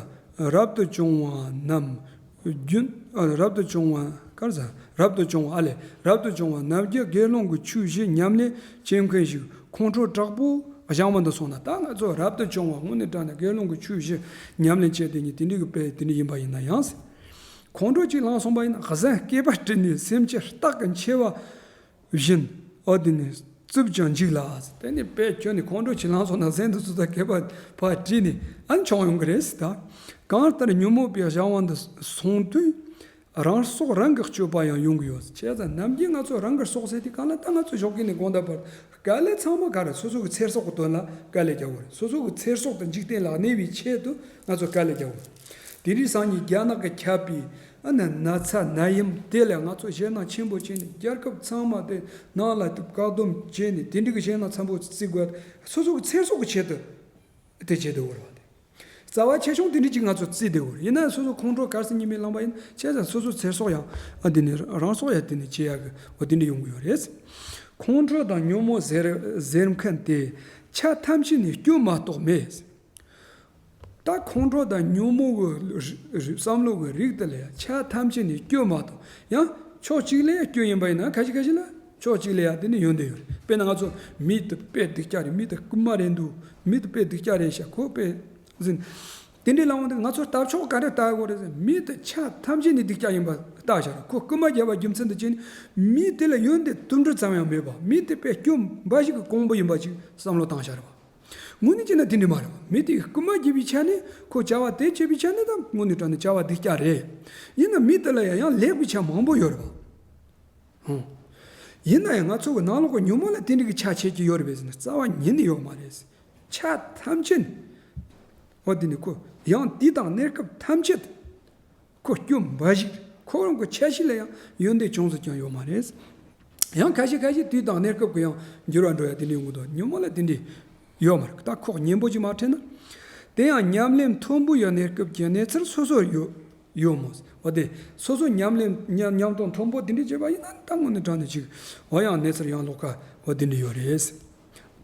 རབ་ཏུ་བྱུང་བ་རྣམས་རྒྱུན། ཨ། རབ་ཏུ་བྱུང་བ་ག་རེ་ཟ། རབ་ཏུ་བྱུང་བ་ཨ་ལས། རབ་ཏུ་བྱུང་བ་རྣམས་ཀྱིས་དགེ་སློང་གི་ཆོས་བཞི་ཉམས་ལེན་བྱེད་མཁན་ཞིག་ཁོང་ཁྲོ་དྲག་པོ་སྦྱང་བ་འདི་སོང་ན། ད་ང་ཚོ་རབ་ཏུ་བྱུང་བ་དངོས་གནས་དྲང་གནས་དགེ་སློང་གི་ཆོས་བཞི་ཉམས་ལེན་བྱས་དེ་ཉིད་དེ་འདྲའི་གི་དཔེ་དེ་འདྲ་ཡིན་པ་ཡིན་ན་ཡང་། ཁོང་ཁྲོ་གཅིག་ལངས་སོང་པ་ཡིན་ན་གཟན་སྐེད་པ་བྲེགས་ནས་སེམས་ཅན་སྟག་གི་མཆེ་བ་བཞིན་འོ་དེ་ནས་རྩུབ་ཀྱང་འཇིགས་ལ། དེ་ནས་དཔེ་ཁྱོན་ནས་ཁོང་ཁྲོ་གཅིག་ལངས་སོང་ན་གཟན་དེ་ཚོ་དང་སྐེད་པ་ཕར་བྲེགས་ནས་ཨ་མཆོང་ཡོང་གི་རེད་ཟེར་ད། གང་ལྟར་ཉོན་མོངས་པའི་སྦྱང་བ་འདི་སོང་དུས། རང་སྲོག་རང་གིས་གཅོད་པ་ཡང་ཡོང་གི་ཡོད། བྱས་ཙང་ནམ་རྒྱུན་ང་ཚོ་རང་གི་སྲོག་ཟེར་དུས་གང་ལ་ད་ང་ཚོ་ཞོགས་ཀས་ནས་དགོང་དག་བར་དཀའ་ལས་ཚང་མ་ག་རེ་སོ་སོ་གི་ཚེ་སྲོག་གི་དོན་ལ་དཀའ་ལས་རྒྱག་དགོས་རེད། སོ་སོ་གི་ཚེ་སྲོག་དང་འཇིག་རྟེན་ལ་གནས་པའི་ཆེད་དུ་ང་ཚོ་དཀའ་ལས་རྒྱག་དགོས་རེད། དེ་རིང་སང་ཉིན་རྒྱ་ནག་གིས་ཁྱབ་པའི་ཨ་ནི་ན་ཚ་ན་ཡམས་དེ་ལ་ང་ཚོ་ཞེད་སྣང་ཆེན་པོ་བྱས་ནས་རྒྱལ་ཁབ་ཚང་མ་དེ་ནང་ལ་བཀག་སྡོམ་བྱས་ནས་དེ་འདྲ་གི་ཞེད་སྣང་ཚ་པོ་བརྩི་དགོས། སོ་སོ་གི་ཚེ་སྲོག་གི་ཆེད་དུ། དེ་བྱེད་དུ་འོར་བ་དེ། རྩ་བ་ཆེ་ཆུང་དེ་འདྲ་ཅིག་ང་ཚོ་བརྩིས་བསྡད་ཡོད་རེད། ཡིན་ན་སོ་སོ་ཁོང་ཁྲོ་ག་རེ་ཟེར་ཉི་མའི་ལངས་པ་ཡིན་བྱས་ཙང་སོ་སོ་ཚེ་སྲོག་ཡང་ཨ་དེ་ནས་རང་སྲོག་ཡང་དེ་ནས་བཅད་ཡག་གི་འོ་དེ་འདྲ་ཡོང་གི་ཡོད་རེད། ཁོང་ཁྲོ་དང་ཉོན་མོངས་ཟེར་ཟེར་མཁན་དེ་ཆ་ཐམས་ཅད་ནས་སྐྱོན་མ་གཏོགས་མེད། ད་ཁོང་ཁྲོ་དང་ཉོན་མོངས་ཀྱི་རིགས་རིགས་བསམ་བློ་གི་རིགས་དེ་ལ་ཡང་ཆ་ཐམས་ཅད་ནས་སྐྱོན་མ་གཏོགས། ཡང་ཕྱོགས་གཅིག་ལ་ཡང་སྐྱོན་ཡིན་པ་ཡིན་ན་ཁ་ཤས་ཁ་ཤས་ལ་ཕྱོགས་གཅིག་ལ་ཡང་དེ་ནི་ཡོན་ཏན་ཡོད་རེད། དཔེར་ན་ང་ཚོ་མི་དེ་དཔེ་སྡུག་ཅག་རེད། མི་དེ་རྐུན་མ་རེད་འདུག་མི་དེ་དཔེ་སྡུག་ཅག་རེད་ཤག་ཁོ་དཔེ་ཟིན། དེ་འདྲའི་ལམ་དུ་ང་ཚོ་ལྟ་ཕྱོགས་ག་འདྲ་ལྟ་དགོས་རེད་ཟེར། མི་དེ་ཆ་ཐམས་ཅད་ནས་སྡུག་ཅག་ཡིན་པ་ལྟ་བཞག་རེད། ཁོ་རྐུན་མ་བརྒྱབ་པ་རྒྱུ་མཚན་དུ་བྱས་ནས་མི་དེ་ལ་ཡོན་ཏན་དུམ་གྲུ་ཙམ་ཡང་མེད་པ། མི་དེ་དཔེ་སྐྱོན་འབའ་ཞིག་གི་ཀོང་པོ་ཡིན་པ་ཅིག་བསམ་བློ་བཏང་བཞག་རེད་པ། དངོས་གནས་བྱས་ན་དེ་འདྲ་མ་རེད་པ། མི་དེ་རྐུན་མ་བརྒྱབ་པའི་ཆ་ནས་ཁོ་བྱ་བ་དེ་བྱས་པའི་ཆ་ནས་ད་དངོས་གནས་དྲང་གནས་བྱ་བ་སྡུག་ཅག་རེད། ཡིན་ན་མི་དེ་ལ་ཡང་ཡང་ལེགས་པའི་ཆ་མང་པོ་ཡོད་རེད་པ། ཧུང་། ཡིན་ན་ཡང་ང་ཚོ་གི་ནང་ལོགས་ཀྱི་ཉོན་མོངས་ལ་དེ་འདྲ་གི་ཆ་བྱེད་ཀྱི་ཡོད་རེད་པས་ཟེར་ན་རྩ་བ་ཉིད་ནས་ཡོད་མ་རེད། ཆ་ཐམས་ཅད་ནས། འོ་དེ་ནི་ཁོ་ཡང་དུས་དང་གནས་སྐབས་ཐམས་ཅད་ཁོ་སྐྱོན་འབའ་ཞིག་ཁོ་རང་གི་ཆ་ཤས་ལ་ཡང་ཡོན་ཏན་ཅུང་ཟད་ཀྱང་ཡོད་མ་རེད། ཡང་ཁ་ཤས་ཁ་ཤས་དུས་དང་གནས་སྐབས་ཀྱི་ཡང་འགྱུར་བ་འགྲོ་ཡ་དེ་འདྲ་ཡོང་གི་འདུག་ཉོན་མོངས་ལ་དེ་འདྲ་ཡོད་མ་རེད། ད་ཁོག་སྙན་པོ་ཅིག་མ་ཕྲད་ན། དེ་ཡང་ཉམས་ལེན་མཐོན་པོ་ཡི་གནས་སྐབས་ཀྱི་གནས་ཚུལ་སོ་སོར་ཡོད་ཡོད་མོད། འོ་དེ་སོ་སོ་ཉམས་ལེན་ཉམས་ཉམས་རྟོགས་མཐོན་པོ་དེ་འདྲ་བྱས་པ་ཡིན་ན་ད་དངོས་གནས་དྲང་གནས་ཅིག་འོ་ཡང་གནས་ཚུལ་ཡང་ལོགས་ཀ་འོ་དེ་འདྲ་ཡོད་རེད།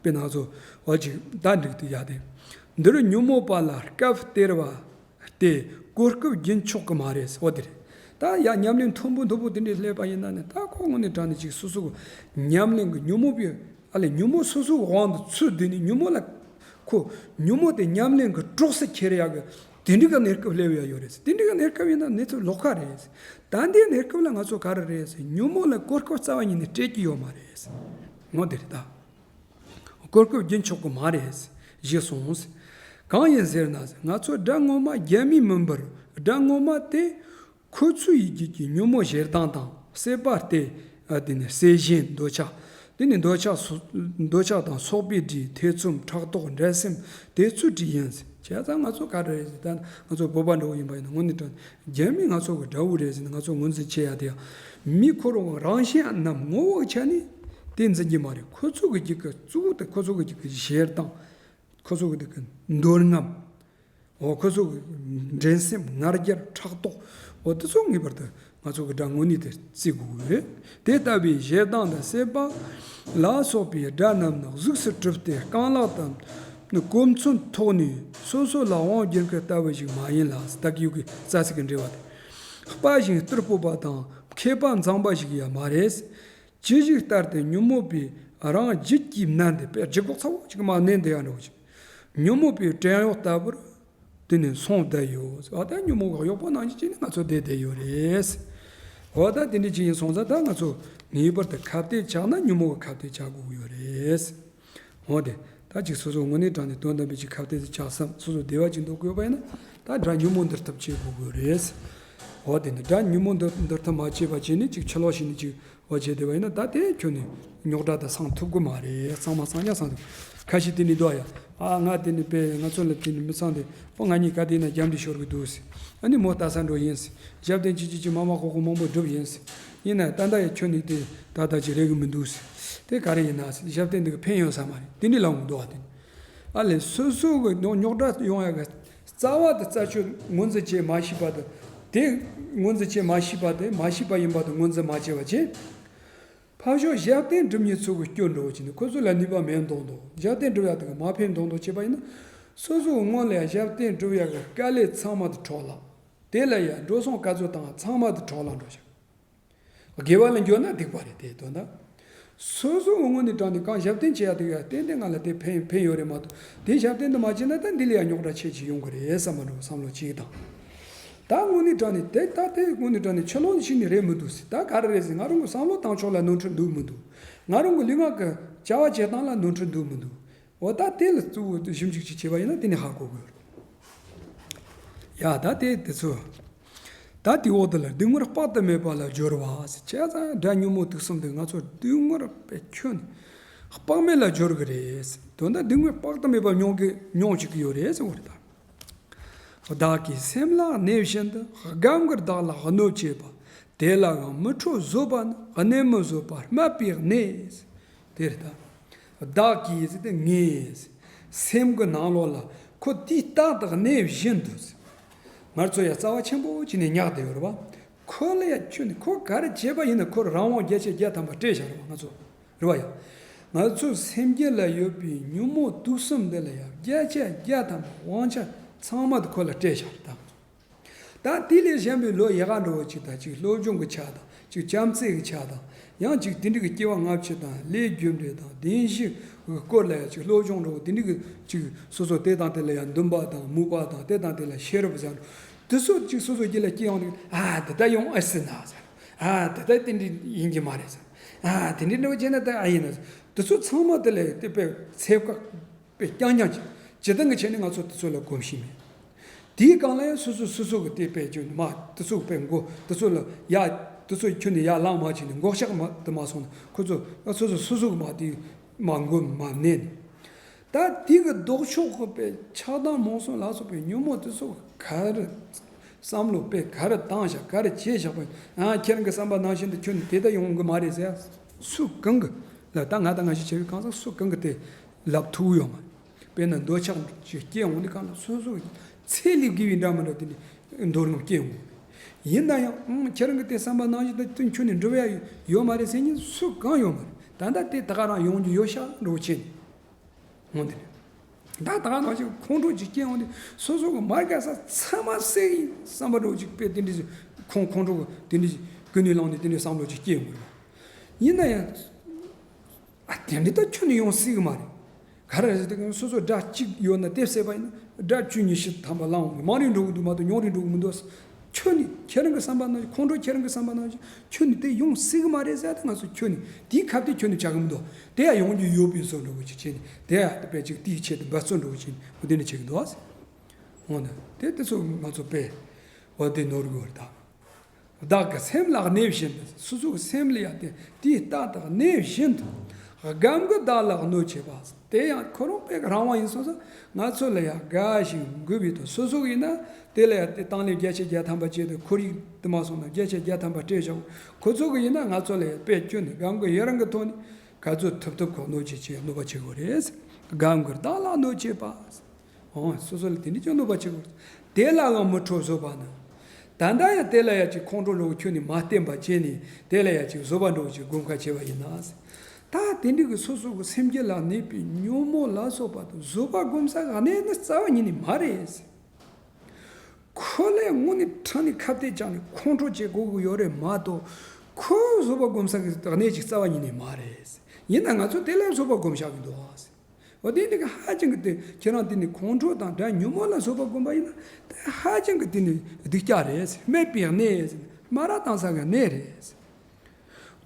དཔེར་ན་ང་ཚོ་འོ་ཅིག་ད་འགྲིག་ཏུ་ཡ་དེ། འདིར་ཉོན་མོངས་པ་ལ་སྐབས་སྟེར་བ། སྟེ་གོ་སྐབས་རྒྱུན་ཆོག་གི་མ་རེད། འོ་དེ་རེད། ད་ཡ་ཉམས་ལེན་མཐོན་པོ་མཐོ་པོ་དེ་འདྲའི་སླེབས་པ་ཡིན་ན་ནི་ད་ཁོ་དངོས་གནས་དྲང་གནས་ཅིག་སོ་སོ་གི་ཉམས་ལེན་གི་ཉོན་མོངས་པའི་ཨ་ལས་ཉོན་མོངས་སོ་སོ་གི་དབང་དུ་ཚུད་བསྡད་ནས་ཉོན་མོངས་ལ་ཁོ་ཉོན་མོངས་དེ་ཉམས་ལེན་གི་གྲོགས་སུ་འཁྱེར་ཡག་གི་དེ་འདྲའི་གི་གནས་སྐབས་སླེབས་ཡ་ཡོད་རེད། དེ་འདྲའི་གི་གནས་སྐབས་ཡིན་ན་གནས་ཚུལ་ལོགས་ཀ་རེད། ད་འདིའི་གནས་སྐབས་ལ་ང་ཚོ་ག་རེ་རེད་ཟེར་ཉོན་མོངས་ལ་གོ་སྐབས་རྩ་བ་ཉིད་ནས་སྤྲད་ཀྱི་ཡོད་མ་རེད། འོ་དེ་རེད་ད། གོ་སྐབས་རྒྱུན་ཆོག་གི་མ་རེད། ཞེས་གསུངས། གང་ཡིན་ཟེར་ན་ང་ཚོ་དགྲ་ངོ་མ་རྒྱ་མི་མིན་པར་དགྲ་ངོ་མ་དེ་ཁོ་ཚོའི་རྒྱུད་ཀྱི་ཉོན་མོངས་ཞེ་སྡང་དང་སྲེད་པ་སྟེ། ཨ་དེ་ནི་སྲེད་ཞེན་འདོད་ཆགས། དེ་ནི་འདོད་ཆགས་སོ་འདོད་ཆགས་དང་ཚོགས་པའི་སྒྲས་ཐེ་ཚོམ་ཕྲག་དོག་འགྲན་སེམས་དེ་ཚོའི་སྒྲས་ཡིན། བྱས་ཙང་ང་ཚོ་ག་རེ་རེད་ཟེར་ད་ང་ཚོ་བོད་པ་འདྲ་བོ་ཡིན་པ་ཡིན་ན་དངོས་གནས་དྲང་རྒྱ་མི་ང་ཚོ་གི་དགྲ་བོ་རེད་ཟེར་ནས་ང་ཚོ་ངོས་འཛིན་བྱེད་ཡ་དེ་ཡང་མི་ཁོ་རང་རང་གཞན་རྣམས་ངོ་བོ་ཆ་ནས་དེ་འཛིན་གྱི་མ་རེད། ཁོ་ཚོ་གི་རྒྱུད་ཀྱི་གཙོ་བོ་དེ་ཁོ་ཚོ་གི་རྒྱུད་ཀྱི་ཞེ་སྡང་། ཁོ་ཚོ་གི་རྒྱུད་ཀྱི་འདོད་རྔམ། འོ་ཁོ་ཚོ་གི་འགྲན་སེམས་ང་རྒྱལ་ཕྲག་དོག་འོ་དེ་ཚོ་ངེས་པར་དུ་ང་ཚོ་གི་དགྲ་དངོས་གནས་དེ་བརྩི་དགོས་ཀྱི་རེད། དེ་ལྟ་བུའི་ཞེ་སྡང་དང་སྲེད་པ་ལ་སོགས་པའི་དགྲ་རྣམས་ནི་གཟུགས་སུ་གྲུབ་སྟེ་རྐང་ལག་དང་གོ་མཚོན་ཐོགས་ནས་སོ་སོ་ལ་དབང་བསྒྱུར་མཁན་ལྟ་བུ་ཞིག་མ་ཡིན་ལ། ད་གི་ཡུ་གི་རྩ་ཚིག་གི་འགྲེལ་བ་དེ། སྤ་ཞིང་རྟུལ་ཕོད་པ་དང་མཁས་པ་མཛངས་པ་ཞིག་ཡང་མ་རེད། ཅི་ཞིག་ལྟར་དུ་ཉོན་མོངས་པས་རང་རྒྱུད་ཀྱིས་མནན་ཏེ་དཔེ་ལྗིད་ཁོག་ཚ་བོ་ཅིག་མ་མནན་ཏེ་ཡང་འགྲོ་ཅིག་ཉོན་མོངས་པའི་བྲན་གཡོག་ལྟ་བུར་དེ་ནི་སོང་བསྡད་ཡོད། འོ་ད་ཉོན་མོངས་ཀྱི་གཡོག་པོ་ནང་བཞིན་བྱས་ནས་ང་ཚོ་བསྡད་བསྡད་ཡོད་རེད། འོ་ད་དེ་འདྲ་ཅིག་ཡིན་སོང་ཙང་ད་ང་ཚོ་ངེས་པར་དུ་ཁ་གཏད་བཅག་ན་ཉོན་མོངས་ཀྱི་ཁ་གཏད་བཅག་དགོས་ཀྱི་ཡོད་རེད། འོ་དེ་ད་ཅིག་སོ་སོ་དངོས་གནས་དྲང་གནས་དོན་དམ་པའི་ཅིག་ཁ་གཏད་དེ་བཅག་བསམ་སོ་སོ་བདེ་བ་ཅིག་འདོད་དགོས་པ་ཡིན་ན་ད་དགྲ་ཉོན་མོངས་འདུལ་ཐབས་བྱེད་དགོས་ཀྱི་ཡོད་རེད། འོ་དེ་ནི་དགྲ་ཉོན་མོངས་འདུལ་འདུལ་ཐབས་མ་བྱས་པ་བྱས་ནས་ཅིག་ཕྱི་ལོགས་ཤིག་ནས་ཅིག་འོ་བྱས་བསྡད་པ་ཡིན་ན་ད་དེ་ཁྱོན་ནས་རྙོག་དྲ་དེ་སངས་ཐུབ་ཀྱི་མ་རེད། གཙང་མ་གཙང་རྐྱང་སངས་ཐུབ། ཁ་ཤས་དེ་ནས་འདུག་ཡ། ཨ་ང་དེ་ནས་པས་ང་ཚོ་ལ་དེ་ནས་མི་ཚང་དེ་ཨོ་ང་གཉིས་ཀ་དེ་ན་རྒྱབ་འདི་ཤོར་གི་འདུག་ཟེར། ཨ་ནི་མོ་ལྟ་ས་འགྲོ་ཡིན་ཟེར། ཞབས་བརྟན་ཅི་ཅི་ཅི་མ་མ་ཁོ་ཁོ་མང་པོ་སྒྲུབ་ཡིན་ཟེར། ཡིན་ན་ད་ལྟ་ཡ་ཁྱོད་ནི་དེ་ད་ལྟ་ཅི་རེད་གི་མི་འདུག་ཟེར། དེ་ག་རེ་ཡིན་ན་ཟེར། ཞབས་བརྟན་འདི་གི་ཕན་ཡོད་ས་མ་རེད། དེ་འདྲ་ལབ་འདུག་བ་དེ། ཨ་ལས་སོ་སོ་གི་རྙོག་རྙོག་དྲ་ཡོང་ཡ་གི་རྩ་བ་དེ་རྩ་ཆོད་ངོས་འཛིན་བྱེད་མ་ཤེས་པ་དེ། དེ་ངོས་འཛིན་བྱེད་མ་ཤེས་པ་དེ་མ་ཤེས་པ་ཡིན་པ་དེ་ངོས་འཛིན་མ་བྱས་པ་བྱས། ཕར་ཕྱོགས་ཞབས་བརྟན་སྒྲུབ་མཁན་ཚོ་གི་སྐྱོན་འགྲོ་བ་བྱས་ནས་ཁོ་ཚོ་ལ་ནུས་པ་མེད་མདོག་མདོག་ཞབས་བརྟན་སྒྲུབ་ཡ་དེ་གི་མ་ཕན་མདོག་མདོག་བྱས་པ་ཡིན་ན། སོ་སོའི་སྔོན་ལ་ཡ་ཞབས་བརྟན་སྒྲུབ་ཡ་གི་དཀའ་ལས་ཚང་མ་དེ་འཕྲོ་བརླག་དེ་ལ་ཡ་འགྲོ་སོང་དཀའ་ཚོད་བཏང་བ་ཚང་མ་དེ་འཕྲོ་བརླག་འགྲོ་ཞིང་། དགེ་བ་ལ་འགྱོ་ན་སྡིག་པ་རེད་དེ་དོན་དག་སོ་སོའི་སྔོན་ནས་དྲངས་ནས་གང་ཞབས་བརྟན་བྱེད་ཡ་དེ་ག་ཏན་ཏན་ང་ལ་དེ་ཕན་ཕན་ཡོད་རེད་མ་གཏོགས་དེ་ཞབས་བརྟན་དུ་མ་བྱས་ན་ད་འདི་ལ་ཡ་རྙོག་དྲ་ཆེ་ཆེ་ཡོང་གི་རེད་བསམ་པ་འགྲོ་བསམ་བློ་གཅིག་དང་། ད་སྔོན་ནས་དྲངས་ནས་དེ་ད་དེ་སྔོན་ནས་དྲངས་ནས་ཕྱི་ལོགས་ནས་ཤིག་ནས་རེད་མི་འདུག་ཟེར། ད་ག་རེ་རེད་ཟེར། ང་རང་གི་བསམ་བློ་བཏང་ཕྱོགས་ལ་ནོར་འཁྲུལ་འདུག་མི་འདུག་ང་རང་གི་ལུས་ངག་གི་བྱ་བ་བྱེད་སྟངས་ལ་ནོར་འཁྲུལ་འདུག་མི་འདུག་འོ་ད་དེ་ལ་གཙོ་བོ་ཞིབ་འཇུག་ཅིག་བྱས་པ་ཡིན་ན་དེ་ནས་ཧ་གོ་དགོས་རེད། ཡ་ད་དེ་དེ་ཚོ། ད་དེའི་འོག་དེ་ལ་སྡུག་བསྔལ་དཔག་ཏུ་མེད་པ་ལ་སྦྱོར་བ་ཟེར། བྱས་ཙང་དགྲ་ཉོན་མོངས་དུག་གསུམ་དེ་ང་ཚོ་སྡུག་བསྔལ་དཔེ་ཁྱོན་དཔག་མེད་ལ་སྦྱོར་གི་རེད་ཟེར། དོན་དག་སྡུག་བསྔལ་དཔག་ཏུ་མེད་པ་མྱོང་གི་མྱོང་བཅུག་གི་ཡོད་རེད་ཟེར་བ་རེད་ད། བདག་གི་སེམས་ལ་གནས་བཞིན་དུ། སྒམ་གྱིས་བདག་ལ་གནོད་བྱེད་པ། དེ་ལའང་མི་ཁྲོ་བཟོད་པ་ནི། གནས་མི་བཟོད་པ་སྨད་པའི་གནས། དེ་རེད་ད། བདག་གིས་ཟེར་ཏེ་ངས། སེམས་ཀྱི་ནང་ལོགས་ལ་ ཁོ་དེའི་རྟགས་དང་གནས་བཞིན་དུ། ང་ཚོ་ཡང་རྩ་བ་ཆེན་པོ་བྱས་ནས་ཉག་བསྡད་ཡོད་རེད་བ། ཁོ་ལ་ཡང་ཁྱོད་ནི་ཁོ་ག་རེ་བྱས་པ་ཡིན་ན་ཁོར་རང་དབང་བརྒྱ་ཆ་བརྒྱ་ཐམ་པ་སྤྲད་བཞག་རེད་བ། ང་ཚོ་རེད་བ་ཡ། ང་ཚོ་སེམས་རྒྱུད་ལ་ཡོད་པའི་ཉོན་མོངས་དུག་གསུམ་འདི་ལ་ཡང་བརྒྱ་ཆ་བརྒྱ་ཐམ་པ་དབང་ཆ་ཚང་མ་དེ་ཁོ་ལ་སྤྲད་བཞག་རེད་ད། ད་དེ་ལས་གཞན་པའི་ལོ་ཡག་ག་འདྲ་བོ་ཅིག་དང་ཅིག་སློབ་སྦྱོང་གི་ཆ་དང་ཅིག་བྱམས་བརྩེ་གི་ཆ་དང་ཡང་ཅིག་དེ་འདྲ་གི་སྐྱེ་བ་སྔ་ཕྱི་དང་ལས་རྒྱུ་འབྲས་དང་བདེན་བཞི་གི་སྐོར་ལ་ཡང་ཅིག་སློབ་སྦྱོང་འདྲ་བོ་དེ་འདྲ་གི་ཅིག་སོ་སོ་དེ་དང་དེ་ལ་ཡང་འདུན་པ་དང་མོས་པ་དང་དེ་དང་དེ་ལ་ཤེས་རབ་ཟེར་དེ་ཚོ་ཅིག་སོ་སོ་རྒྱུད་ལ་སྐྱེ་ཡོང་དུས། ཨ་དེ་ལྟ་ཡོང་ཨེ་སྲིད་ན་ཟེར། ཨ་དེ་ལྟ་དེ་འདྲ་ཡིན་གྱི་མ་རེད་ཟེར། ཨ་དེ་འདྲ་འདྲ་བོ་བྱས་ན་ད་ཨ་ཡིན་ན་ཟེར། དེ་ཚོ་ཚང་མ་དེ་ལ་དེ་དཔེ་ཚད་བཀག་དཔེ་རྐྱང་རྐྱང་ཅིག་སྤྱིར་བཏང་གི་ཆ་ནས་ང་ཚོ་དེ་ཚོ་ལ་གོམས་གཤིས་མེད། དེའི་སྒང་ལ་ཡང་སོ་སོ་སོ་སོ་གི་དེ་དཔེ་ཅིག་མ་དེ་ཚོ་དཔེ་མགོ་དེ་ཚོ་ལ་ཡ་དེ་ཚོ་ཁྱོན་ནས་ཡར་ལངས་མ་བྱས་ནས་མགོ་ལྕགས་མ་དེ་མ་སོང་ན་ཁོ་ཚོ་ཡང་སོ་སོ་སོ་སོ་གི་མ་དེ་མ་མགོ་མ་མནན་ནས། ད་དེ་གི་ལྡོག་ཕྱོགས་གི་དཔེ་ཆགས་སྡང་རྨོངས་གསུམ་ལ་སོགས་པའི་ཉོན་མོངས་དེ་ཚོ་ག་རེ་བསམ་བློ་དཔེ་ག་རེ་བཏང་བཞག་ག་རེ་བྱས་བཞག་པ་ཡིན་ན། ཁྱེད་རང་གི་བསམ་པ་ནང་བཞིན་དུ་ཁྱོན་ནས་དེ་ལྟ་ཡོང་གི་མ་རེད་ཟེར། སུ་གང་གི་ལ་ད་ང་དང་ང་ཞིག་བྱེད་པའི་གང་ཟག་སུ་གང་གི་དེ་ལབ་ཐུབ་ཡོད་མ་རེད། དཔེར་ན་འདོད་ཆགས་ཅིག་སྐྱེ་འོང་དུས་གང་ལ་སོ་སོ་ཚེ་ལས་བརྒལ་བའི་འདྲ་མི་འདྲ་དེ་འདྲའི་འདོད་རྔམ་སྐྱེ་འོང་། ཡིན་ན་ཡང་ཨང་ཁྱེད་རང་གི་དེ་བསམ་པ་ནང་བཞིན་དུ་ཁྱོན་ནས་འགྲུབ་ཡ་ཡོད་མ་རེད་ཟེར་མཁན་སུ་གང་ཡོད་མ་རེད། ད་ལྟ་དེ་ད་ག་རང་ཡོང་རྒྱུ་ཡོད་ཤག་འགྲོ་བྱེད་ནས། འོང་དེ་རེད། ད་ད་ག་ནང་བཞིན་ཁོང་ཁྲོ་ཅིག་སྐྱེ་འོང་དུས་སོ་སོ་གི་མ་དགའ་ས་ཚང་མ་སེལ་ཡིན་བསམ་པ་འདྲ་བོ་ཅིག་དཔེ་དེ་འདྲ་ཞིག་ཁོང་ཁོང་ཁྲོ་གི་དེ་འདྲ་ཞིག་ཀུན་ནས་བསླངས་ནས་དེ་འདྲའི་བསམ་བློ་ཅིག་སྐྱེ་འོང་གི་རེད། ཡིན་ན་ཡང་ཨ་དེ་འདྲ་ད་ཁྱོན་ནས་ཡོང་སྲིད་གི་མ་རེད། ག་རེ་རེད་ཟེར་དུས་སོ་སོ་དགྲ་གཅིག་ཡོད་ན་དེ་བསད་པ་ཡིན་ན་དགྲ་བཅུ་ཉི་ཤུ་ཐམ་པ་ལངས་འོང་གི། མང་རིང་འགྲོ་གི་འདུག་མ་གཏོགས་ཉུང་རིང་འགྲོ་གི་མི་འདུག་ཁྱོད་ནི་ཁྱེད་རང་གི་བསམ་པ་ནང་བཞིན་ཁོང་ཁྲོ་ཁྱེད་རང་གི་བསམ་པ་ནང་བཞིན་ཁྱོད་ནི་དེ་ཡོང་སྲིད་གི་མ་རེད་ཟེར་ཏེ་ང་ཚོ་ཁྱོད་ནི་དེའི་ཁ་གཏད་ཁྱོད་ནི་བྱ་གི་མི་འདུག་དེ་ཡང་ཡོང་རྒྱུ་ཡོད་པའི་བཟོ་འདྲ་བོ་ཅིག་བྱས་ནས་དེ་ཡང་དཔེ་ཅིག་དེའི་ཆེད་དུ་འབད་བརྩོན་འདྲ་བོ་བྱས་ནས་འོ་དེ་ནི་བྱེད་གི་འདུག་འོ་ན་དེ་དེ་ཚོ་ང་ཚོ་དཔེ་འོ་དེ་ནོར་གི་བར་དང་། བདག་གི་སེམས་ལ་གནས་བཞིན་དུ། སོ་སོ་གི་སེམས་ལ་ཡང་དེ་དེའི་རྟགས་དང་གནས་བཞིན་དུ། སྒམ་གྱི་བདག་ལ་གནོད་བྱེད་པ། དེ་ཡང་ཁོ་རང་དཔེ་རང་དབང་ཡིན་སོང་ཙང་ང་ཚོ་ལ་ཡང་དགའ་ཞིང་མགུ་བའི་དོན་སོ་སོ་གི་ཡིན་ན་དེ་ལ་ཡང་དེ་བཏང་ལེན་བརྒྱ་ཆ་བརྒྱ་ཐམ་པ་བྱས་ཏེ་ཁོར་ཡུག་དུ་མ་སོང་ན་བརྒྱ་ཆ་བརྒྱ་ཐམ་པ་སྤྲད་བཞག་ཁོ་ཚོ་གི་ཡིན་ན་ང་ཚོ་ལ་ཡང་དཔེ་སྐྱོན་ནས་སྒམ་གྱི་ཡི་རང་གི་ཐོག་ནས་ག་ཚོད་ཐུབ་ཐུབ་ཁོ་གནོད་བྱེད་ཆེད་གནོད་པ་བྱེད་དགོས་རེད། སྒམ་གྱི་བདག་ལ་གནོད་བྱེད་པ། འོ་སོ་སོ་ལ་དེ་འདྲ་ཅིག་གནོད་པ་བྱེད་དགོས། དེ་ལའང་མི་ཁྲོ་བཟོད་པ་ནི། ད་ལྟ་ཡང་དེ་ལ་ཡང་ཅིག་ཁོང་ཁྲོ་འདྲ་བོ་ཁྱོད་ནི་མ་བསྟེན་པ་བྱས་ནས་དེ་ལ་ཡང་ཅིག་བཟོད་པ་འདྲ་བོ་ཅིག་སྒོམ་ཁ་བྱས་པ་ཡིན་ན། ད་དེ་འདྲ་གི་སོ་སོ་གི་སེམས་རྒྱུད་ལ་གནས་པའི་ཉོན་མོངས་ལ་སོགས་པ་དང་བཟོད་པ་སྒོམ་ས་གནས་ནི་རྩ་བ་ཉིད་ནས་མ་རེད། ཁོ་ལས་དངོས་ནས་ཕྲང་ནས་ཁ་གཏད་བཅག་ནས་ཁོང་ཁྲོ་བྱེད་དགོས་ཀྱི་ཡོད་རེད་མ་གཏོགས་ཁོ་བཟོད་པ་སྒོམ་ས་གི་གནས་ཅིག་རྩ་བ་ཉིད་ནས་མ་རེད། ཡིན་ན་ང་ཚོ་དེ་ལ་བཟོད་པ་སྒོམ་བཞག་གི་འདུག་འོ་དེ་འདི་ག་ཧ་ཅང་གི་དེ་ཁྱེད་རང་དེ་ནི་ཁོང་ཁྲོ་དང་དགྲ་ཉོན་མོངས་ལ་སོགས་པ་བསྒོམ་པ་ཡིན་ན་དེ་ཧ་ཅང་གི་དེ་ནི་སྡུག་ཅག་རེད། སྨད་པའི་གནས་སྨ་ར་བཏང་ས་གི་གནས་རེད།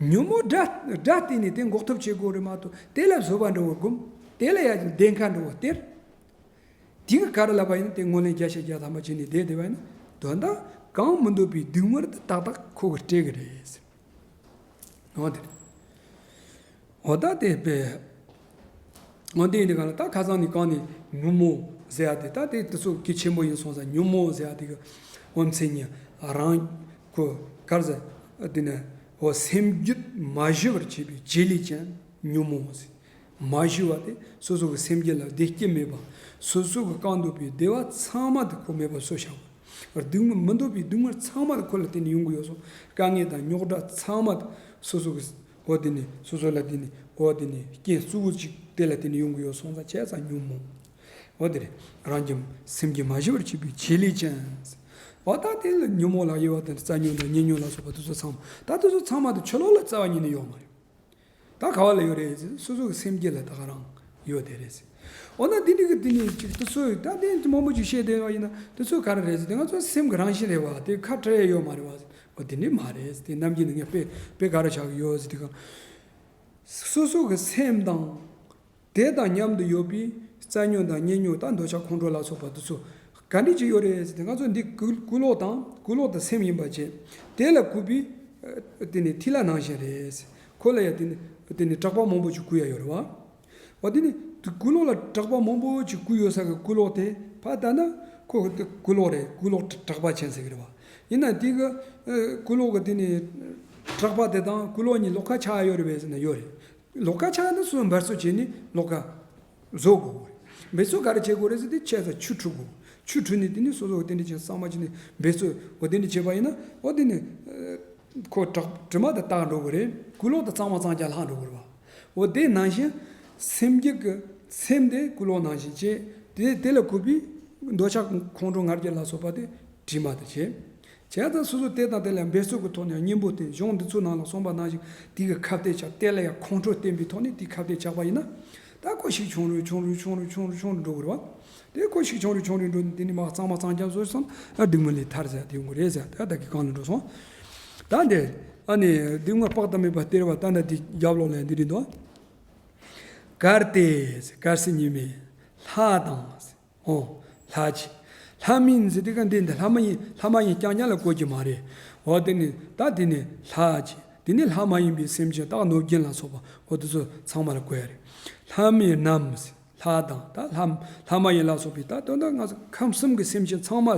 ཉོན་མོངས་དགྲ་དགྲ་བལྟས་ནས་དེ་འགོག་ཐབས་བྱེད་དགོས་རེད་མ་གཏོགས་དེ་ལ་བཟོད་པ་འདྲ་བོ་བསྒོམ། དེ་ལ་ཡ་བདེན་ཁ་འདྲ་བོ་སྟེར། དེ་གི་ག་རེ་ལབ་པ་ཡིན་ན་དེ་ངོས་ལེན་བརྒྱ་ཆ་བརྒྱ་ཐམ་པ་བྱས་ནས་བསྡད་བསྡད་པ་ཡིན་ན་དོན་དག་གང་མི་འདོད་པའི་སྡུག་བསྔལ་དེ་ཏག་ཏག་ཁོ་གི་སྤྲད་གི་རེད། འོ་དེ་རེད། འོ་ད་དེ་དཔེ། འོ་དེ་ཡིན་དུས་གང་ལ་ད་ཁ་སང་ནས་གང་ནས་ཉོན་མོངས་ཟེར་ཡ་དེ་ད་དེ་དེ་ཚོ་གལ་ཆེན་པོ་ཡིན་སོང་ཙང་ཉོན་མོངས་ཟེར་ཡ་དེ་གི་འོ་མཚན་ཉིད་རང་ཁོ་གར་ཟེར་དེ་ནས་འོ་སེམས་རྒྱུད་མ་ཞི་བར་བྱེད་པའི་བྱེད་ལས་ཅན་ཉོན་མོངས་ཟེར། མ་ཞི་བ་དེ་སོ་སོ་གི་སེམས་རྒྱུད་ལ་བདེ་སྐྱིད་མེད་པ། སོ་སོ་གི་བསྐང་འདོད་པའི་བདེ་བ་ཚང་མ་དེ་ཁོ་མེད་པ་བཟོས་བཞག་པ། སྡུག་བསྔལ་མི་འདོད་པའི་སྡུག་བསྔལ་ཚང་མ་དེ་ཁོ་ལ་བརྟེན་ནས་ཡོང་གི་ཡོད་སོང་། དཀའ་ངལ་དང་རྙོག་དྲ་ཚང་མ་དེ་སོ་སོ་གི་འོ་དེ་ནི་སོ་སོ་ལ་དེ་ནི་འོ་དེ་ནི་རྐྱེན་གཙོ་བོ་གཅིག་དེ་ལ་བརྟེན་ནས་ཡོང་གི་ཡོད་སོང་ཙང་བྱས་ཙང་ཉོན་མོངས། འོ་དེ་རེད། རང་གི་སེམས་རྒྱུད་མ་ཞི་བར་བྱེད་པའི་བྱེད་ལས་ཅན། འོ་ད་དེ་ལ་ཉོན་མོངས་ལ་དབྱེ་བ་དེ་རྩ་ཉོན་དང་ཉེ་ཉོན་ལ་སོགས་པ་དེ་ཚོ་ཚང་མ་ད་དེ་ཚོ་ཚང་མ་དེ་ཕྱི་ལོགས་ལ་རྩ་བ་ཉིད་ནས་ཡོད་མ་རེད། ད་ག་བ་ལ་ཡོད་རེད་ཟེར་སོ་སོ་གི་སེམས་རྒྱུད་ལ་ད་ག་རང་ཡོད་དེ་རེད་ཟེར། འོ་ན་འདི་འདྲ་གི་འདི་ནི་ཅིག་དེ་ཚོ་ད་དེ་མང་པོ་ཅིག་བཤད་བསྡད་པ་ཡིན་ན་དེ་ཚོ་ག་རེ་རེད་ཟེར་དེ་ང་ཚོ་སེམས་ཀྱི་རང་བཞིན་རེད་བ་དེ་ཁ་བྲལ་ཡ་ཡོད་མ་རེད་བ་ཟེར། འོ་དེ་འདྲ་མ་རེད་ཟེར་དེ་རྣམ་འགྱུར་ནི་ངས་དཔེ་དཔེ་ག་རེ་ཆགས་ཀྱི་ཡོད་ཟེར་དེ་ག་སོ་སོ་གི་སེམས་དང་དེ་དང་མཉམ་དུ་ཡོད་པའི་རྩ་ཉོན་དང་ཉེ་ཉོན་དང་འདོད་ཆགས་ཁོང་ཁྲོ་ལ་སོགས་པ་དེ་ཚོ་ག་འདྲ་ཅིག་ཡོད་རེད་ཟེར་ཏེ་ང་ཚོ་འདི་ཀུ་ཀུ་ལོག་དང་ཀུ་ལོག་དང་སེམས་ཡིན་པ་བྱས་དེ་ལ་གུས་པའི་ཨ་དེ་ནི་ཐིག་ལེ་ནང་བཞིན་རེད། ཁོ་ལ་ཡང་དེ་ནི་དེ་ནི་གྲགས་པ་མང་པོ་ཅིག་གུས་ཡ་ཡོད་རེད་བ། འོ་དེ་ནི་དེ་ཀུ་ལོག་ལ་གྲགས་པ་མང་པོ་ཅིག་གུས་ཡོད་ས་གི་ཀུ་ལོག་དེ་ཕར་ལྟ་ན་ཁོ་དེ་ཀུ་ལོག་རེད། ཀུ་ལོག་གྲགས་པ་ཅན་ཟེར་གི་རེད་བ། ཡིན་ན་དེ་གི་ཨ་ཀུ་ལོག་གི་དེ་ནི་གྲགས་པ་དེ་དང་ཀུ་ལོག་གཉིས་ལོགས་ཀ་ཆགས་ཡ་ཡོད་རེད་བས་ཟེར་ན་ཡོད་རེད། ལོགས་ཀ་ཆགས་ན་སོ་སོ་འབད་རྩོལ་བྱས་ནས་ལོགས་ཀ་བཟོ་དགོས། འབད་རྩོལ་ག་རེ་བྱེད་དགོས་རེད་ཟེར་དུས་ཆེ་ས་ཆུ་འཁྲུ་དགོས། ཆུ་འཁྲུ་ནས་དེ་ནས་སོ་སོ་གི་དེ་འདྲ་བྱས་གཙང་མ་བྱས་ནས་འབད་རྩོལ་འོ་དེ་འདྲ་བྱས་པ་ཡིན་ན་འོ་དེ་ནས་ཁོ་དྲག་དྲི་མ་དེ་དག་འགྲོ་གི་རེད། ཀུན་སློང་དེ་གཙང་མ་གཙང་རྐྱང་ལྷག་འགྲོ་གི་རེད་བ། འོ་དེ་ནང་བཞིན་སེམས་རྒྱུད་ཀྱི་སེམས་དེ་ཀུན་སློང་ནང་བཞིན་བྱས། དེ་དེ་ལ་གུས་པའི་འདོད་ཆགས་ཁོང་ཁྲོ་ང་རྒྱལ་ལ་སོགས་པ་དེ་དྲི་མ་དེ་བྱས། བྱས་ཙང་སོ་སོ་དེ་དང་དེ་ལ་འབད་རྩོལ་གྱི་ཐོག་ནས་གཉེན་པོ་དེ་གཞུང་འདི་ཚོའི་ནང་ལ་གསུངས་པ་ནང་བཞིན་དེ་གི་ཁ་གཏད་བཅག་དེ་ལ་ཡང་ཁོང་ཁྲོ་བསྟེན་པའི་ཐོག་ནས་དེ་ཁ་གཏད་བཅག་པ་ཡིན་ན། ད་ཁོ་ཞིག་ཆུང་རུ་ཆུང་རུ་ཆུང་རུ་ཆུང་རུ་ཆུང་རུ་འགྲོ་གི་རེད་བ། དེ་ཁོ་ཞིག་ཆུང་རུ་ཆུང་རུ་འགྲོ་ནས་དེ་ནས་མར་གཙང་མ་གཙང་རྐྱང་བཟོས་སོང་ན་སྡུག་བསྔལ་ལས་ཐར་ཟེར་དེ་ཡོང་གི་རེད་ཟེར། ད་ད་གི་གང་ལ་འགྲོ་སོང་། ད་འདི་ཨ་ནི་སྡུག་བསྔལ་དཔག་ཏུ་མེད་པ་སྟེར་བ་ད་ནི་འདི་རྒྱབ་ལོགས་ལ་འདི་རེད་འདུག་གལ་ཏེ་གལ་སྲིད་ཉིད་མེད་ལྷ་དང་། ཨོ། ལྷ་གྱིས། ལྷ་མིན་ཟེར་དུས་ཀ་འདི་འདི་ལྷ་མ་ཡིན་ལྷ་མ་ཡིན་རྐྱང་རྐྱང་ལ་གོ་རྒྱུ་མ་རེད། འོ་དེ་ནི་ད་དེ་ནི་ལྷ་གྱིས། དེ་ནི་ལྷ་མ་ཡིན་པའི་སེམས་ཅན་དག་གནོད་སྦྱིན་ལ་སོགས་པ་འོ་དེ་ཚོ་ཚང་མ་ལ་གོ་ཡ་རེད། ལྷ་མིན་རྣམས་ཟེར་ལྷ་དང་ད་ལྷ་ལྷ་མ་ཡིན་ལ་སོགས་པའི་ད་དོན་དག་ང་ཚོ་ཁམས་གསུམ་གྱི་སེམས་ཅན་ཚང་མ་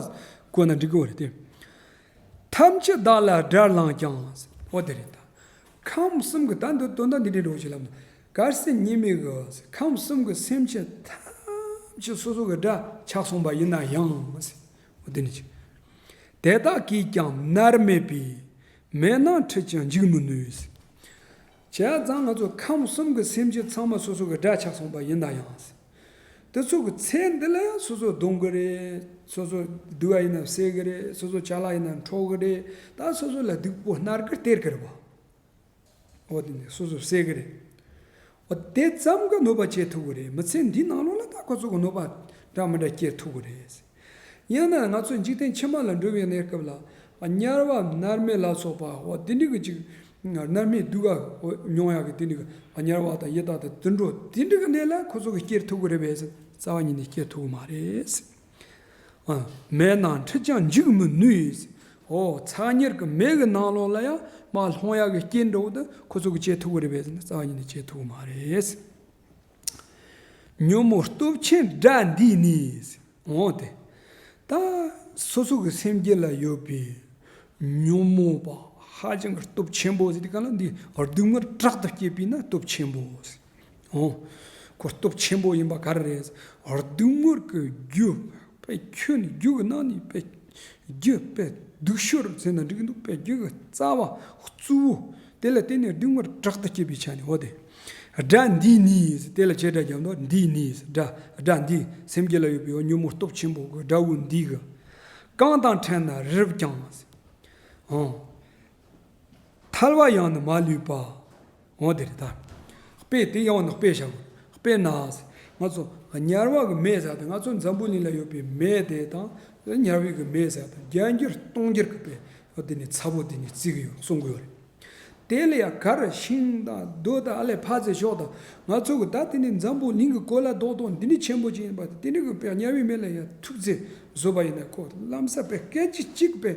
གོ་ན་འགྲིག་གི་རེད་དེ། ཐམས་ཅད་བདག་ལ་དགྲར་ལངས་ཀྱང་། འོ་དེ་རེད་ད། ཁམས་གསུམ་གྱི་ད་འདི་དོན་དག་འདི་འདྲའི་འགྲོ་ཞིག་ལབ་ན། གལ་སྲིད་ཉེས་དམིགས་ཀྱི་ཁམས་གསུམ་གྱི་སེམས་ཅན་ཐམས་ཅད་སོ་སོ་གི་དགྲ་ཆགས་སོང་པ་ཡིན་ན་ཡང་། འོ་དེ་ནི་ཅི། དེ་དག་གིས་ཀྱང་མནར་མེད་པའི། མེད་སྣང་ཁྲིད་ཀྱང་འཇིགས་མི་ནུས། བྱས་ཙང་ང་ཚོ་ཁམས་གསུམ་གྱི་སེམས་ཅན་ཚང་མ་སོ་སོ་གི་དགྲ་ཆགས་སོང་པ་ཡིན་ན་ཡང་། དེ་ཚོ་གི་ཚེ་འདི་ལ་ཡང་སོ་སོ་གདུང་གི་རེད། སོ་སོ་སྡུག་པ་ཡིན་ན་སེལ་གི་རེད། སོ་སོ་ཅ་ལག་ཡིན་ན་འཕྲོག་གི་རེད། ད་སོ་སོ་ལ་སྡུག་པོ་སྣ་དགུ་སྟེར་གི་རེད་བ། འོ་དེ་ནས་སོ་སོ་སེལ་གི་རེད། འོ་དེ་ཙམ་གི་གནོད་པ་བྱེད་ཐུབ་གི་རེད། མི་ཚེ་འདིའི་ནང་ལོགས་ལ་ད་ཁོ་ཚོ་གི་གནོད་པ་འདྲ་མི་འདྲ་སྐྱེལ་ཐུབ་གི་རེད། ཡང་ན་ང་ཚོ་འཇིག་རྟེན་ཕྱི་མ་ལ་འགྲོ་བའི་གནས་སྐབས་ལ་དམྱལ་བ་མནར་མེད་ལ་སོགས་པ་འོ་དེ་འདྲ་གི་ཅིག་མནར་མེད་སྡུག་ག་མྱོང་ཡག་གི་དེ་འདྲ་གི་དམྱལ་བ་དང་ཡི་དྭགས་དང་དུད་འགྲོ་དེ་འདྲ་གི་གནས་ལ་ཁོ་ཚོ་གི་སྐྱེལ་ཐུབ་གི་རེད་པས། རྩ་བ་ཉིད་ནས་སྐྱེལ་ཐུབ་གི་མ་རེད། མེད་སྣང་ཁྲིད་ཀྱང་འཇིགས་མི་ནུས། འོ་ཚ་དམྱལ་གྱི་མེ་གི་ནང་ལོགས་ལ་ཡང་མར་ལྷུང་ཡག་གི་རྐྱེན་འདྲ་བོ་དེ་ཁོ་ཚོ་གི་སྐྱེལ་ཐུབ་གི་རེད་པས་ཟེར་ན་རྩ་བ་ཉིད་ནས་སྐྱེལ་ཐུབ་གི་མ་རེད། ཉོན་མོངས་སྟོབས་ཆེན་དགྲ་འདིས་ནི། འོ་དེ། ད་སོ་སོ་གི་སེམས་རྒྱུད་ལ་ཡོད་པའི་ཉོན་མོངས་པ་ཧ་ཅང་གི་སྟོབས་ཆེན་པོ་ཟེར་དུས་ག་ལ་འདི་སྡུག་བསྔལ་དྲག་ཏུ་སྐྱེད་པས་ན་སྟོབས་ཆེན་པོ་ཟེར། འོ། ཁོ་སྟོབས་ཆེན་པོ་ཡིན་པ་ག་རེ་རེད། སྡུག་བསྔལ་གྱི་རྒྱུ་དཔེ་ཁྱོན་རྒྱུ་གི་ནང་ནས་དཔེ་རྒྱུ་དཔེ་སྡུག་ཤོས་ཟེར་ན་འགྲིག་གི་འདུག་དཔེ་རྒྱུ་གི་རྩ་བ་གཙོ་བོ་དེ་ལ་བརྟེན་ནས་སྡུག་བསྔལ་དྲག་ཏུ་སྐྱེད་པའི་ཆ་ནས་འོ་དེ། དགྲ་འདིས་ནི་དེ་ལ་བྱེད་སྒྲ་རྒྱབ་འདུག་འདིས་ནི་དགྲ་དགྲ་འདི་སེམས་རྒྱུད་ལ་ཡོད་པའི་ཉོན་མོངས་སྟོབས་ཆེན་པོ་གི་དགྲ་བོ་འདི་གི། གང་དང་ཕྲད་ན་རིབ་ཀྱང་། འོ། ཐལ་བ་ཡང་ནི་མ་ལུས་པ། འོ་དེ་རེད་ད། དཔེ་དེ་ཡང་ནི་དཔེ་བཞག་དཔེར་ན། ང་ཚོ་དམྱལ་བ་གི་མེ་ཟེར་དེ་ང་ཚོ་འཛམ་བུ་གླིང་ལ་ཡོད་པའི་མེ་དེ་དང་དམྱལ་བའི་གི་མེ་ཟེར་དེ་བརྒྱ་འགྱུར་སྟོང་འགྱུར་གི་དཔེ་འོ་དེ་ནི་ཚ་པོ་དེ་ནི་བརྩི་གི་ཡོད་གསུང་གི་ཡོད་རེད། དེ་ལ་ཡང་གར་ཤིང་དང་རྡོ་དང་ཨ་ལས་ཕ་ཚེ་ཤོག་དང་ང་ཚོ་གི་ད་དེ་ནི་འཛམ་བུ་གླིང་གི་གོ་ལ་རྡོག་རྡོག་འདི་ནི་ཆེན་པོ་ཅིག་ཡིན་པ་དེ་ནི་གི་དཔེ་དམྱལ་བའི་མེ་ལ་ཡང་ཐུག་ཚེ་བཟོ་པ་ཡིན་ན་ཁོ་ལམ་སང་དཔེ་སྐད་ཅིག་གཅིག་དཔེ་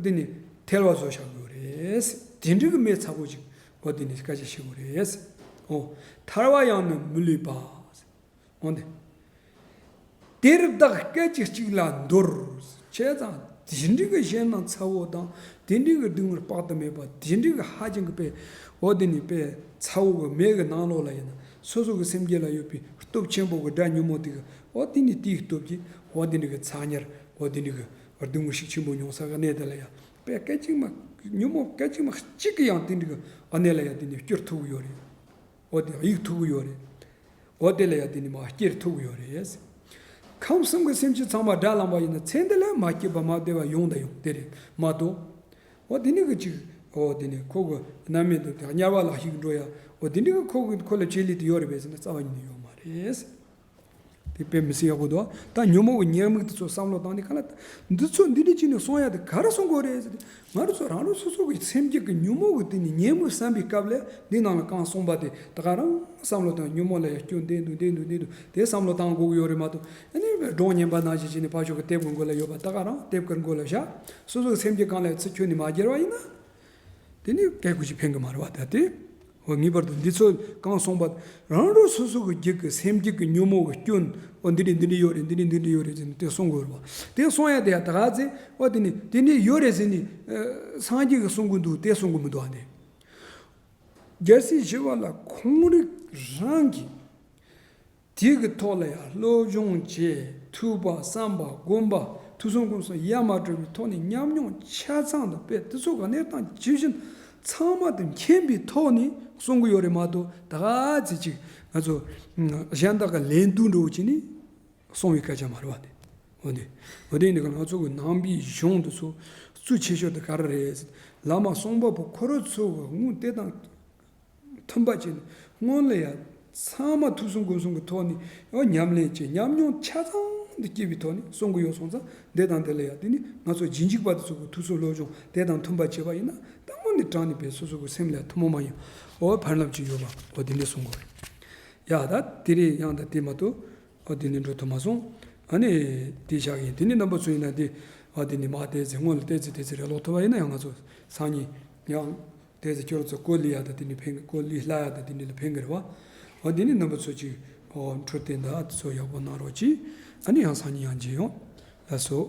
དེ་ནི། ཐལ་བ་བཟོ་བཞག་དགོས་རེད། དེ་འདྲ་གི་མེ་ཚ་པོ་ཅིག་འོ་དེ་ནི་སྐད་ཆ་བཤད་དགོས་རེད། འོ། ཐལ་བ་ཡང་ནི་མི་ལུས་པ། འོ་ནི། དེར་བདག་སྐད་ཅིག་གཅིག་ལ་འདོར། བྱས་ཙང་དེ་འདྲ་གི་ཞེད་སྣང་ཚ་བོ་དང་དེ་འདྲ་གི་སྡུག་བསྔལ་དཔག་ཏུ་མེད་པ་དེ་འདྲ་གི་ཧ་ཅང་གི་དཔེ་འོ་དེ་ནི་དཔེ་ཚ་བོ་གི་མེ་གི་ནང་ལོགས་ལ་ཡིན་ན་སོ་སོ་གི་སེམས་རྒྱུད་ལ་ཡོད་པའི་སྟོབས་ཆེན་པོ་གི་དགྲ་ཉོན་མོངས་དེ་གི་འོ་དེ་ནི་དེའི་སྟོབས་ཀྱིས་འོ་དེ་འདྲ་གི་ཚ་དམྱལ་འོ་དེ་འདྲ་གི་སྡུག་བསྔལ་ཤུགས་ཆེན་པོ་མྱོང་ས་གི་གནས་དེ་ལ་ཡང་དཔེ་སྐད་ཅིག་མ་ཉོན་མོངས་སྐད་ཅིག་མ་གཅིག་གི་ཡང་དེ་འདྲ་གི་གནས་ལ་ཡང་དེ་ནི་བསྐྱུར་ཐུབ་ཀྱི་ཡོད་རེད། འོ་དེ་གཡུག་ཐུབ་ཀྱི་ཡོད་རེད། འོ་དེ་ལ་ཡང་དེ་ནི་མ་སྐྱེལ་ཐུབ་ཀྱི་ཡོད་རེད། ཁམས་གསུམ་གྱི་སེམས་ཅན་ཚང་མ་དགྲར་ལངས་པ་ཡིན་ན་ཚེ་འདི་ལ་མ་སྐྱིད་པ་མ་བདེ་བ་ཡོང་དང་ཡོང་དེ་རེད་མ་གཏོགས། འོ་དེ་ནི་གི་ཅིག་འོ་དེ་ནི་ཁོ་གི་རྣམ་སྨིན་དུ་དེ་དམྱལ་བ་ལ་ཞིག་འགྲོ་ཡ་འོ་དེ་ནི་གི་ཁོ་གི་ཁོ་ལ་བྱེད་ལས་དེ་ཡོད་རེད་པས་ཟེར་ན་རྩ་བ་ཉིད་ནས་ཡོད་མ་རེད། དེ་དཔེ་མི་སྲིད་ཡག་པོ་འདུག་ད་ཉོན་མོངས་ཀྱི་ཉེས་དམིགས་དེ་ཚོ་བསམ་བློ་བཏང་ནས་ག་ལ་འདི་ཚོ་འདི་འདྲ་བྱས་ནས་གསུང་ཡ་དེ་ག་རེ་གསུང་དགོས་རེད་ཟེར་ཏེ་ང་རང་ཚོ་རང་རང་སོ་སོ་གི་སེམས་རྒྱུད་ཀྱི་ཉོན་མོངས་ཀྱི་དེ་ནི་ཉེས་དམིགས་བསམ་པའི་སྐབས་ལ་འདི་ནང་ལ་གང་གསུངས་པ་དེ་ད་ག་རང་བསམ་བློ་བཏང་ཉོན་མོངས་ལ་ཡང་སྐྱོན་འདི་འདུག་འདི་འདུག་འདི་འདུག་དེ་བསམ་བློ་བཏང་དགོས་ཀྱི་ཡོད་རེད་མ་གཏོགས་ཨ་ནི་སྒྲོག་ངན་པ་ནང་བཞིན་བྱས་ནས་ཕར་ཕྱོགས་ཀྱི་དེབ་ཀྱི་མགོ་ལ་ཡོད་པ་ད་ག་རང་དེབ་ཀྱི་མགོ་ལ་བཞག་སོ་སོ་གི་སེམས་རྒྱུད་གང་ལ་ཡང་ཚུར་ཁྱོན་ནས་མ་སྦྱར་བ་ཡིན་ན། དེ་ནི་སྐད་ཁུ་ཅིག་ཕན་གི་མ་རེད་བ། ད་དེ་འོ་ངེས་པར་དུ་འདི་ཚོ་གང་གསུངས་པ་རང་རང་སོ་སོ་གི་རྒྱུད་ཀྱི་སེམས་རྒྱུད་ཀྱི་ཉོན་མོངས་ཀྱི་སྐྱོན་འོ་འདི་འདྲ་འདི་འདྲ་ཡོད་རེད་འདི་འདྲ་འདི་འདྲ་ཡོད་རེད་ཟེར་ནས་དེ་གསུང་དགོས་རེད་བ། དེ་གསུང་ཡ་དེ་ཡ་ད་ག་ཚེ་འོ་དེ་ནི་དེ་ནི་ཡོད་རེད་ཟེར་ནས་སངས་རྒྱས་ཀྱིས་གསུང་གི་འདུག་དེ་གསུང་གི་མི་འདུག་ཨ་ནི། རྒྱལ་སྲས་ཞི་བ་ལྷ་ཁོང་རང་རང་གིས། དེ་གི་ཐོག་ལ་ཡང་སློབ་སྦྱོང་བྱས། ཐོས་པ་བསམ་པ་སྒོམ་པ་ཐོས་བསམ་སྒོམ་གསུམ་ཡ་མ་བྲལ་བའི་ཐོག་ནས་ཉམས་མྱོང་ཆ་ཚང་དུ་སྤེལ། དེ་ཚོ་གི་གནས་སྟངས་ཇི་བཞིན་ཚང་མ་དེ་མཁྱེན་པའི་ཐོག་ནས་གསུང་གི་ཡོད་རེད་མ་གཏོགས། ད་ག་ཚོད་ཅིག་ང་ཚོ་གཞན་དག་གི་ལན་ལྟོས་འདྲ་བོ་བྱས་ནས་གསུང་བའི་སྐད་ཆ་མ་རེད་བ། དེ་འོ་དེ་འོ་དེ་འདི་ག་ང་ཚོ་གི་ནང་པའི་གཞུང་དེ་ཚོ་གཙོ་ཆེ་ཤོས་དེ་ག་རེ་རེད། བླ་མ་གསུང་པ་པོ་ཁོ་རང་ཚོ་གི་དངོས་དེ་དང་མཐུན་པ་བྱས་ནས་སྔོན་ལ་ཡ་ཚང་མ་ཐོས་བསམ་སྒོམ་གསུམ་གྱི་ཐོག་ནས་ཡང་ཉམས་ལེན་བྱས། ཉམས་མྱོང་ཆ་ཚང་དུ་སྐྱེས་པའི་ཐོག་ནས་གསུང་གི་ཡོད་སོང་ཙང་། འདི་དང་འདི་ལ་ཡ་དེ་ནི་ང་ཚོ་རྗེས་འཇུག་པ་དེ་ཚོ་གི་ཐོས་བསམ་སློབ་སྦྱོང་དེ་དང་མཐུན་པ་བྱས་པ་ཡིན་ན། ད་དངོས་གནས་དྲང་གནས་པའི་སོ་སོ་གི་སེམས་ལ་ཐུན་མོང་མ་ཡིན་འོ་ཕན་རླབས་ཅིག་ཡོད་པ་འོ་དེ་འདྲ་གསུང་གི་རེད། ཡ་ད་དེ་རེད། ཡང་ད་དེ་མ་གཏོགས་འོ་དེ་འདྲ་འགྲོ་ཐུབ་མ་སོང་། ཨ་ནི་དེ་བཞག་ཡིན། དེ་ནི་རྣམ་པ་ཚོ་ཡིན་ན་དེ་ཨ་དེ་ནི་མ་བལྟས་ཚེ་སྔོན་ལ་བལྟས་ཚེ་བལྟས་ཚེ་རེ་ལོག་ཐུབ་པ་ཡིན་ན་ཡང་ང་ཚོ་སང་ཉིན་ཡང་། དེ་ཚེ་ཁྱོད་ཚོ་ཀོ་ལི་ཡ་དང་དེ་ནི་ཕན་གི། ཀོ་ལི་ལ་ཡ་དང་དེ་ནི་ལ་ཕན་གི་རེད་བ། འོ་དེ་ནི་རྣམ་པ་ཚོ་ཅིག་འོ་འཕྲོད་བསྟེན་དང་དེ་ཚོ་ཡག་པོ་གནང་རོགས་གྱིས། ཨ་ནི་ཡང་སང་ཉིན་ཡང་མཇལ་ཡོང་། ལགས་སོ།